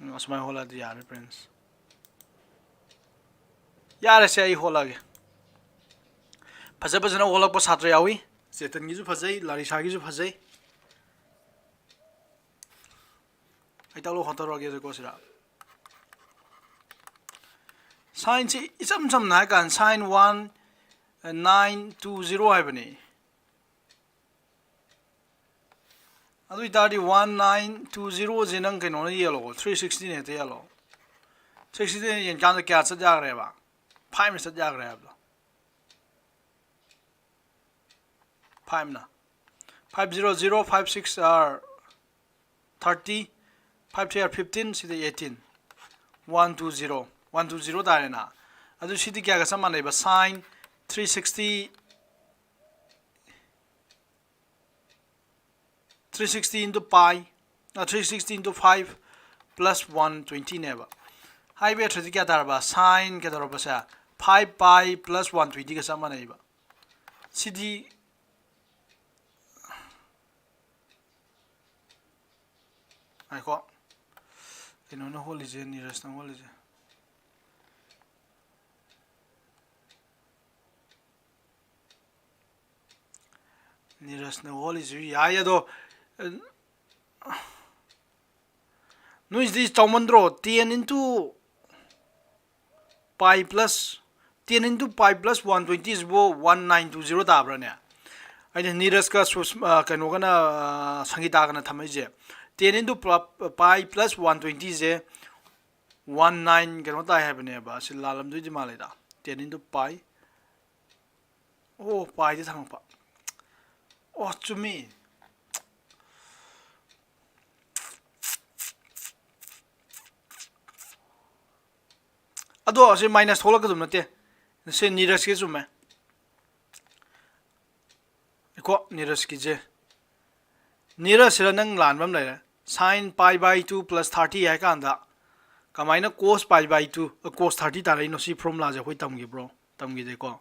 ꯎꯝ, ꯑꯁꯨꯃꯥꯏꯅ ꯍꯣꯠꯂꯛꯑꯗꯤ ꯌꯥꯔꯦ, ꯄ꯭ꯔꯤꯟꯁ꯫ ꯌꯥꯔꯦꯁꯦ, ꯑꯩ ꯍꯣꯠꯂꯛꯑꯒꯦ꯫ ꯐꯖ ꯐꯖꯅ ꯍꯣꯠꯂꯛꯄ ꯁꯥꯇ꯭ꯔ ꯌꯥꯎꯏ꯫ ꯆꯦꯇꯟꯒꯤꯁꯨ ꯐꯖꯩ, ꯂꯥꯔꯤꯁꯥꯒꯤꯁꯨ ꯐꯖꯩ꯫ ꯑꯩ ꯇꯥꯛꯂꯛ ꯍꯣꯠꯇꯧꯔꯒꯦ ꯑꯗꯨꯀꯣ ꯁꯤꯗ꯫ Signꯁꯤ ꯏꯆꯝ ꯆꯝꯅ ꯍꯥꯏ ꯀꯥꯟꯗ sign one nine two zero ꯍꯥꯏꯕꯅꯤ꯫ ꯑꯗꯨ ꯑꯣꯏꯇꯥꯔꯗꯤ one nine two zeroꯁꯦ ꯅꯪ ꯀꯩꯅꯣꯅ ꯌꯦꯜꯂꯣ, three sixtyꯅ ꯍꯦꯛꯇ ꯌꯦꯜꯂꯣ꯫ Three sixtyꯅ ꯌꯦꯟꯀꯥꯟꯗ ꯀꯌꯥ ꯆꯠ ꯌꯥꯈ꯭ꯔꯦꯕ? Fiveꯅ ꯆꯠ ꯌꯥꯈ꯭ꯔꯦ ꯍꯥꯏꯕꯗꯣ꯫ Fiveꯅ five zero zero, five six are thirty, five three are fifteen, ꯁꯤꯗ eighteen, one two zero, one two zero ꯇꯥꯔꯦꯅ꯫ ꯑꯗꯨ ꯁꯤꯗꯤ ꯀꯌꯥꯒ ꯆꯞ ꯃꯥꯟꯅꯩꯕ? Sine three sixty, three sixty into pi, three sixty into five plus one twentyꯅꯦꯕ꯫ High value ꯊ꯭ꯔꯤꯗꯤ ꯀꯌꯥ ꯇꯥꯔꯕ? Sine ꯀꯩꯗꯧꯔꯕꯁꯦ? Five pi plus one twentyꯒ ꯆꯞ ꯃꯥꯟꯅꯩꯕ꯫ ꯁꯤꯗꯤ ꯉꯥꯏꯈꯣ, ꯀꯩꯅꯣꯅ ꯍꯣꯜꯂꯤꯁꯦ, ꯅꯤꯔꯖꯅ ꯍꯣꯜꯂꯤꯁꯦ꯫ ꯅꯤꯔꯖꯅ ꯍꯣꯜꯂꯤꯁꯨ ꯌꯥꯏ, ꯑꯗꯣ ꯅꯣꯏꯁꯤꯗꯤ ꯆꯥꯎꯃꯟꯗ꯭ꯔꯣ? Ten into pi plus, ten into pi plus one twenty ꯁꯤꯕꯨ one nine two zero ꯇꯥꯕ꯭ꯔꯥꯅꯦ? ꯑꯩꯅ ꯅꯤꯔꯖꯀ ꯁꯨꯁ-, ꯑ, ꯀꯩꯅꯣꯒꯅ, ꯑ, ꯁꯪꯒꯤꯇꯥꯒꯅ ꯊꯝꯃꯛꯏꯁꯦ, ten into pi plus one twentyꯁꯦ one nine ꯀꯩꯅꯣ ꯇꯥꯏ ꯍꯥꯏꯕꯅꯦꯕ꯫ ꯑꯁꯤ ꯂꯥꯜꯂꯝꯗꯣꯏꯗꯤ ꯃꯥꯜꯂꯦꯗ꯫ Ten into pi, ꯑꯣ, piꯗꯤ ꯊꯝꯃꯛꯄ꯫ ꯑꯣ, ꯆꯨꯝꯃꯤ꯫ ꯑꯗꯣ ꯑꯁꯤ minus ꯊꯣꯛꯂꯛꯀꯗꯕ ꯅꯠꯇꯦ꯫ ꯁꯤ ꯅꯤꯔꯖꯀꯤ ꯆꯨꯝꯃꯦ꯫ ꯀꯣ ꯅꯤꯔꯖꯀꯤꯁꯦ, ꯅꯤꯔꯖꯁꯤꯗ ꯅꯪ ꯂꯥꯟꯕ ꯑꯃ ꯂꯩꯔꯦ꯫ Sine pi by two plus thirty ꯍꯥꯏ ꯀꯥꯟꯗ ꯀꯃꯥꯏꯅ cos pi by two, cos thirty ꯇꯥꯔꯛꯏꯅꯣ? ꯁꯤ formulaꯁꯦ ꯑꯩꯈꯣꯏ ꯇꯝꯈꯤꯕ꯭ꯔꯣ? ꯇꯝꯈꯤꯗꯦꯀꯣ꯫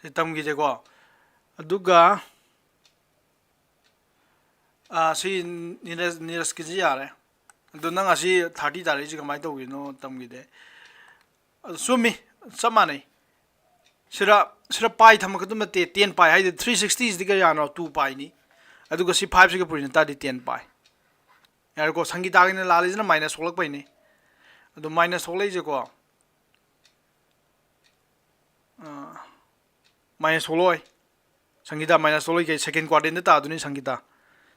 ꯁꯤ ꯇꯝꯈꯤꯗꯦꯀꯣ꯫ ꯑꯗꯨꯒ, ꯑꯥ, ꯁꯤ ꯅꯤꯔꯖ-, ꯅꯤꯔꯖꯀꯤꯁꯤ ꯌꯥꯔꯦ꯫ ꯑꯗꯣ ꯅꯪ ꯑꯁꯤ thirty ꯇꯥꯔꯛꯏꯁꯤ ꯀꯃꯥꯏꯅ ꯇꯧꯈꯤꯅꯣ? ꯇꯝꯈꯤꯗꯦ꯫ ꯑꯗꯨ ꯆꯨꯝꯃꯤ, ꯆꯞ ꯃꯥꯟꯅꯩ꯫ ꯁꯤꯗ, ꯁꯤꯗ pi ꯊꯝꯃꯛꯀꯗꯕ ꯅꯠꯇꯦ, ten pi ꯍꯥꯏꯗꯤ three sixtyꯁꯤꯗꯤ ꯀꯌꯥꯅꯣ? Two piꯅꯤ꯫ ꯑꯗꯨꯒ ꯁꯤ fiveꯁꯤꯒ ꯄꯨꯔꯤꯅ ꯇꯥꯔꯗꯤ ten pi꯫ ꯌꯥꯔꯦꯀꯣ, ꯁꯪꯒꯤꯇꯥꯒꯤꯅ ꯂꯥꯜꯂꯤꯁꯤꯅ minus ꯊꯣꯛꯂꯛꯄꯩꯅꯤ꯫ ꯑꯗꯨ minus ꯊꯣꯛꯂꯛꯏꯁꯦꯀꯣ, minus ꯊꯣꯛꯂꯛꯑꯣꯏ꯫ ꯁꯪꯒꯤꯇꯥ minus ꯊꯣꯛꯂꯛꯑꯣꯏ, ꯀꯩ second quadrantꯗ ꯇꯥꯗꯣꯏꯅꯤ ꯁꯪꯒꯤꯇꯥ꯫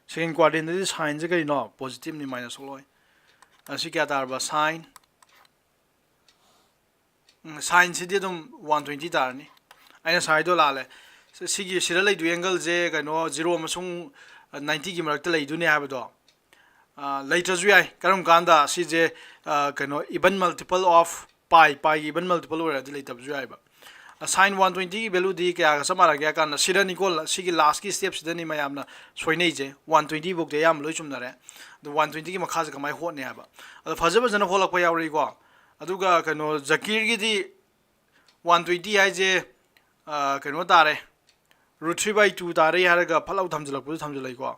Second quadrantꯗꯗꯤ signꯁꯦ ꯀꯩꯅꯣ? Positiveꯅꯤ, minus ꯊꯣꯛꯂꯛꯑꯣꯏ꯫ ꯑꯁꯤ ꯀꯌꯥ ꯇꯥꯔꯕ? Sine ꯎꯝ, sineꯁꯤꯗꯤ ꯑꯗꯨꯝ one twenty ꯇꯥꯔꯅꯤ꯫ ꯑꯩꯅ ꯉꯁꯥꯏꯗꯣ ꯂꯥꯜꯂꯦ꯫ ꯁꯤ-, ꯁꯤꯒꯤ ꯁꯤꯗ ꯂꯩꯗꯣꯏ angleꯁꯦ ꯀꯩꯅꯣ, zero ꯑꯃꯁꯨꯡ ninetyꯒꯤ ꯃꯔꯛꯇ ꯂꯩꯗꯣꯏꯅꯦ ꯍꯥꯏꯕꯗꯣ, ꯑ, ꯂꯩꯇ꯭ꯔꯁꯨ ꯌꯥꯏ꯫ ꯀꯔꯝ ꯀꯥꯟꯗ ꯁꯤꯁꯦ, ꯑ, ꯀꯩꯅꯣ, even multiple of pi, piꯒꯤ even multiple ꯑꯣꯏꯔꯗꯤ ꯂꯩꯇꯕꯁꯨ ꯌꯥꯏꯕ꯫ ꯑ, sine one twentyꯒꯤ valueꯗꯤ ꯀꯌꯥꯒ ꯆꯞ ꯃꯥꯟꯅꯒꯦ ꯍꯥꯏ ꯀꯥꯟꯗ, ꯁꯤꯗꯅꯤꯀꯣ, ꯁꯤꯒꯤ lastꯀꯤ stepꯁꯤꯗꯅꯤ ꯃꯌꯥꯝꯅ ꯁꯣꯏꯅꯩꯁꯦ꯫ One twenty ꯐꯥꯎꯗꯤ ꯑꯌꯥꯝꯕ ꯂꯣꯏ ꯆꯨꯝꯅꯔꯦ꯫ ꯑꯗꯣ one twentyꯒꯤ ꯃꯈꯥꯁꯦ ꯀꯃꯥꯏꯅ ꯍꯣꯠꯅꯤ ꯍꯥꯏꯕ꯫ ꯑꯗꯣ ꯐꯖ ꯐꯖꯅ ꯍꯣꯠꯂꯛꯄ ꯌꯥꯎꯔꯛꯏꯀꯣ꯫ ꯑꯗꯨꯒ ꯀꯩꯅꯣ, ꯖꯀꯤꯔꯒꯤꯗꯤ one twenty ꯍꯥꯏꯁꯦ, ꯑ, ꯀꯩꯅꯣ ꯇꯥꯔꯦ, root three by two ꯇꯥꯔꯦ ꯍꯥꯏꯔꯒ ꯐꯠ ꯂꯥꯎ ꯊꯝꯖꯤꯜꯂꯛꯄꯁꯨ ꯊꯝꯖꯤꯜꯂꯛꯏꯀꯣ꯫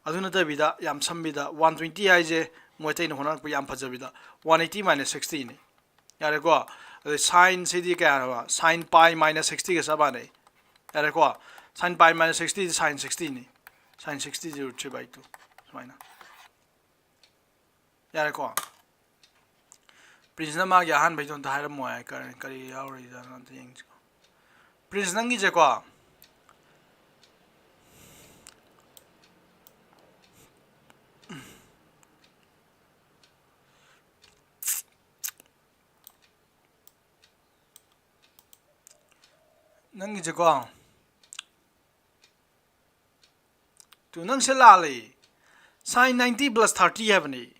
ꯑꯗꯨ ꯅꯠꯇꯕꯤꯗ ꯌꯥꯝ ꯁꯝꯕꯤꯗ one twenty ꯍꯥꯏꯁꯦ ꯃꯣꯏ ꯑꯇꯩꯅ ꯍꯣꯠꯅꯔꯛꯄ ꯌꯥꯝ ꯐꯖꯕꯤꯗ one eighty minus sixtyꯅꯤ꯫ ꯌꯥꯔꯦꯀꯣ? ꯑꯗꯩ sineꯁꯤꯗꯤ ꯀꯌꯥꯅꯣꯕ? Sine pi minus sixtyꯒ ꯆꯞ ꯃꯥꯟꯅꯩ꯫ ꯌꯥꯔꯦꯀꯣ? Sine pi minus sixtyꯗꯤ sine sixtyꯅꯤ꯫ Sine sixtyꯁꯤ root three by two꯫ ꯁꯨꯃꯥꯏꯅ꯫ ꯌꯥꯔꯦꯀꯣ? ꯄ꯭ꯔꯤꯟꯁꯅ ꯃꯥꯒꯤ ꯑꯍꯥꯟꯕꯩꯗꯣ ꯑꯝꯇ ꯍꯥꯏꯔꯝꯃꯣ ꯍꯥꯏ, ꯀꯔꯤ, ꯀꯔꯤ ꯌꯥꯎꯔꯤꯖꯥꯠꯅꯣ ꯑꯝꯇ ꯌꯦꯡꯁꯤꯀꯣ꯫ ꯄ꯭ꯔꯤꯟꯁ, ꯅꯪꯒꯤꯁꯦꯀꯣ, ꯅꯪꯒꯤꯁꯦꯀꯣ, ꯇꯨ, ꯅꯪꯁꯦ ꯂꯥꯜꯂꯦ꯫ Sine ninety plus thirty ꯍꯥꯏꯕꯅꯤ꯫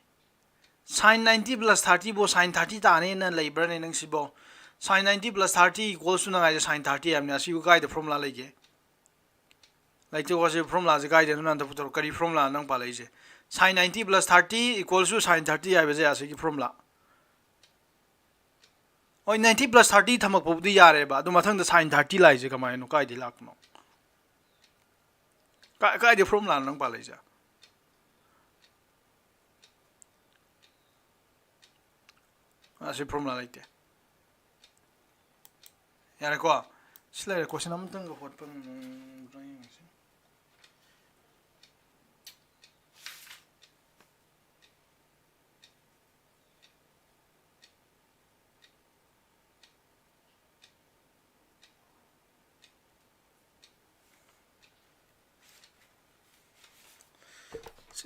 Sine ninety plus thirtyꯕꯨ sine thirty ꯇꯥꯅꯦꯅ ꯂꯩꯕ꯭ꯔꯥꯅꯦ ꯅꯪꯁꯤꯕꯣ? Sine ninety plus thirty equals to ꯅꯪ ꯍꯥꯏꯁꯦ sine thirty ꯍꯥꯏꯕꯅꯤ꯫ ꯑꯁꯤꯕꯨ ꯀꯥꯏꯗ formula ꯂꯩꯒꯦ? ꯂꯩꯇꯦꯀꯣ, ꯑꯁꯤ formulaꯁꯦ ꯀꯥꯏꯗꯅꯣ ꯅꯪ ꯄꯨꯊꯣꯔꯛꯑꯣ? ꯀꯔꯤ formulaꯅꯣ ꯅꯪ ꯄꯥꯜꯂꯛꯏꯁꯦ? Sine ninety plus thirty equals to sine thirty ꯍꯥꯏꯕꯁꯦ ꯑꯁꯤꯒꯤ formula꯫ ꯍꯣꯏ, ninety plus thirty ꯊꯝꯃꯛꯄꯕꯨꯗꯤ ꯌꯥꯔꯦꯕ, ꯑꯗꯨ ꯃꯊꯪꯗ sine thirty ꯂꯥꯛꯏꯁꯦ ꯀꯃꯥꯏꯅꯣ? ꯀꯥꯏꯗꯩ ꯂꯥꯛꯄꯅꯣ? ꯀꯥꯏ-, ꯀꯥꯏꯗꯩ formulaꯅꯣ ꯅꯪ ꯄꯥꯜꯂꯛꯏꯁꯦ? ꯑꯁꯤ formula ꯂꯩꯇꯦ꯫ ꯌꯥꯔꯦꯀꯣ? ꯁꯤ ꯂꯩꯔꯦ, question ꯑꯃꯇꯪꯒ ꯍꯣꯠꯄ ꯉꯝꯕ꯭ꯔꯥ ꯌꯦꯡꯉꯁꯤ꯫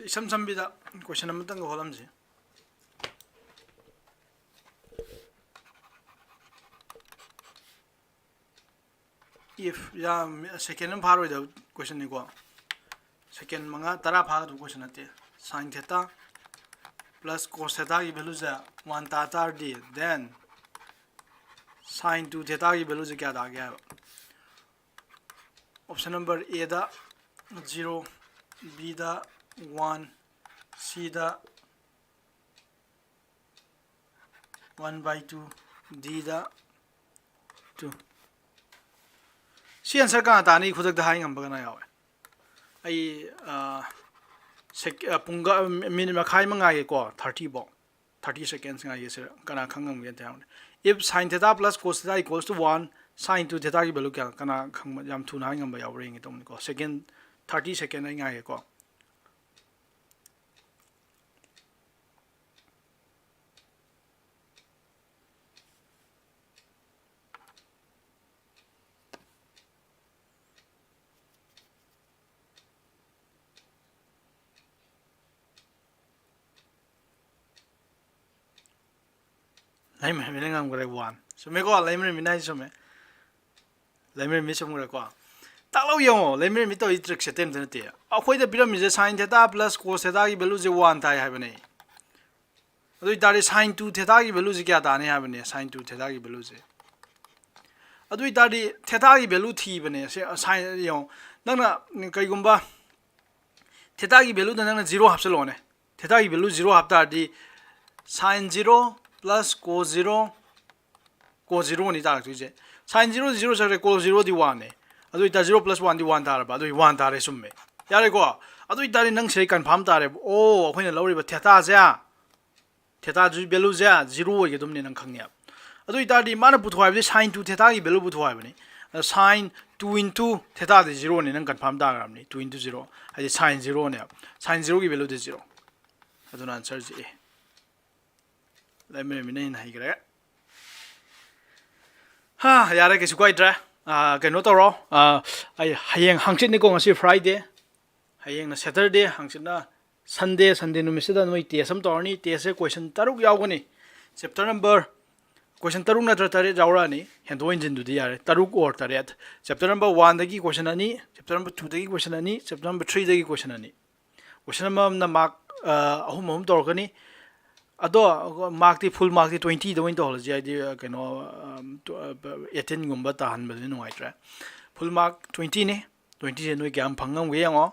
ꯏꯁꯝ ꯁꯝꯕꯤꯗ question ꯑꯃꯇꯪꯒ ꯍꯣꯠꯂꯝꯁꯤ꯫ If, ꯌꯥꯝ, second ꯑꯃ ꯐꯥꯔꯣꯏꯗꯕ question ꯅꯤꯀꯣ꯫ Second ꯃꯉꯥ ꯇꯔꯥ ꯐꯥꯒꯗꯕ question ꯅꯠꯇꯦ꯫ Sin theta plus cos theta ꯒꯤ value ꯁꯦ one ꯇꯥ ꯇꯥꯔꯗꯤ, then sin two theta ꯒꯤ value ꯁꯦ ꯀꯌꯥ ꯇꯥꯒꯦ ꯍꯥꯏꯕ꯫ Option number A the zero, B the one, C the one by two, D the two꯫ ꯁꯤ answer ꯀꯅꯥ ꯇꯥꯅꯤ? ꯈꯨꯗꯛꯇ ꯍꯥꯏ ꯉꯝꯕ ꯀꯅꯥ ꯌꯥꯎꯋꯦ? ꯑꯩ, ꯑ, sec-, ꯑ, ꯄꯨꯡꯒ-, minute ꯃꯈꯥꯏ ꯑꯃ ꯉꯥꯏꯒꯦꯀꯣ, thirty ꯐꯥꯎ꯫ Thirty seconds ꯉꯥꯏꯒꯦ ꯁꯤꯗ꯫ ꯀꯅꯥ ꯈꯪ ꯉꯝꯒꯦ ꯑꯝꯇ ꯍꯥꯏꯔꯛꯎꯅꯦ꯫ If sin theta plus cos theta equals to one, sin two theta ꯒꯤ value ꯀꯌꯥ? ꯀꯅꯥ ꯈꯪꯕ, ꯌꯥꯝ ꯊꯨꯅ ꯍꯥꯏ ꯉꯝꯕ ꯌꯥꯎꯕ꯭ꯔꯥ ꯌꯦꯡꯒꯦ ꯇꯧꯕꯅꯤꯀꯣ꯫ Second, thirty second ꯑꯩ ꯉꯥꯏꯒꯦꯀꯣ꯫ ꯂꯩꯃꯔꯦꯟꯕꯤꯅ ꯉꯝꯈ꯭ꯔꯦ, one꯫ ꯆꯨꯝꯃꯦꯀꯣ? ꯂꯩꯃꯔꯦꯟꯕꯤꯅ ꯍꯥꯏꯁꯦ ꯆꯨꯝꯃꯦ꯫ ꯂꯩꯃꯔꯦꯟꯕꯤ ꯆꯨꯝꯈ꯭ꯔꯦꯀꯣ? ꯇꯥꯛꯂꯧ ꯌꯦꯡꯉꯣ, ꯂꯩꯃꯔꯦꯟꯕꯤ ꯇꯧꯔꯤ trick ꯁꯦ ꯑꯇꯩ ꯑꯝꯇ ꯅꯠꯇꯦ꯫ ꯑꯩꯈꯣꯏꯗ ꯄꯤꯔꯝꯃꯤꯁꯦ sin theta plus cos theta ꯒꯤ value ꯁꯦ one ꯇꯥꯏ ꯍꯥꯏꯕꯅꯦ꯫ ꯑꯗꯨ ꯑꯣꯏꯇꯥꯔꯗꯤ sin two theta ꯒꯤ value ꯁꯦ ꯀꯌꯥ ꯇꯥꯅꯤ ꯍꯥꯏꯕꯅꯦ? Sin two theta ꯒꯤ value ꯁꯦ꯫ ꯑꯗꯨ ꯑꯣꯏꯇꯥꯔꯗꯤ theta ꯒꯤ value ꯊꯤꯕꯅꯦ꯫ ꯁꯦ, sin, ꯌꯦꯡꯉꯣ, ꯅꯪꯅ ꯀꯩꯒꯨꯝꯕ theta ꯒꯤ value ꯗ ꯅꯪꯅ zero ꯍꯥꯞꯆꯜꯂꯣꯅꯦ꯫ Theta ꯒꯤ value zero ꯍꯥꯞ ꯇꯥꯔꯗꯤ sin zero plus cos zero, cos zero ꯅꯤ ꯇꯥꯔꯛꯇꯣꯏꯁꯦ꯫ Sin zero ꯗꯤ zero ꯆꯠꯈ꯭ꯔꯦ, cos zero ꯗꯤ one ꯅꯦ꯫ ꯑꯗꯨ ꯑꯣꯏꯇꯥꯔꯗꯤ zero plus one ꯗꯤ one ꯇꯥꯔꯕ, ꯑꯗꯨ ꯑꯣꯏꯗꯤ one ꯇꯥꯔꯦ, ꯆꯨꯝꯃꯦ꯫ ꯌꯥꯔꯦꯀꯣ? ꯑꯗꯨ ꯑꯣꯏꯇꯥꯔꯗꯤ ꯅꯪ ꯁꯤꯗꯩ confirm ꯇꯥꯔꯦꯕ꯫ ꯑꯣ, ꯑꯩꯈꯣꯏꯅ ꯂꯧꯔꯤꯕ theta ꯁꯦ, theta ꯒꯤ value ꯁꯦ zero ꯑꯣꯏꯒꯗꯕꯅꯤ ꯅꯪ ꯈꯪꯉꯦꯕ꯫ ꯑꯗꯨ ꯑꯣꯏꯇꯥꯔꯗꯤ ꯃꯥꯅ ꯄꯨꯊꯣꯛ ꯍꯥꯏꯕꯗꯤ sin two theta ꯒꯤ value ꯄꯨꯊꯣꯛ ꯍꯥꯏꯕꯅꯤ꯫ ꯑꯗ sin two into theta ꯗꯤ zero ꯅꯤ, ꯅꯪ confirm ꯇꯥꯈ꯭ꯔꯕꯅꯤ, two into zero꯫ ꯍꯥꯏꯗꯤ sin zero ꯅꯦꯕ꯫ Sin zero ꯒꯤ value ꯗꯤ zero꯫ ꯑꯗꯨꯅ answer ꯁꯦ A꯫ ꯂꯩꯃꯔꯦꯟꯕꯤꯅ ꯍꯦꯟꯅ ꯍꯩꯈ꯭ꯔꯦ꯫ ꯍꯥ, ꯌꯥꯔꯦ, ꯀꯩꯁꯨ ꯀꯥꯏꯗ꯭ꯔꯦ꯫ ꯑꯥ, ꯀꯩꯅꯣ ꯇꯧꯔꯣ꯫ ꯑꯥ, ꯑꯩ ꯍꯌꯦꯡ, ꯍꯪꯆꯤꯠꯅꯤꯀꯣ, ꯉꯁꯤ Friday꯫ ꯍꯌꯦꯡꯅ Saturday, ꯍꯪꯆꯤꯠꯅ Sunday, Sunday ꯅꯨꯃꯤꯠꯁꯤꯗ ꯅꯣꯏ test ꯑꯃ ꯇꯧꯔꯅꯤ꯫ Testꯁꯦ question ꯇꯔꯨꯛ ꯌꯥꯎꯒꯅꯤ꯫ Chapter number, question ꯇꯔꯨꯛ ꯅꯠꯇ꯭ꯔ ꯇꯔꯦꯠ ꯌꯥꯎꯔꯛꯑꯅꯤ, ꯍꯦꯟꯗꯣꯛ ꯍꯦꯟꯖꯤꯟꯗꯨꯗꯤ ꯌꯥꯔꯦ, ꯇꯔꯨꯛ or ꯇꯔꯦꯠ꯫ Chapter number oneꯗꯒꯤ question ꯑꯅꯤ, chapter number twoꯗꯒꯤ question ꯑꯅꯤ, chapter number threeꯗꯒꯤ question ꯑꯅꯤ꯫ Question ꯑꯃꯃꯝꯅ mark, ꯑ, ꯑꯍꯨꯝ ꯑꯍꯨꯝ ꯇꯧꯔꯛꯀꯅꯤ꯫ ꯑꯗꯣ markꯇꯤ, full markꯇꯤ twentyꯗ ꯑꯣꯏꯅ ꯇꯧꯍꯜꯂꯁꯤ, ꯍꯥꯏꯗꯤ, ꯑ, ꯀꯩꯅꯣ, ꯑꯝ, ꯇꯨ-, ꯑ, eighteenꯒꯨꯝꯕ ꯇꯥꯍꯟꯕꯗꯨꯗꯤ ꯅꯨꯡꯉꯥꯏꯇ꯭ꯔꯦ꯫ Full mark twentyꯅꯤ, twentyꯁꯦ ꯅꯣꯏ ꯀꯌꯥꯝ ꯐꯪ ꯉꯝꯒꯦ ꯌꯦꯡꯉꯣ꯫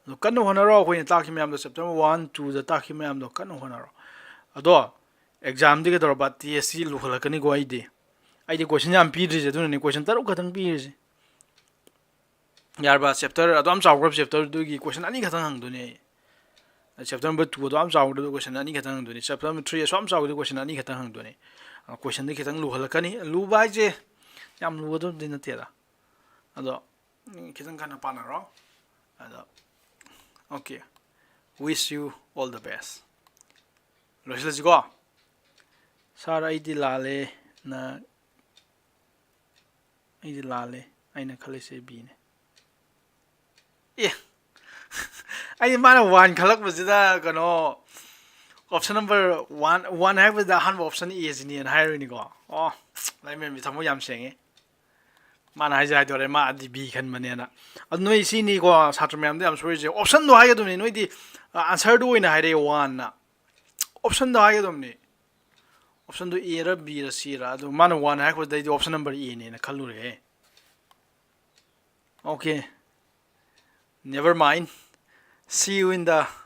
ꯑꯗꯨ ꯀꯟꯅ ꯍꯣꯠꯅꯔꯣ, ꯑꯩꯈꯣꯏꯅ ꯇꯥꯛꯈꯤ ꯃꯌꯥꯝꯗꯣ, chapter number one, twoꯗ ꯇꯥꯛꯈꯤ ꯃꯌꯥꯝꯗꯣ ꯀꯟꯅ ꯍꯣꯠꯅꯔꯣ꯫ ꯑꯗꯣ examꯗꯤ ꯀꯩꯗꯧꯔꯕ, testꯁꯤ ꯂꯨꯍꯜꯂꯛꯀꯅꯤꯀꯣ꯫ ꯑꯩꯗꯤ, ꯑꯩꯗꯤ question ꯌꯥꯝ ꯄꯤꯗ꯭ꯔꯤꯁꯦ ꯑꯗꯨꯅꯅꯤ, question ꯇꯔꯨꯛ ꯈꯛꯇꯪ ꯄꯤꯔꯤꯁꯦ꯫ ꯌꯥꯔꯕ? Chapter ꯑꯗꯨ ꯌꯥꯝ ꯆꯥꯎꯈ꯭ꯔꯕ chapterꯗꯨꯒꯤ question ꯑꯅꯤ ꯈꯛꯇꯪ ꯍꯪꯗꯣꯏꯅꯦ ꯑꯩ꯫ Chapter number two ꯑꯗꯨ ꯌꯥꯝ ꯆꯥꯎꯈ꯭ꯔꯕ question ꯑꯅꯤ ꯈꯛꯇꯪ ꯍꯪꯗꯣꯏꯅꯦ꯫ Chapter number three ꯑꯁꯨꯛ ꯌꯥꯝ ꯆꯥꯎꯈ꯭ꯔꯕ question ꯑꯅꯤ ꯈꯛꯇꯪ ꯍꯪꯗꯣꯏꯅꯦ꯫ ꯑ, questionꯗꯤ ꯈꯤꯇꯪ ꯂꯨꯍꯜꯂꯛꯀꯅꯤ꯫ ꯂꯨꯕ ꯍꯥꯏꯁꯦ ꯌꯥꯝ ꯂꯨꯕꯗꯨꯗꯤ ꯅꯠꯇꯦꯗ꯫ ꯑꯗꯣ, ꯎꯝ, ꯈꯤꯇꯪ ꯀꯟꯅ ꯄꯥꯅꯔꯣ꯫ ꯑꯗꯣ, okay, wish you all the best꯫ ꯂꯣꯏꯁꯤꯜꯂꯁꯤꯀꯣ꯫ Sir, ꯑꯩꯗꯤ ꯂꯥꯜꯂꯦ꯫ ꯅ ꯑꯩꯗꯤ ꯂꯥꯜꯂꯦ꯫ ꯑꯩꯅ ꯈꯜꯂꯤꯁꯦ Bꯅꯦ꯫ ꯑꯦ, ꯑꯩꯗꯤ ꯃꯥꯅ one ꯈꯜꯂꯛꯄꯁꯤꯗ, ꯀꯩꯅꯣ, option number one, one ꯍꯥꯏꯕꯗ ꯑꯍꯥꯟꯕ option Aꯁꯤꯅꯦꯅ ꯍꯥꯏꯔꯣꯏꯅꯤꯀꯣ꯫ ꯑꯣ, ꯂꯥꯏꯃꯦꯝꯕꯤ ꯊꯃꯣꯏ ꯌꯥꯝ ꯁꯦꯡꯉꯦ꯫ ꯃꯥꯅ ꯍꯥꯏꯁꯦ ꯍꯥꯏꯗꯣꯔꯦ, ꯃꯥꯗꯤ B ꯈꯟꯕꯅꯦꯅ꯫ ꯑꯗꯨ ꯅꯣꯏ ꯁꯤꯅꯤꯀꯣ, ꯁꯥꯇ꯭ꯔ ꯃꯌꯥꯝꯗ ꯌꯥꯝ ꯁꯣꯏꯔꯤꯁꯦ, optionꯗꯣ ꯍꯥꯏꯒꯗꯕꯅꯤ꯫ ꯅꯣꯏꯗꯤ, ꯑ, answerꯗꯣ ꯑꯣꯏꯅ ꯍꯥꯏꯔꯛꯑꯦ, oneꯅ꯫ Optionꯗꯣ ꯍꯥꯏꯒꯗꯕꯅꯤ꯫ Optionꯗꯣ Aꯔ Bꯔ Cꯔ꯫ ꯑꯗꯨ ꯃꯥꯅ one ꯍꯥꯏꯔꯛꯄꯗꯩꯗꯤ option number Aꯅꯦꯅ ꯈꯜꯂꯨꯔꯦꯍꯦ꯫ Okay, never mind, see you in the